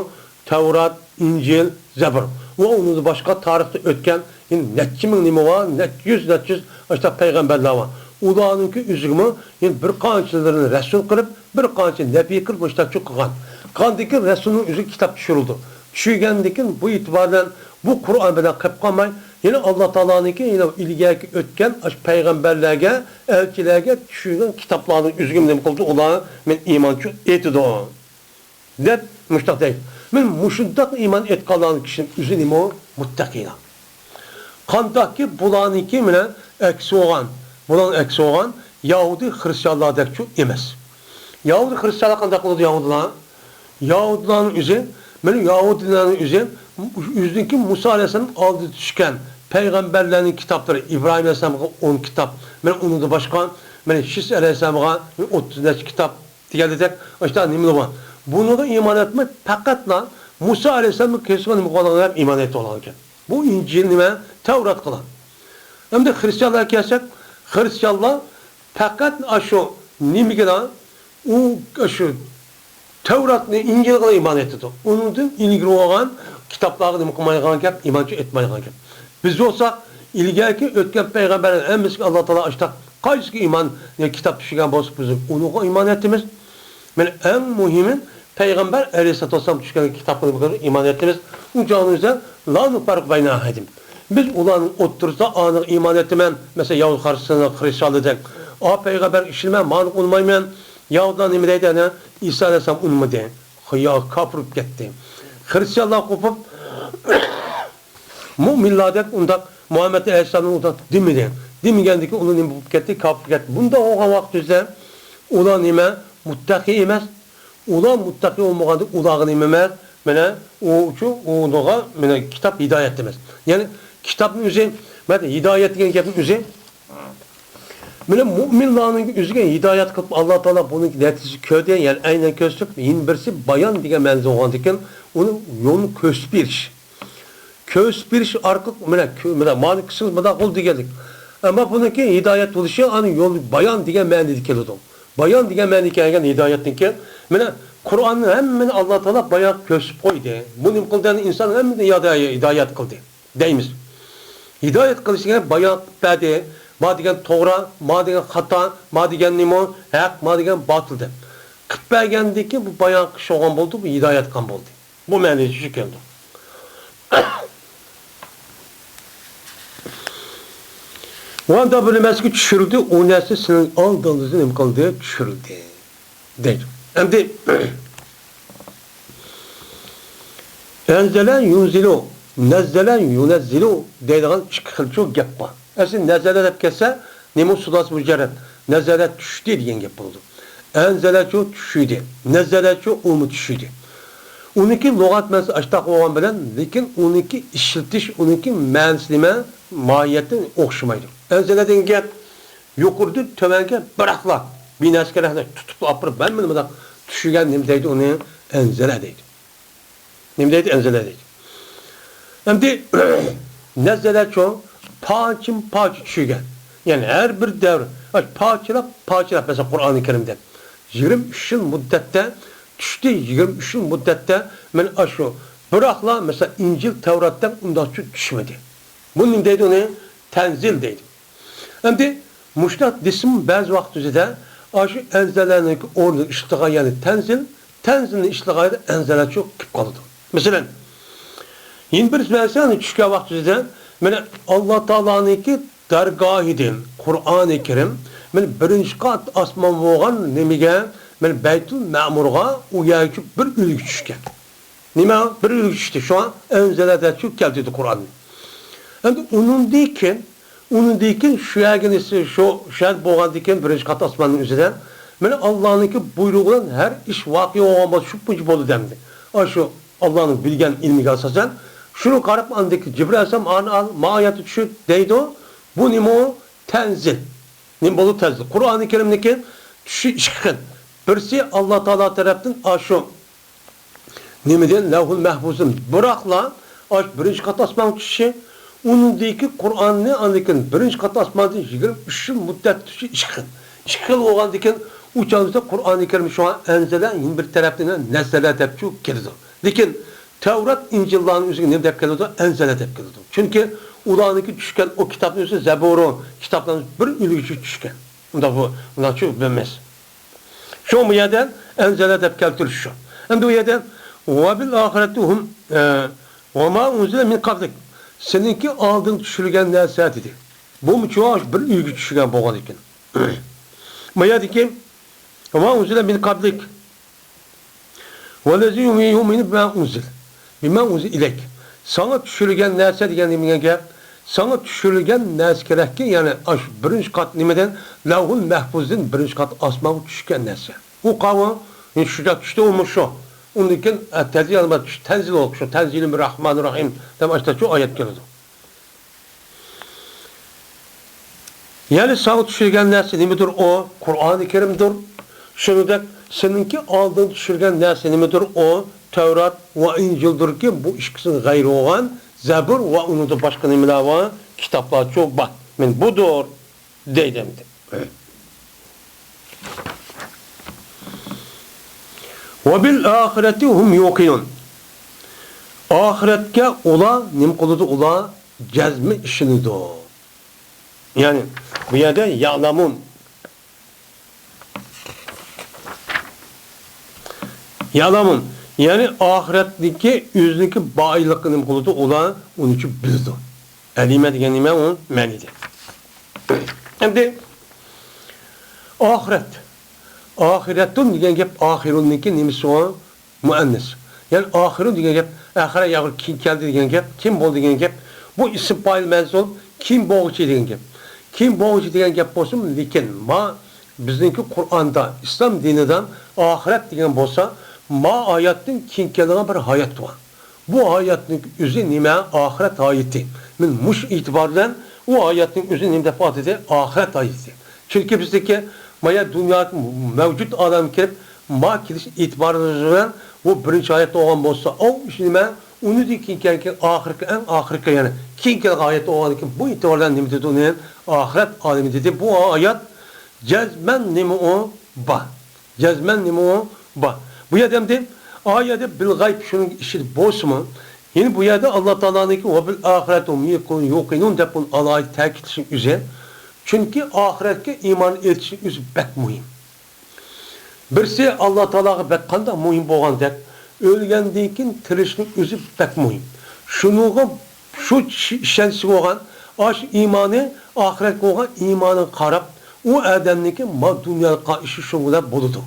تەۋرات، ئىنجىل، زەبۇر. ۋە ئۇنىڭدىن باشقا تارىختا ئۆتكەن يەنە نەچچە مىڭ نېمە بار، نەچچە يۈز، نەچچە يۈز ئاشۇنداق پەيغەمبەرلەر بار. ئۇلارنىڭكى ئۆزىگىمۇ يەنە بىر قانچىلىرىنى رەسۇل قىلىپ، بىر قانچە نەبىي قىلىپ مۇشۇنداق قىلغان. قىلغاندىن كېيىن رەسۇلنىڭ ئۆزىگە كىتاب چۈشۈرۈلدى. چۈشۈرگەندىن كېيىن بۇ ئېتىبار بىلەن بۇ قۇرئان بىلەن قېلىپ قالماي، يەنە ئاللا تائالانىڭكى يەنە ئىلگەركى ئۆتكەن ئاشۇ پەيغەمبەرلەرگە، ئەلچىلەرگە چۈشۈرگەن كىتابلارنىڭ ئۆزىگىمۇ نېمە قىلدى؟ ئۇلار مەن ئىمان ئېيتىدۇ. دەپ مۇشۇنداق دەيدۇ. مانا مۇشۇنداق ئىمان ئېيتقانلارنىڭ كىشىنىڭ ئۆزى نېمە ئۇ؟ مۇتتەقىلار. قانداقكى بۇلارنىڭكى مانا ئەكسى بولغان، بۇلارنىڭ ئەكسى بولغان يەھۇدىي خرىستىيانلاردەكچۇ ئەمەس. يەھۇدىي خرىستىيانلار قانداق بولىدۇ يەھۇدىيلار؟ يەھۇدىيلارنىڭ ئۆزى، مانا يەھۇدىيلارنىڭ ئۆزى ئۆزىنىڭكى مۇسا ئەلەيھىسسالام ئالدىدا چۈشكەن پەيغەمبەرلەرنىڭ كىتابلىرى، ئىبراھىم ئەلەيھىسسالامغا ئون كىتاب، مانا ئۇنىڭدىن باشقا مانا شىس ئەلەيھىسسالامغا ئوتتۇز نەچچە كىتاب، دېگەندەك، ئاشۇنداق نېمىلەر بار. بۇنىڭغا ئىمان ئەتمەي، پەقەتلا مۇسا ئەلەيھىسسالامنىڭ كەسىگە نېمە قىلغانلىقىغا ئىمان ئېيتىۋالغان ئىكەن. بۇ ئىنجىلنىمۇ، تەۋراتقىلا. ئەمدى خرىستىيانلارغا كەلسەك، خرىستىيانلار پەقەت ئاشۇ نېمىگىلا، ئۇ، ئاشۇ تەۋراتنى، ئىنجىلغا ئىمان ئېيتىدۇ. ئۇنىڭدىن ئىلگىرى بولغان كىتابلارغا نېمە قىلمايدىغان گەپ، ئىمان ئېيتمايدىغان گەپ. بىز بولساق، ئىلگەركى ئۆتكەن پەيغەمبەرلەر ھەممىسىگە ئاللا تائالا ئاشۇنداق قايسىسىغا ئىمان، يا كىتاب چۈشۈرگەن بولسا، بىز ئۇنىڭغا ئىمان ئېيتىمىز. مانا ئەڭ مۇھىمى، پەيغەمبەر ئەلەيھىسسالاتۇ ۋەسسالام چۈشۈرگەن كىتابقا ئىمان ئېيتىمىز. ئۇ چاغدا لا نۇفەررىقۇ بەينە ئەھەدىن. بىز ئۇلارنىڭ ئوتتۇرىسىدا ئانىغا ئىمان ئېيتىمەن. مەسىلەن، يەھۇدىي خرىستىيانلار، خرىستىيانلاردەك. ئا پەيغەمبەرگە ئىشىنىمەن، مانىغا ئۇنىمايمەن. يەھۇدىيلار نېمە دەيدۇ؟ ئەنە ئىسا ئەلەيھىسسالام ئۇنىمىدى. يا كاپىر بولۇپ كەتتى. خرىستىيانلار قوپۇپ، مۇئمىنلاردەك ئۇنداق مۇھەممەد ئەلەيھىسسالامنى ئۇنداق دېمىدى. دېمىگەندىكىن ئۇلار نېمە بولۇپ كەتتى؟ كاپىر بولۇپ كەتتى. بۇنداق بولغان ۋاقىت بىزدە ئۇلار نېمە؟ مۇتتەقى ئەمەس. ئۇلار مۇتتەقى بولمىغاندا ئۇلارغا نېمە ئەمەس؟ مانا ئۇ ئۇنىڭغا مانا كىتاب ھىدايەت ئەمەس. يەنى كىتابنىڭ ئۆزى، مانا ھىدايەت دېگەن گەپنىڭ ئۆزى مانا مۇئمىنلارنىڭ ئۆزىگە ھىدايەت قىلىپ، ئاللا تائالا بۇنىڭ نەتىجىسىنى كۆردى، يەنى ئەينەن كۆرسىتىپ، يەنە بىرسى بايان دېگەن مەنىدە بولغاندىكىن، ئۇنى يولنى كۆرسىتىپ بېرىش. كۆرسىتىپ بېرىش ئارقىلىق، مانا، كۆ-، مانا، مانا قىلسىڭىز مۇنداق بولىدۇ دېگەنلىك. ئەمما بۇنىڭكى ھىدايەت بولۇشى ئانا يول بايان دېگەن مەنىدە كېلىدۇ. بايان دېگەن مەنىدە كەلگەن ھىدايەتنىڭكى، مانا قۇرئاننى ھەممىنى ئاللا تائالا بايان قىلىپ كۆرسىتىپ قويدى. بۇ نېمە قىلدى؟ ئەمدى ئىنسان ھەممىنى ھىدايە-، ھىدايەت قىلدى. دەيمىز. ھىدايەت قىلىش دېگەن بايان قىلىپ بەردى. ما دېگەن توغرا، ما دېگەن خاتا، ما دېگەن نېمە، ھەق، ما دېگەن باتىل دەپ. قىلىپ بەرگەندىن كېيىن بۇ بايان قىلىش بولغان بولدى، بۇ ھىدايەت قىلغان بولدى. بۇ مەنىسى شۇ كېلىدۇ. ۋە ئۇنداق بىر نېمەسىگە چۈشۈرۈلدى، ئۇ نەرسە سېنىڭ ئالدىڭدا نېمە قىلدى؟ چۈشۈرۈلدى. دەيدۇ. ئەمدى ئەنزەلە يۇنزىلۇ، نەززەلە يۇنەززىلۇ دەيدىغان ئىككى خىلچۇ گەپ بار. ئەسلى نەزەلە دەپ كەتسە، نېمە سۇلاسى مۇجەررەت، نەزەلە چۈشتى دېگەن گەپ بولىدۇ. ئەنزەلەچۇ چۈشۈردى، نەززەلەچۇ ئۇمۇ چۈشۈردى. ئۇنىڭكى لۇغەت مەنىسى ئاشتاق بولغان بىلەن، لېكىن ئۇنىڭكى ئىشلىتىش، ئۇنىڭكى مەنىسى نېمە؟ ماھىيەتتە ئوخشىمايدۇ. ئەنزەلە دېگەن گەپ يۇقىرىدىن تۆۋەنگە بىراقلا بىر نەرسىگە رەھمەت تۇتۇپ ئاپىرىپ، ھەممىنى مۇنداق چۈشۈرگەن نېمە دەيدۇ، ئۇنى ئەنزەلە دەيدۇ. نېمە دەيدۇ؟ ئەنزەلە دەيدۇ. ئەمدى نەززەلەچۇ پارچىمۇ پارچە چۈشۈرگەن. يەنى ھەر بىر دەۋر، ئاش پارچىلاپ، پارچىلاپ، مەسىلەن، قۇرئانى كەرىمدە يىگىرمە ئۈچ يىل مۇددەتتە چۈشتى، يىگىرمە ئۈچ يىل مۇددەتتە مانا ئاشۇ بىراقلا، مەسىلەن، ئىنجىل، تەۋراتتا ئۇنداقچە چۈشمىدى. بۇنى نېمە دەيدۇ؟ ئۇنى تەنزىل دەيدۇ. ئەمدى مۇشۇنداق دېسىمۇ بەزى ۋاقىت ئۆزىدە ئاشۇ ئەنزەلەنىڭكى ئورنىدا ئىشلىتىلغان، يەنى تەنزىل، تەنزىلنى ئىشلىتىلغان يەردە ئەنزەلەچۇ كېلىپ قالىدۇ. مەسىلەن، يەنە بىرسى بەرسە، يەنى چۈشكەن ۋاقىت ئۆزىدە، مانا، ئاللا تائالانىڭكى دەرگاھىدىن قۇرئانى كەرىم، مانا، بىرىنچى قات ئاسمان بولغان نېمىگە، مانا، بەيتۇل مەمۇرغا ئۇ يەرگە بىر ئۈلگە چۈشكەن. نېمە؟ بىر ئۈلگە چۈشتى. شۇڭا ئەنزەلەدە چۈشۈپ كەلتۈردى قۇرئاننى. ئەمدى ئۇنىڭدىن كېيىن، ئۇنىڭدىن كېيىن شۇ يەرگە نېسى، شۇ، شۇ يەردە بولغاندىن كېيىن بىرىنچى قات ئاسماننىڭ ئۆزىدە، مانا، ئاللانىڭكى بۇيرۇغى بىلەن ھەر ئىش ۋاقىئ بولغان بولسا شۇ بويىچە بولىدۇ ئەمدى. ئاشۇ ئاللانىڭ بىلگەن ئىلمىگە ئاساسەن، شۇنىڭغا قاراپ ئاندىن كېيىن جىبرىئىل ئەلەيھىسسالام ئانا، ئال، ما ئايەتنى چۈشۈر دەيدۇ. بۇ نېمە ئۇ؟ تەنزىل. نېمە بولىدۇ تەنزىل؟ قۇرئانى كەرىمنىڭكى چۈشۈشى ئىككى خىل. بىرسى ئاللا تائالا تەرەپتىن ئاشۇ نېمىدىن؟ لەۋھۇل مەھفۇزدىن بىراقلا ئاشۇ بىرىنچى قات ئاسمانغا چۈشۈشى، ئۇنىڭدىن كېيىن قۇرئاننى ئاندىن كېيىن بىرىنچى قات ئاسماندىن يىگىرمە ئۈچ يىل مۇددەت چۈشۈشى ئىككى خىل. ئىككى خىل بولغاندىن كېيىن ئۇ چاغدا قۇرئانى كەرىم شۇڭا ئەنزەلە، يەنە بىر تەرەپتىن نەززەلە دەپ چۈشۈپ كېلىدۇ. لېكىن تەۋرات، ئىنجىللارنىڭ ئۆزىگە نېمە دەپ كېلىدۇ؟ ئەنزەلە دەپ كېلىدۇ. چۈنكى ئۇلارنىڭكى چۈشكەن ئۇ كىتابنىڭ ئۆزى زەبۇرۇ، كىتابلارنىڭ بىر ئۈلگىسى چۈشكەن. ئۇنداق بۇ، ئۇنداق چۈشۈپ بولماس. شۇ بۇ يەردە ئەنزەلە دەپ كەلتۈرۈش شۇ. ئەمدى بۇ يەردە ۋە بىل ئاخىرەتى ھۇم، ئە، ۋە ما ئۇنزىلە مىن قابلىك. سېنىڭكى ئالدىن چۈشۈرگەن نەرسە دېدى. بۇمۇ چوش بىر ئۈلگە چۈشۈرگەن بولغان ئىكەن. بۇ يەردىكى ۋە ما ئۇنزىلە مىن قابلىك. ۋەللەزىنە يۇئمىنۇنە بىما ئۇنزىلە، بىما ئۇنزىلە ئىلەيك. ساڭا چۈشۈرۈلگەن نەرسە دېگەن نېمە دېگەن گەپ؟ ساڭا چۈشۈرۈلگەن نەرسە كېرەككى، يەنى ئاشۇ بىرىنچى قات نېمىدىن؟ لەۋھۇل مەھپۇزدىن بىرىنچى قات ئاسمانغا چۈشكەن نەرسە. ئۇ قاۋۇ، شۇنداق چۈشتى ئۇمۇ شۇ. ئۇندىن كېيىن، ئە، تەنزىل ئالما چۈش-، تەنزىل بولۇپ شۇ، تەنزىلۇر راھمانىر راھىم دەپ ئاشۇنداق شۇ ئايەت كېلىدۇ. يەنى ساڭا چۈشۈرگەن نەرسە نېمىدۇر ئۇ؟ قۇرئانى كەرىمدۇر. شۇنىڭدەك سېنىڭكى ئالدىڭ چۈشۈرگەن نەرسە نېمىدۇر ئۇ؟ تەۋرات ۋە ئىنجىلدۇركى، بۇ ئىككىسىدىن غەيرى بولغان زەبۇر ۋە ئۇنىڭدىن باشقا نېمىلەر بار؟ كىتابلار چۇ بار. مەن بۇدۇر دەيدۇ ئەمدى. ۋە بىل ئاخىرەتى ھۇم يۇقىنۇن. ئاخىرەتكە ئۇلار نېمە قىلىدۇ؟ ئۇلار جەزمەن ئىشىنىدۇ. يەنى بۇ يەردە يەلەمۇن. يەلەمۇن. يەنى ئاخىرەتنىڭكى ئۆزىنىڭكى بايلىقىنى نېمە قىلىدۇ؟ ئۇلار ئۇنى چۈ بىلىدۇ. ئەلىمە دېگەن نېمە؟ ئۇ مەنىدە. ئەمدى ئاخىرەت. ئاخىرەتۇن دېگەن گەپ ئاخىرۇننىڭكى نېمىسى ئۇ؟ مۇئەننەس. يەنى ئاخىرۇن دېگەن گەپ ئەخىرە ياغۇر كېيىن كەلدى دېگەن گەپ، كېيىن بولدى دېگەن گەپ. بۇ ئىسىم پائىل مەنسۇب، كېيىن بولغۇچى دېگەن گەپ. كېيىن بولغۇچى دېگەن گەپ بولسىمۇ، لېكىن ما بىزنىڭكى قۇرئاندا، ئىسلام دىنىدا ئاخىرەت دېگەن بولسا، ما ھاياتتىن كېيىن كېلىدىغان بىر ھايات بار. بۇ ھاياتنىڭ ئۆزى نېمە؟ ئاخىرەت ھاياتى. مەن مۇشۇ ئېتىبار بىلەن ئۇ ھاياتنىڭ ئۆزىنى نېمە دەپ ئاتىدى؟ ئاخىرەت ھاياتى. چۈنكى بىزدىكى مايا دۇنيا مەۋجۇت ئالەمگە كىرىپ، ما كېلىش ئېتىبارىمىز بىلەن بۇ بىرىنچى ھايات بولغان بولسا، ئاۋۇ ئىش نېمە؟ ئۇنىڭدىن كېيىن كەلگەن ئاخىرقى، ئەڭ ئاخىرقى، يەنى كېيىن كەلگەن ھايات بولغاندىن كېيىن، بۇ ئېتىبار بىلەن نېمە دېدى ئۇنى؟ ئاخىرەت ئالىمى دېدى. بۇ ھايات جەزمەن نېمە ئۇ؟ بار. جەزمەن نېمە ئۇ؟ بار. بۇ يەردە ئەمدى، ئا يەردە بىل غەيب شۇنىڭ ئىچىدە بولسىمۇ، يەنە بۇ يەردە ئاللا تائالانىڭكى ۋە بىل ئاخىرەتى ھۇم يۇقىنۇن دەپ بۇنى ئالاھىدە تەكىتلىشىنىڭ ئۆزى، چۈنكى ئاخىرەتكە ئىمان ئېيتىشنىڭ ئۆزى بەك مۇھىم. بىرسى ئاللا تائالاغا بەك قانداق مۇھىم بولغاندەك، ئۆلگەندىن كېيىن تىرىلىشنىڭ ئۆزى بەك مۇھىم. شۇنىڭغا شۇ چىشى-، ئىشەنچىسى بولغان، ئاشۇ ئىمانى، ئاخىرەتكە بولغان ئىمانىغا قاراپ، ئۇ ئادەمنىڭكى ما دۇنياغا قىلغان ئىشى شۇ بىلەن بولىدۇ.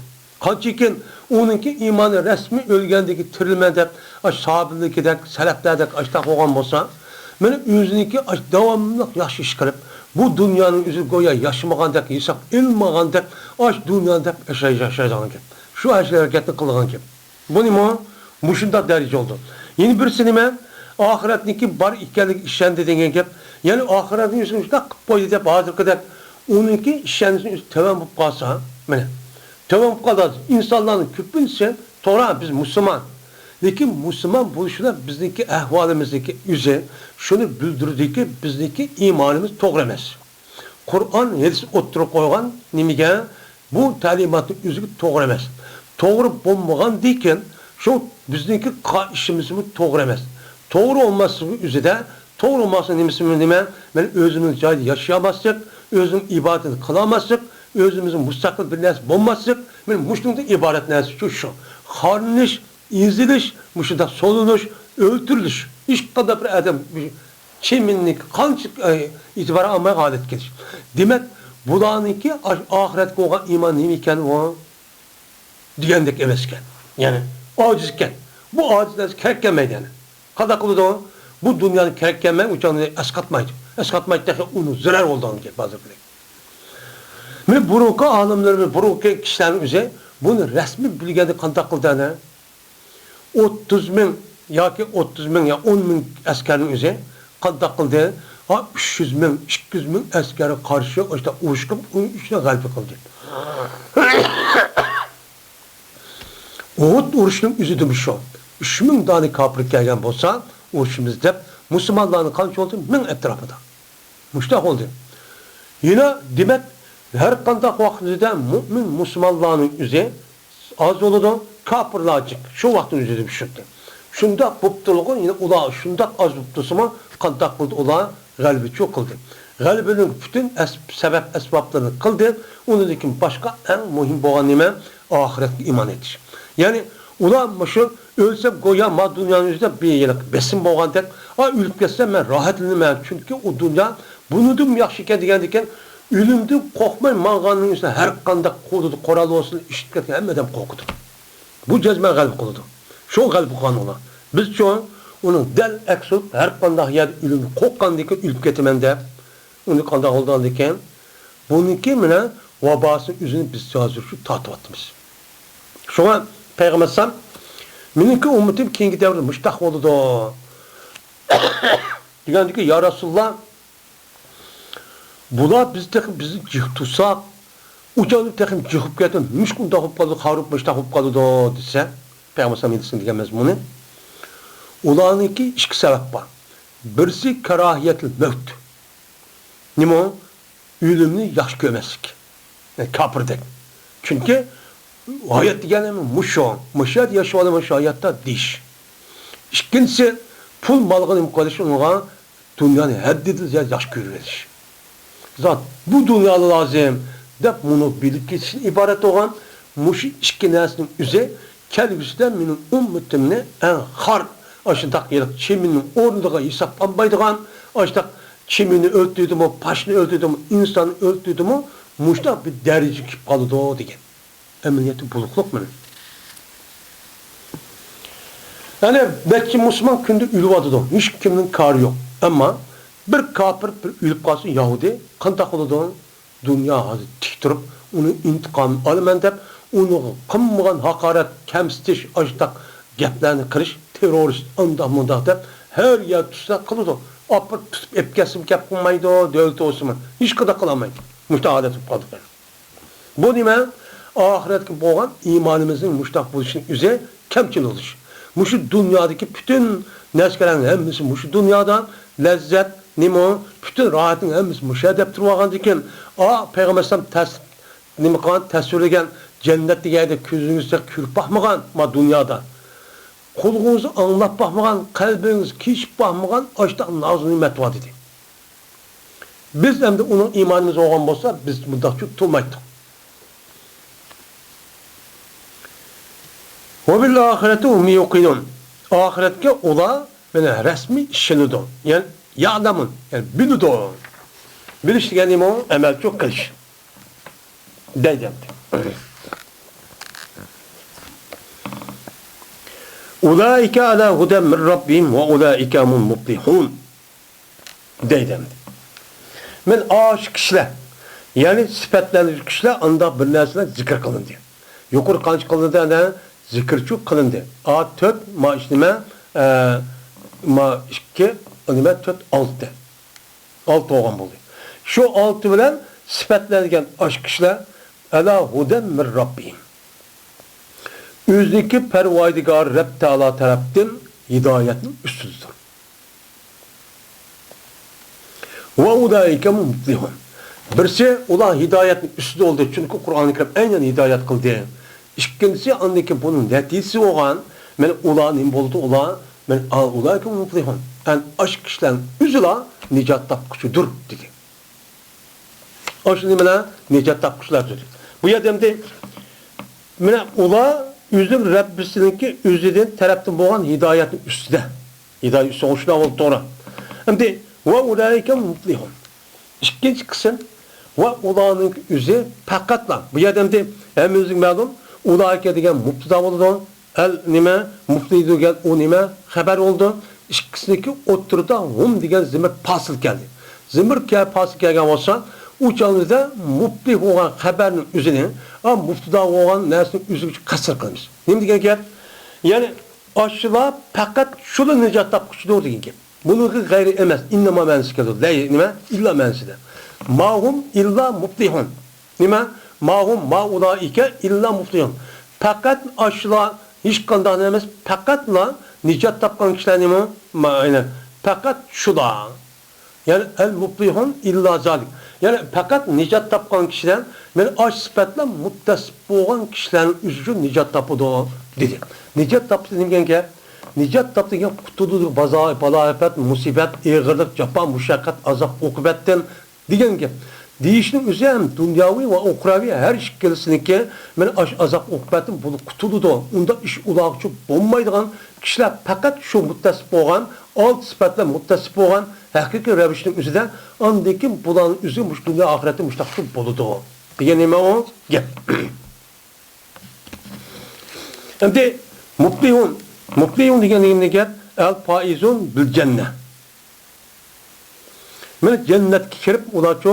قانچىكىن ئۇنىڭكى ئىمانى رەسمىي ئۆلگەندىن كېيىن تىرىلىمەن دەپ، ئاشۇ ساھابىلىكىدەك، سەلەفلەردەك ئاشۇنداق بولغان بولسا، مانا ئۆزىنىڭكى ئاشۇ داۋاملىق ياخشى ئىش قىلىپ، بۇ دۇنيانىڭ ئۆزى گويا ياشىمىغاندەك، ھېساب ئېلىنمىغاندەك، ئاشۇ دۇنيانى دەپ ياشاي-، ياشايدىغان گەپ. شۇ ئاشۇ ھەرىكەتنى قىلىدىغان گەپ. بۇ نېمە؟ مۇشۇنداق دەرىجە بولىدۇ. يەنە بىرسى نېمە؟ ئاخىرەتنىڭكى بار ئىكەنلىكىگە ئىشەندى دېگەن گەپ. يەنى ئاخىرەتنى شۇنداق قىلىپ قويدى دەپ ھازىرقىدەك ئۇنىڭكى ئىشەنچىسى تۆۋەن بولۇپ قالسا، مانا، تۆۋەن بولۇپ قالدى. ئىنسانلارنىڭ كۆپىنچىسى توغرا، بىز مۇسۇلمان. لېكىن مۇسۇلمان بولۇشلا بىزنىڭكى ئەھۋالىمىزنىڭكى ئۆزى شۇنى بىلدۈرىدۇكى، بىزنىڭكى ئىمانىمىز توغرا ئەمەس. قۇرئان، ھەدىس ئوتتۇرىغا قويغان نېمىگە؟ بۇ تەلىماتنىڭ ئۆزىگە توغرا ئەمەس. توغرا بولمىغاندىكىن، شۇ بىزنىڭكى قىلغان ئىشىمىزمۇ توغرا ئەمەس. توغرا بولماسلىقى ئۆزىدە، توغرا بولماسلىقى نېمىسىمۇ نېمە؟ مەن ئۆزىمىز جايىدا ياشىيالماسلىق، ئۆزىنىڭ ئىبادىتىنى قىلالماسلىق، ئۆزىمىزنىڭ مۇستەقىل بىر نەرسە بولماسلىق، مەن مۇشۇنىڭدىن ئىبارەت نەرسە شۇ، شۇ. خارلىنىش، ئېزىلىش، مۇشۇنداق سولىنىش، ئۆلتۈرۈلۈش. ھېچقانداق بىر ئادەم چىمىننىڭكى قانچە، ئە، ئېتىبار ئالماي ھالەتكە كېلىش. دېمەك، بۇلارنىڭكى ئاش-، ئاخىرەتكە بولغان ئىمان نېمە ئىكەن ئۇ؟ دېگەندەك ئەمەس ئىكەن. يەنى ئاجىز ئىكەن. بۇ ئاجىز نەرسە كېرەك كەلمەيدۇ يەنى. قانداق قىلىدۇ؟ بۇ دۇنيانى كېرەك كەلمەي، ئۇ چاغدا ئەسقاتمايدۇ. ئەسقاتمايدۇ، تېخى ئۇنىڭ زەرەر بولىدىغان گەپ ھازىرقىدەك. مانا بۇرۇنقى ئالىملىرىمىز، بۇرۇنقى كىشىلەرنىڭ ئۆزى بۇنى رەسمىي بىلگەندە قانداق قىلدى ئەنە؟ ئوتتۇز مىڭ ياكى ئوتتۇز مىڭ يا ئون مىڭ ئەسكەرنىڭ ئۆزى قانداق قىلدى؟ ھا، ئۈچ يۈز مىڭ، ئىككى يۈز مىڭ ئەسكەرگە قارشى ئاشتا ئۇرۇش قىلىپ، ئۇنىڭ ئۈستىدە غەلىبە قىلدى. ئۇھۇد ئۇرۇشىنىڭ ئۆزىدىمۇ شۇ. ئۈچ مىڭ دانە كاپىر كەلگەن بولسا، ئۇرۇشىمىز دەپ، مۇسۇلمانلارنىڭ قانچە بولدى؟ مىڭ ئەتراپىدا. مۇشۇنداق بولدى. يەنە دېمەك، ھەر قانداق ۋاقىتتا مۇئمىن مۇسۇلمانلارنىڭ ئۆزى ئاز بولىدۇ، كاپىرلار جىق. شۇ ۋاقىتنىڭ ئۆزىدە چۈشۈردى. شۇنداق بوپتۇلىغۇ، يەنى ئۇلار شۇنداق ئاز بوپ تۇرسىمۇ، قانداق قىلدى ئۇلار؟ غەلىبىچۇ قىلدى. غەلىبىنىڭ پۈتۈن ئەس-، سەۋەب ئەسبابلىرىنى قىلدى. ئۇنىڭدىن كېيىن باشقا ئەڭ مۇھىم بولغان نېمە؟ ئاخىرەتكە ئىمان ئېيتىش. يەنى ئۇلار مۇشۇ ئۆلسەم گويا ما دۇنيانىڭ يۈزىدە بىر يىللىق بېسىم بولغاندەك، ئا، ئۆلۈپ كەتسەم مەن راھەتلىنىمەن، چۈنكى ئۇ دۇنيا بۇنىڭدىنمۇ ياخشى ئىكەن دېگەندىكىن، ئۆلۈمدىن قورقماي ماڭغاننىڭ ئۈستىدە ھەر قانداق قۇدرىتى قورال بولسۇن، ئىشلىتىپ كەتكەن ھەممە ئادەم قورقىدۇ. بۇ جەزمەن غەلىبە قىلىدۇ. شۇ غەلىبە قىلغان ئۇلار. بىزچۇ ئۇنىڭ دەل ئەكسى بولۇپ، ھەر قانداق يەردە ئۆلۈمدىن قورققاندىكىن ئۆلۈپ كېتىمەن دەپ، ئۇنى قانداق قىلىدىكەن؟ بۇنىڭكى مانا ۋاباسى ئۆزىنى بىز ھازىر شۇ تارتىۋاتىمىز. شۇڭا پەيغەمبەر ئەلەيھىسسالام، مېنىڭكى ئۈممىتىم كېيىنكى دەۋردە مۇشتاق بولىدۇ دېگەندىكى، يا رەسۇلاللا، بۇلار بىز تېخى بىزنى جىق تۇتساق، ئۇ چاغدا تېخى جىق بولۇپ كەتتى، نېمىشقا ئۇنداق بولۇپ قالدى، خاراب مۇشتاق بولۇپ قالىدۇ دېسە، پەيغەمبەر ئەلەيھىسسالام ھەدىسىنىڭ دېگەن مەزمۇنى، ئۇلارنىڭكى ئىككى سەۋەب بار. بىرسى كاراھىيەتىل مەۋت. نېمە ئۇ؟ ئۆلۈمنى ياخشى كۆرمەسلىك. يەنى كاپىردەك. چۈنكى ھايات دېگەن مۇشۇ. مۇشۇ يەردە ياشىۋالىمەن، شۇ ھاياتتا دېيىش. ئىككىنچىسى، پۇل مالغا نېمە قىلىش، ئۇنىڭغا دۇنيانى ھەددىدىن زىيادە ياخشى كۆرۈۋېلىش. زات، بۇ دۇنيالا لازىم دەپ، مۇنۇ بىلىپ كېتىشتىن ئىبارەت بولغان مۇشۇ ئىككى نەرسىنىڭ ئۆزى كەلگۈسىدە مېنىڭ ئۈممىتىمنى ئەڭ خار، ئاشۇنداق ھېلىقى چىمىننىڭ ئورنىدىغا ھېسابلانمايدىغان، ئاشۇنداق چىمىننى ئۆلتۈردىمۇ، پاشنى ئۆلتۈردىمۇ، ئىنساننى ئۆلتۈردىمۇ، مۇشۇنداق بىر دەرىجىگە كېلىپ قالىدۇ دېگەن. ئەمەلىيەتتە بولۇقلۇق مانا. يەنى نەچچە مۇسۇلمان كۈندە ئۆلۈۋاتىدۇ، ھېچكىمنىڭ كارى يوق. ئەمما بىر كاپىر بىر ئۆلۈپ قالسا، يەھۇدىي قانداق بولىدۇ؟ دۇنيا ھازىر تىك تۇرۇپ، ئۇنىڭ ئىنتىقامىنى ئالىمەن دەپ، ئۇنىڭغا قىلمىغان ھاقارەت، كەمسىتىش، ئاشۇنداق گەپلەرنى قىلىش، تېررورىست، ئانداق مۇنداق دەپ، ھەر يەر تۇتسا قىلىدۇ. ئاپىرىپ تۇتۇپ ئېلىپ كەتسىمۇ گەپ قىلمايدۇ، دۆلىتى بولسىمۇ. ھېچقانداق قىلالمايدۇ. مۇشۇنداق ھالەت بولۇپ قالدى. بۇ نېمە؟ ئاخىرەتكە بولغان ئىمانىمىزنىڭ مۇشۇنداق بولۇشىنىڭ ئۆزى كەمچىل بولۇش. مۇشۇ دۇنيادىكى پۈتۈن نەرسىلەرنىڭ ھەممىسى مۇشۇ دۇنيادا، لەززەت، نېمە، پۈتۈن راھەتنىڭ ھەممىسى مۇشۇ يەردە دەپ تۇرۇۋالغاندىكىن، ئا، پەيغەمبەر ئەلەيھىسسالام تەس-، نېمە قىلغان، تەسۋىرلىگەن جەننەت دېگەن يەردە كۆزىڭىزگە كۆرۈپ باقمىغان ما دۇنيادا. قۇلىقىڭىز ئاڭلاپ باقمىغان، قەلبىڭىز كېچىپ باقمىغان ئاشۇنداق نازۇ نېمەت بار دېدى. بىز ئەمدى ئۇنىڭ ئىمانىمىز بولغان بولسا، بىز مۇنداق چۆپ تۇرمايتتۇق. وَبِالْآخِرَةِ هُمْ يُوقِنُونَ. ئاخىرەتكە ئۇلار، يەنى، رەسمىي ئىشىنىدۇ. يەنى، يەئلەمۇن، يەنى، بىلىدۇ. بىلىش دېگەن نېمە ئۇ؟ ئەمەلچۇ قىلىش. دەيدۇ ئەمدى. أُولَٰئِكَ عَلَىٰ هُدًى مِّن رَّبِّهِمْ وَأُولَٰئِكَ هُمُ الْمُفْلِحُونَ. دەيدۇ ئەمدى. مەن ئاشۇ كىشىلەر، يەنى سۈپەتلەندۈرگۈچى كىشىلەر ئانداق بىر نەرسىلەر زىكىر قىلىندى. يۇقىرى قانچە قىلىندى ئەنە؟ زىكىرچۇ قىلىندى. ئا، تۆت، ما، ئىش نېمە؟ ئە، ما، ئىككى، نېمە، تۆت، ئالتە. ئالتە بولغان بولدى. شۇ ئالتە بىلەن سۈپەتلەنگەن ئاشۇ كىشىلەر، ئەلا ھۇدەن مىن رەببىھىم. ئۆزىنىڭكى پەرۋەردىگار رەب تائالا تەرەپتىن ھىدايەتنىڭ ئۈستىدىدۇر. ۋە ئۇلائىكە مۇفلىھۇن. بىرسى، ئۇلار ھىدايەتنىڭ ئۈستىدە بولدى، چۈنكى قۇرئانى كەرىم ئەينەن ھىدايەت قىلدى. ئىككىنچىسى، ئاندىن كېيىن بۇنىڭ نەتىجىسى بولغان، مەن ئۇلار نېمە بولدى، ئۇلار، مەن ئۇلائىكە مۇفلىھۇن. ئەن ئاشۇ كىشىلەرنىڭ ئۆزىلا نىجات تاپقۇچىدۇر، دېدى. ئاشۇ نېمىلەر نىجات تاپقۇچىلار دېدى. بۇ يەردە ئەمدى، مانا، ئۇلار ئۆزىنىڭ رەببىسىنىڭكى ئۆزىدىن تەرەپتىن بولغان ھىدايەتنىڭ ئۈستىدە. ھىدايەت ئۈستىدە، شۇنداق بولدى، توغرا. ئەمدى، ۋە ئۇلائىكە مۇفلىھۇن. ئىككىنچى قىسىم، ۋە ئۇلارنىڭ ئۆزى پەقەتلا. بۇ يەردە ئەمدى ھەممىمىزگە مەلۇم، ئۇلائىكە دېگەن مۇبتىدا بولىدۇ. ئەل نېمە؟ مۇفلىھ دېگەن ئۇ نېمە؟ خەبەر بولىدۇ. ئىككىسىنىڭكى ئوتتۇرىدا ھۇم دېگەن زېمىر پاسىل كەلدى. زېمىر كە-، پاسىل كەلگەن بولسا، ئۇ چاغدا مۇفلىھ بولغان خەبەرنىڭ ئۆزىنى، ئا، مۇبتىدا بولغان نەرسىنىڭ ئۆزىگە قەسىر قىلىمىز. نېمە دېگەن گەپ؟ يەنى، ئاشۇلار پەقەت شۇلا نىجات تاپقۇچىدۇر دېگەن گەپ. بۇنىڭغا غەيرى ئەمەس، ئىننەما مەنىسى كېلىدۇ. لەي نېمە؟ ئىللا مەنىسىدە. ما ھۇم ئىللا مۇپلىھۇن. نېمە؟ ما ھۇم، ما ئۇلائىكە ئىللا مۇپلىھۇن. پەقەت ئاشۇلار ھېچقانداق ئەمەس، پەقەتلا نىجات تاپقان كىشىلەر نېمە؟ ما-، يەنى پەقەت شۇلار. يەنى ئەل مۇپلىھۇن ئىللا زالىك. يەنى پەقەت نىجات تاپقان كىشىلەر، مانا ئاشۇ سۈپەتلەر مۇتتەسىپ بولغان كىشىلەرنىڭ ئۆزى نىجات تاپىدۇ، دېدى. نىجات تاپىدۇ دېگەن گەپ، نىجات تاپتى دېگەن قۇتۇلىدۇ بازا-، بالاپەت، مۇسىبەت، ئېغىرلىق، جاپا، مۇشەققەت، ئازاب، ئوقۇبەتتىن دېگەن گەپ. دېيىشنىڭ ئۆزى ھەم دۇنياۋى ۋە ئۇخراۋى ھەر ئىككىلىسىنىڭكى مانا ئاشۇ ئازاب ئوقۇبەتتىن بۇلار قۇتۇلىدۇ. ئۇنداق ئىش ئۇلارغىچۇ بولمايدىغان كىشىلەر پەقەت شۇ مۇتتەسىپ بولغان، ئالتە سۈپەت بىلەن مۇتتەسىپ بولغان ھەقىقىي رەۋىشنىڭ ئۆزىدە، ئاندىن كېيىن بۇلارنىڭ ئۆزى مۇشۇ دۇنيا ئاخىرەتتە مۇشۇنداق بولىدۇ. دېگەن نېمە ئۇ؟ گەپ. ئەمدى مۇپلىھۇن، مۇپلىھۇن دېگەن نېمە گەپ؟ ئەل پائىزۇن بىل جەننە. مانا جەننەتكە كىرىپ، ئۇلارچۇ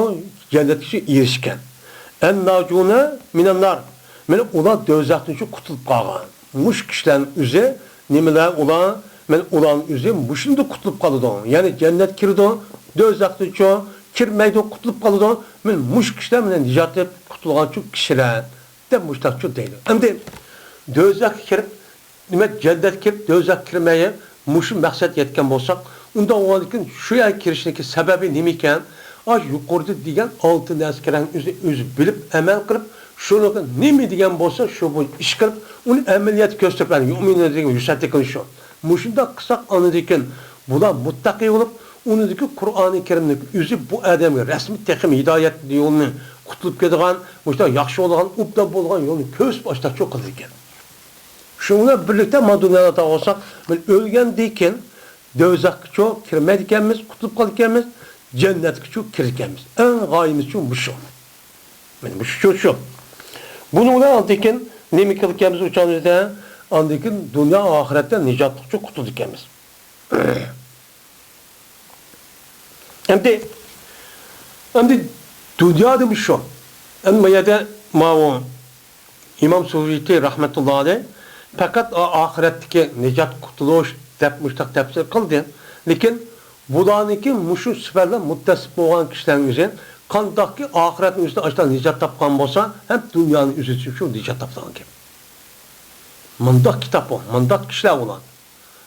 جەننەتكىچۇ ئېرىشكەن. ئەن ناجۇنە مىنەن نار. مانا ئۇلار دوزاختىنچۇ قۇتۇلۇپ قالغان. مۇشۇ كىشىلەرنىڭ ئۆزى نېمىلەر ئۇلار؟ مانا ئۇلارنىڭ ئۆزى مۇشۇندىن قۇتۇلۇپ قالىدۇ. يەنى جەننەت كىرىدۇ، دوزاختىنچۇ كىرمەيدۇ، قۇتۇلۇپ قالىدۇ. مانا مۇشۇ كىشىلەر مانا نىجات تېپىپ قۇتۇلغانچۇ كىشىلەر. دەپ مۇشتاقچۇ دەيدۇ. ئەمدى دوزاخقا كىرىپ، دېمەك، جەننەتكە كىرىپ، دوزاخقا كىرمەي، مۇشۇ مەقسەتكە يەتكەن بولساق، ئۇنداق بولغاندىكىن شۇ يەرگە كىرىشنىڭكى سەۋەبى نېمە ئىكەن؟ ئاش يۇقىرىدا دېگەن ئالتە نەرسىگە كىرەن ئۆزى، ئۆزى بىلىپ، ئەمەل قىلىپ، شۇنىڭغا نېمە دېگەن بولسا، شۇ بويىچە ئىش قىلىپ، ئۇنى ئەمەلىيەتتە كۆرسىتىپ، يەنى يۇئمىنۇ دېگەن يۈسەتتىكىن شۇ. مۇشۇنداق قىلساق، ئاندىن كېيىن بۇلار مۇتتەقى بولۇپ، ئۇنىڭدىكى قۇرئانى كەرىمنىڭ ئۆزى بۇ ئادەمگە رەسمىي تېخىمۇ ھىدايەت يولىنى قۇتۇلۇپ كېتىدىغان، مۇشۇنداق ياخشى بولىدىغان، ئوبدان بولىدىغان يولنى كۆرسىتىپ ئاشتاقچۇ قىلىدىكەن. شۇنىڭ بىلەن بىرلىكتە، مانا دۇنيادا بولساق، مانا ئۆلگەندىن كېيىن دوزاخقىچۇ كىرمەيدىكەنمىز، قۇتۇلۇپ قالىدىكەنمىز، جەننەتكىچۇ كىرىدىكەنمىز. ئەڭ غايىمىزچۇ مۇشۇ. مانا مۇشۇ شۇ. بۇنىڭ بىلەن ئاندىن كېيىن نېمە قىلىدىكەنمىز ئۇ چاغدا؟ ئاندىن كېيىن دۇنيا ئاخىرەتتە نىجاتلىقچۇ قۇتۇلىدىكەنمىز. ئەمدى، ئەمدى دۇنيادىمۇ شۇ. ئەمدى ما يەردە ماۋۇ ئىمام سۇيۇتى رەھمەتۇللا ئەلەيھ پەقەت ئا-، ئاخىرەتتىكى نىجات قۇتۇلۇش دەپ مۇشتاق تەپسىر قىلدى. لېكىن بۇلارنىڭكى مۇشۇ سۈپەت بىلەن مۇتتەسىپ بولغان كىشىلەرنىڭ ئۆزى قانداقكى ئاخىرەتنىڭ ئۆزىدە ئاشۇنداق نىجات تاپقان بولسا، ھەم دۇنيانىڭ ئۆزىدە شۇ نىجات تاپىدىغان گەپ. مۇنداق كىتاب بۇ، مۇنداق كىشىلەر بۇلار.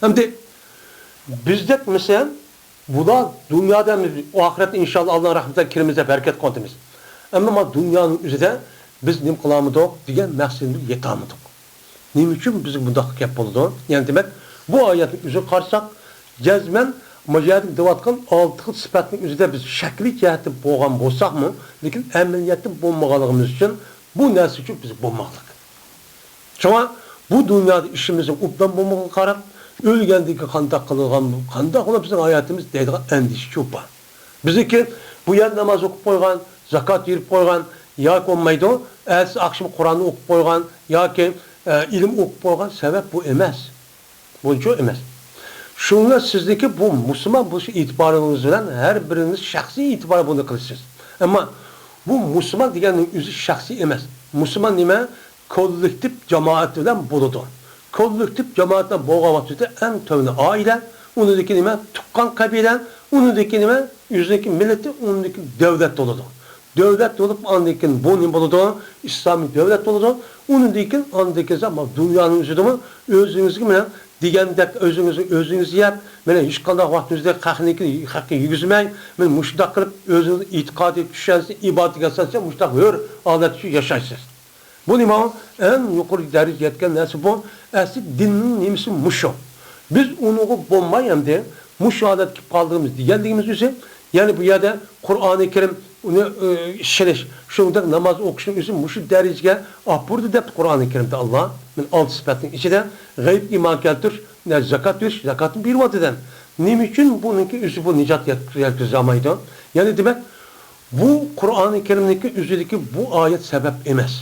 ئەمدى بىزدەك مەسىلەن، بۇلار دۇنيادا، ئاخىرەتتە ئىنشاللا ئاللا رەھمىتىگە كىرىمىز دەپ ھەرىكەت قىلىۋاتىمىز. ئەمما مانا دۇنيانىڭ ئۆزىدە بىز نېمە قىلالمىدۇق دېگەن مەقسىتىمىزگە يېتەلمىدۇق. نېمە ئۈچۈن بىزگە بۇنداق گەپ بولىدۇ؟ يەنى دېمەك، بۇ ئايەتنىڭ ئۆزىگە قارىساق، جەزمەن مۇجاھىدىن دەۋاتقان ئالتە خىل سۈپەتنىڭ ئۆزىدە بىز شەكلىي جەھەتتىن بولغان بولساقمۇ، لېكىن ئەمەلىيەتتە بولمىغانلىقىمىز ئۈچۈن بۇ نەرسە ئۈچۈن بىز بولماقلىق. شۇڭا بۇ دۇنيادا ئىشىمىزنىڭ ئوبدان بولمىغىنىغا قاراپ، ئۆلگەندىن كېيىن قانداق قىلىدىغان، قانداق بولىدۇ بىزنىڭ ھاياتىمىز دەيدىغان ئەندىشە چوپان. بىزنىڭكى بۇ يەردە ناماز ئوقۇپ قويغان، زاكات بېرىپ قويغان ياكى بولمايدۇ، ئەتىسى ئاخشىمى قۇرئاننى ئوقۇپ قويغان ياكى، ئە، ئىلىم ئوقۇپ قويغان سەۋەب بۇ ئەمەس. بۇنچە ئەمەس. شۇڭا سىزنىڭكى بۇ مۇسۇلمان بولۇش ئېتىبارىڭىز بىلەن ھەر بىرىڭىز شەخسىي ئېتىبار بۇنى قىلىسىز. ئەمما بۇ مۇسۇلمان دېگەننىڭ ئۆزى شەخسىي ئەمەس. مۇسۇلمان نېمە؟ كوللېكتىپ جامائەت بىلەن بولىدۇ. كوللېكتىپ جامائەت بىلەن بولغان ۋاقتىدا ئەڭ تۆۋىنى ئائىلە، ئۇنىڭدىن كېيىن نېمە؟ تۇغقان قەبىلە، ئۇنىڭدىن كېيىن نېمە؟ ئۆزىنىڭكى مىللىتى، ئۇنىڭدىن كېيىن دۆلەت بولىدۇ. دۆلەت بولۇپ، ئاندىن كېيىن بۇ نېمە بولىدۇ؟ ئىسلامىي دۆلەت بولىدۇ. ئۇنىڭدىن كېيىن، ئاندىن كېيىن دۇنيانىڭ ئۆزىدىمۇ ئۆزىڭىزگە مانا دېگەندەك ئۆزىڭىزنى ئۆزىڭىز يەپ، مانا ھېچقانداق ۋاقتىڭىزدا خەقنىڭكى خەققە يېگۈزمەي، مانا مۇشۇنداق قىلىپ ئۆزىڭىز ئېتىقادى، چۈشەنچىسى، ئىبادىتىگە ئاساسەن مۇشۇنداق ھۆر ھالەتتە ياشايسىز. بۇ نېمە؟ ئەڭ يۇقىرى دەرىجىگە يەتكەن نەرسە بۇ. ئەسلى دىننىڭ نېمىسى مۇشۇ. بىز ئۇنىڭغا بولماي ئەمدى مۇشۇ ھالەتكە كېلىپ قالدىغىمىز دېگەنلىكىمىز ئۈچۈن، يەنى بۇ يەردە قۇرئانى كەرىم ئۇنى، ئى، ئىشىنىش، شۇنىڭدەك ناماز ئوقۇشنىڭ ئۆزى مۇشۇ دەرىجىگە ئاپىرىدۇ دەپتۇ قۇرئانى كەرىمدە ئاللا. مەن ئالتە سۈپەتنىڭ ئىچىدە غەيىبكە ئىمان كەلتۈرۈش، زاكات بېرىش، زاكاتنى بېرىۋاتىدۇ. نېمە ئۈچۈن بۇنىڭكى ئۆزى بۇ نىجات يەتكۈزەلمەيدۇ؟ يەنى دېمەك، بۇ قۇرئانى كەرىمنىڭكى ئۆزىدىكى بۇ ئايەت سەۋەب ئەمەس.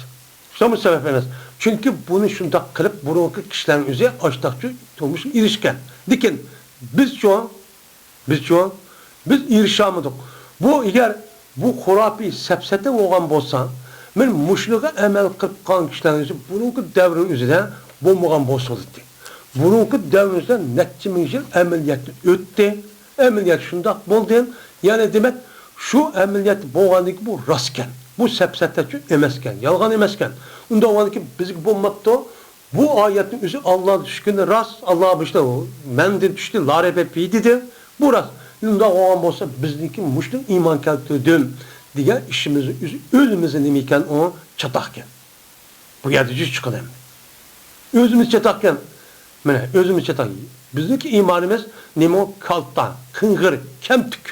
شۇمۇ سەۋەب ئەمەس. چۈنكى بۇنى شۇنداق قىلىپ، بۇرۇنقى كىشىلەرنىڭ ئۆزى ئاشتاقچۇ تۇرمۇشقا ئېرىشكەن. لېكىن بىزچۇ؟ بىزچۇ؟ بىز ئېرىشەلمىدۇق. بۇ ئەگەر بۇ خۇراپىي سەپسەتە بولغان بولسا، مەن مۇشۇنىڭغا ئەمەل قىلىپ قالغان كىشىلەرنىڭ ئۆزى بۇرۇنقى دەۋرنىڭ ئۆزىدە بولمىغان بولسا بولاتتى. بۇرۇنقى دەۋرىمىزدە نەچچە مىڭ يىل ئەمەلىيەتتىن ئۆتتى. ئەمەلىيەت شۇنداق بولدى. يەنى دېمەك، شۇ ئەمەلىيەت بولغاندىن كېيىن بۇ راستكەن. بۇ سەپسەتەچۇ ئەمەسكەن، يالغان ئەمەسكەن. ئۇنداق بولغاندىن كېيىن بىزگە بولماپتۇ. بۇ ئايەتنىڭ ئۆزى ئاللا چۈشكىنى راست، ئاللا بۇ ئىشتا مەندىن چۈشتى، لا رەيبە فىھ دېدى. بۇ راست. ئۇنداق بولغان بولسا، بىزنىڭكى مۇشۇنىڭ ئىمان كەلتۈردۈم دېگەن ئىشىمىزنىڭ ئۆزى ئۆزىمىزنىڭ نېمە ئىكەن، ئۇ چاتاقكەن. بۇ يەردە يۈز چىقىدۇ ئەمدى. ئۆزىمىز چاتاقكەن. مانا ئۆزىمىزچە تاي. بىزنىڭكى ئىمانىمىز نېمە؟ كالتا، قىڭغىر، كەمتۈك.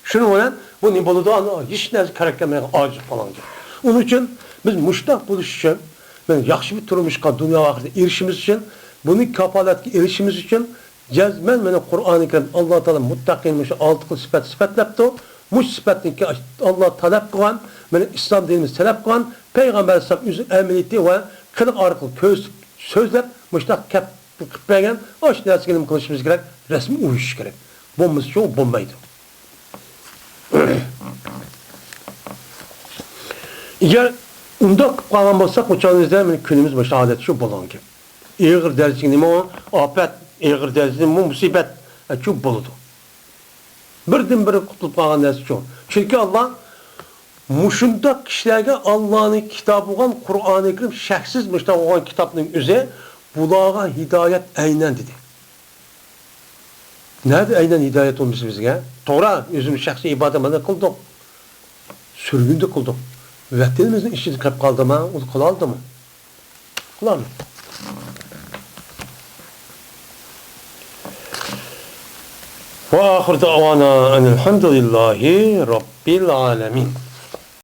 شۇنىڭ بىلەن بۇ نېمە بولىدۇ؟ ئانا ھېچ نەرسە كېرەك كەلمەيدىغان ئاجىز قالغان گەپ. ئۇنىڭ ئۈچۈن بىز مۇشۇنداق بولۇش ئۈچۈن، مانا ياخشى بىر تۇرمۇشقا، دۇنيا ۋە ئاخىرەتتە ئېرىشىمىز ئۈچۈن، بۇنى كاپالەتكە ئېرىشىمىز ئۈچۈن جەزمەن مانا قۇرئانى كەرىم، ئاللا تائالا مۇتتەقىن مۇشۇ ئالتە خىل سۈپەت سۈپەتلەپتۇ. مۇشۇ سۈپەتنىڭكى ئاللا تەلەپ قىلغان، مانا ئىسلام دىنىمىز تەلەپ قىلغان، پەيغەمبەر ئەلەيھىسسالام ئۆزى ئەمەلىيىتى ۋە قىلىق ئارقىلىق كۆرسىتىپ سۆزلەپ، مۇشۇنداق گەپ قىلىپ بەرگەن، ئاشۇ نەرسىگە نېمە قىلىشىمىز كېرەك؟ رەسمىي ئۇيۇشۇش كېرەك. بولمىسىچۇ بولمايدۇ. ئەگەر ئۇنداق قىلىپ قالغان بولساق، بۇ چاغدا بىزدە مانا كۈنىمىز مۇشۇ ھالەتتە شۇ بولغانكەن. ئېغىر دەرىجىدىكى نېمە ئۇ؟ ئاپەت، ئېغىر دەرىجىدىكى مۇ-، مۇسىبەت، ئە، شۇ بولىدۇ. بىردىنبىر قۇتۇلۇپ قالغان نەرسە شۇ. چۈنكى ئاللا مۇشۇنداق كىشىلەرگە ئاللانىڭ كىتابى بولغان قۇرئانى كەرىم، شەكسىز مۇشۇنداق بولغان كىتابنىڭ ئۆزى بۇلارغا ھىدايەت ئەينەن دېدى. نەدە ئەينەن ھىدايەت بولمىسا بىزگە؟ توغرا، ئۆزىمىز شەخسىي ئىبادەت مانا قىلدۇق. سۈرگۈندە قىلدۇق. ۋەتىنىمىزنىڭ ئىچىدە قېلىپ قالدىمۇ؟ ئۇنى قىلالدىمۇ؟ قىلالمىدى. وآخر دعوانا أن الحمد لله رب العالمين.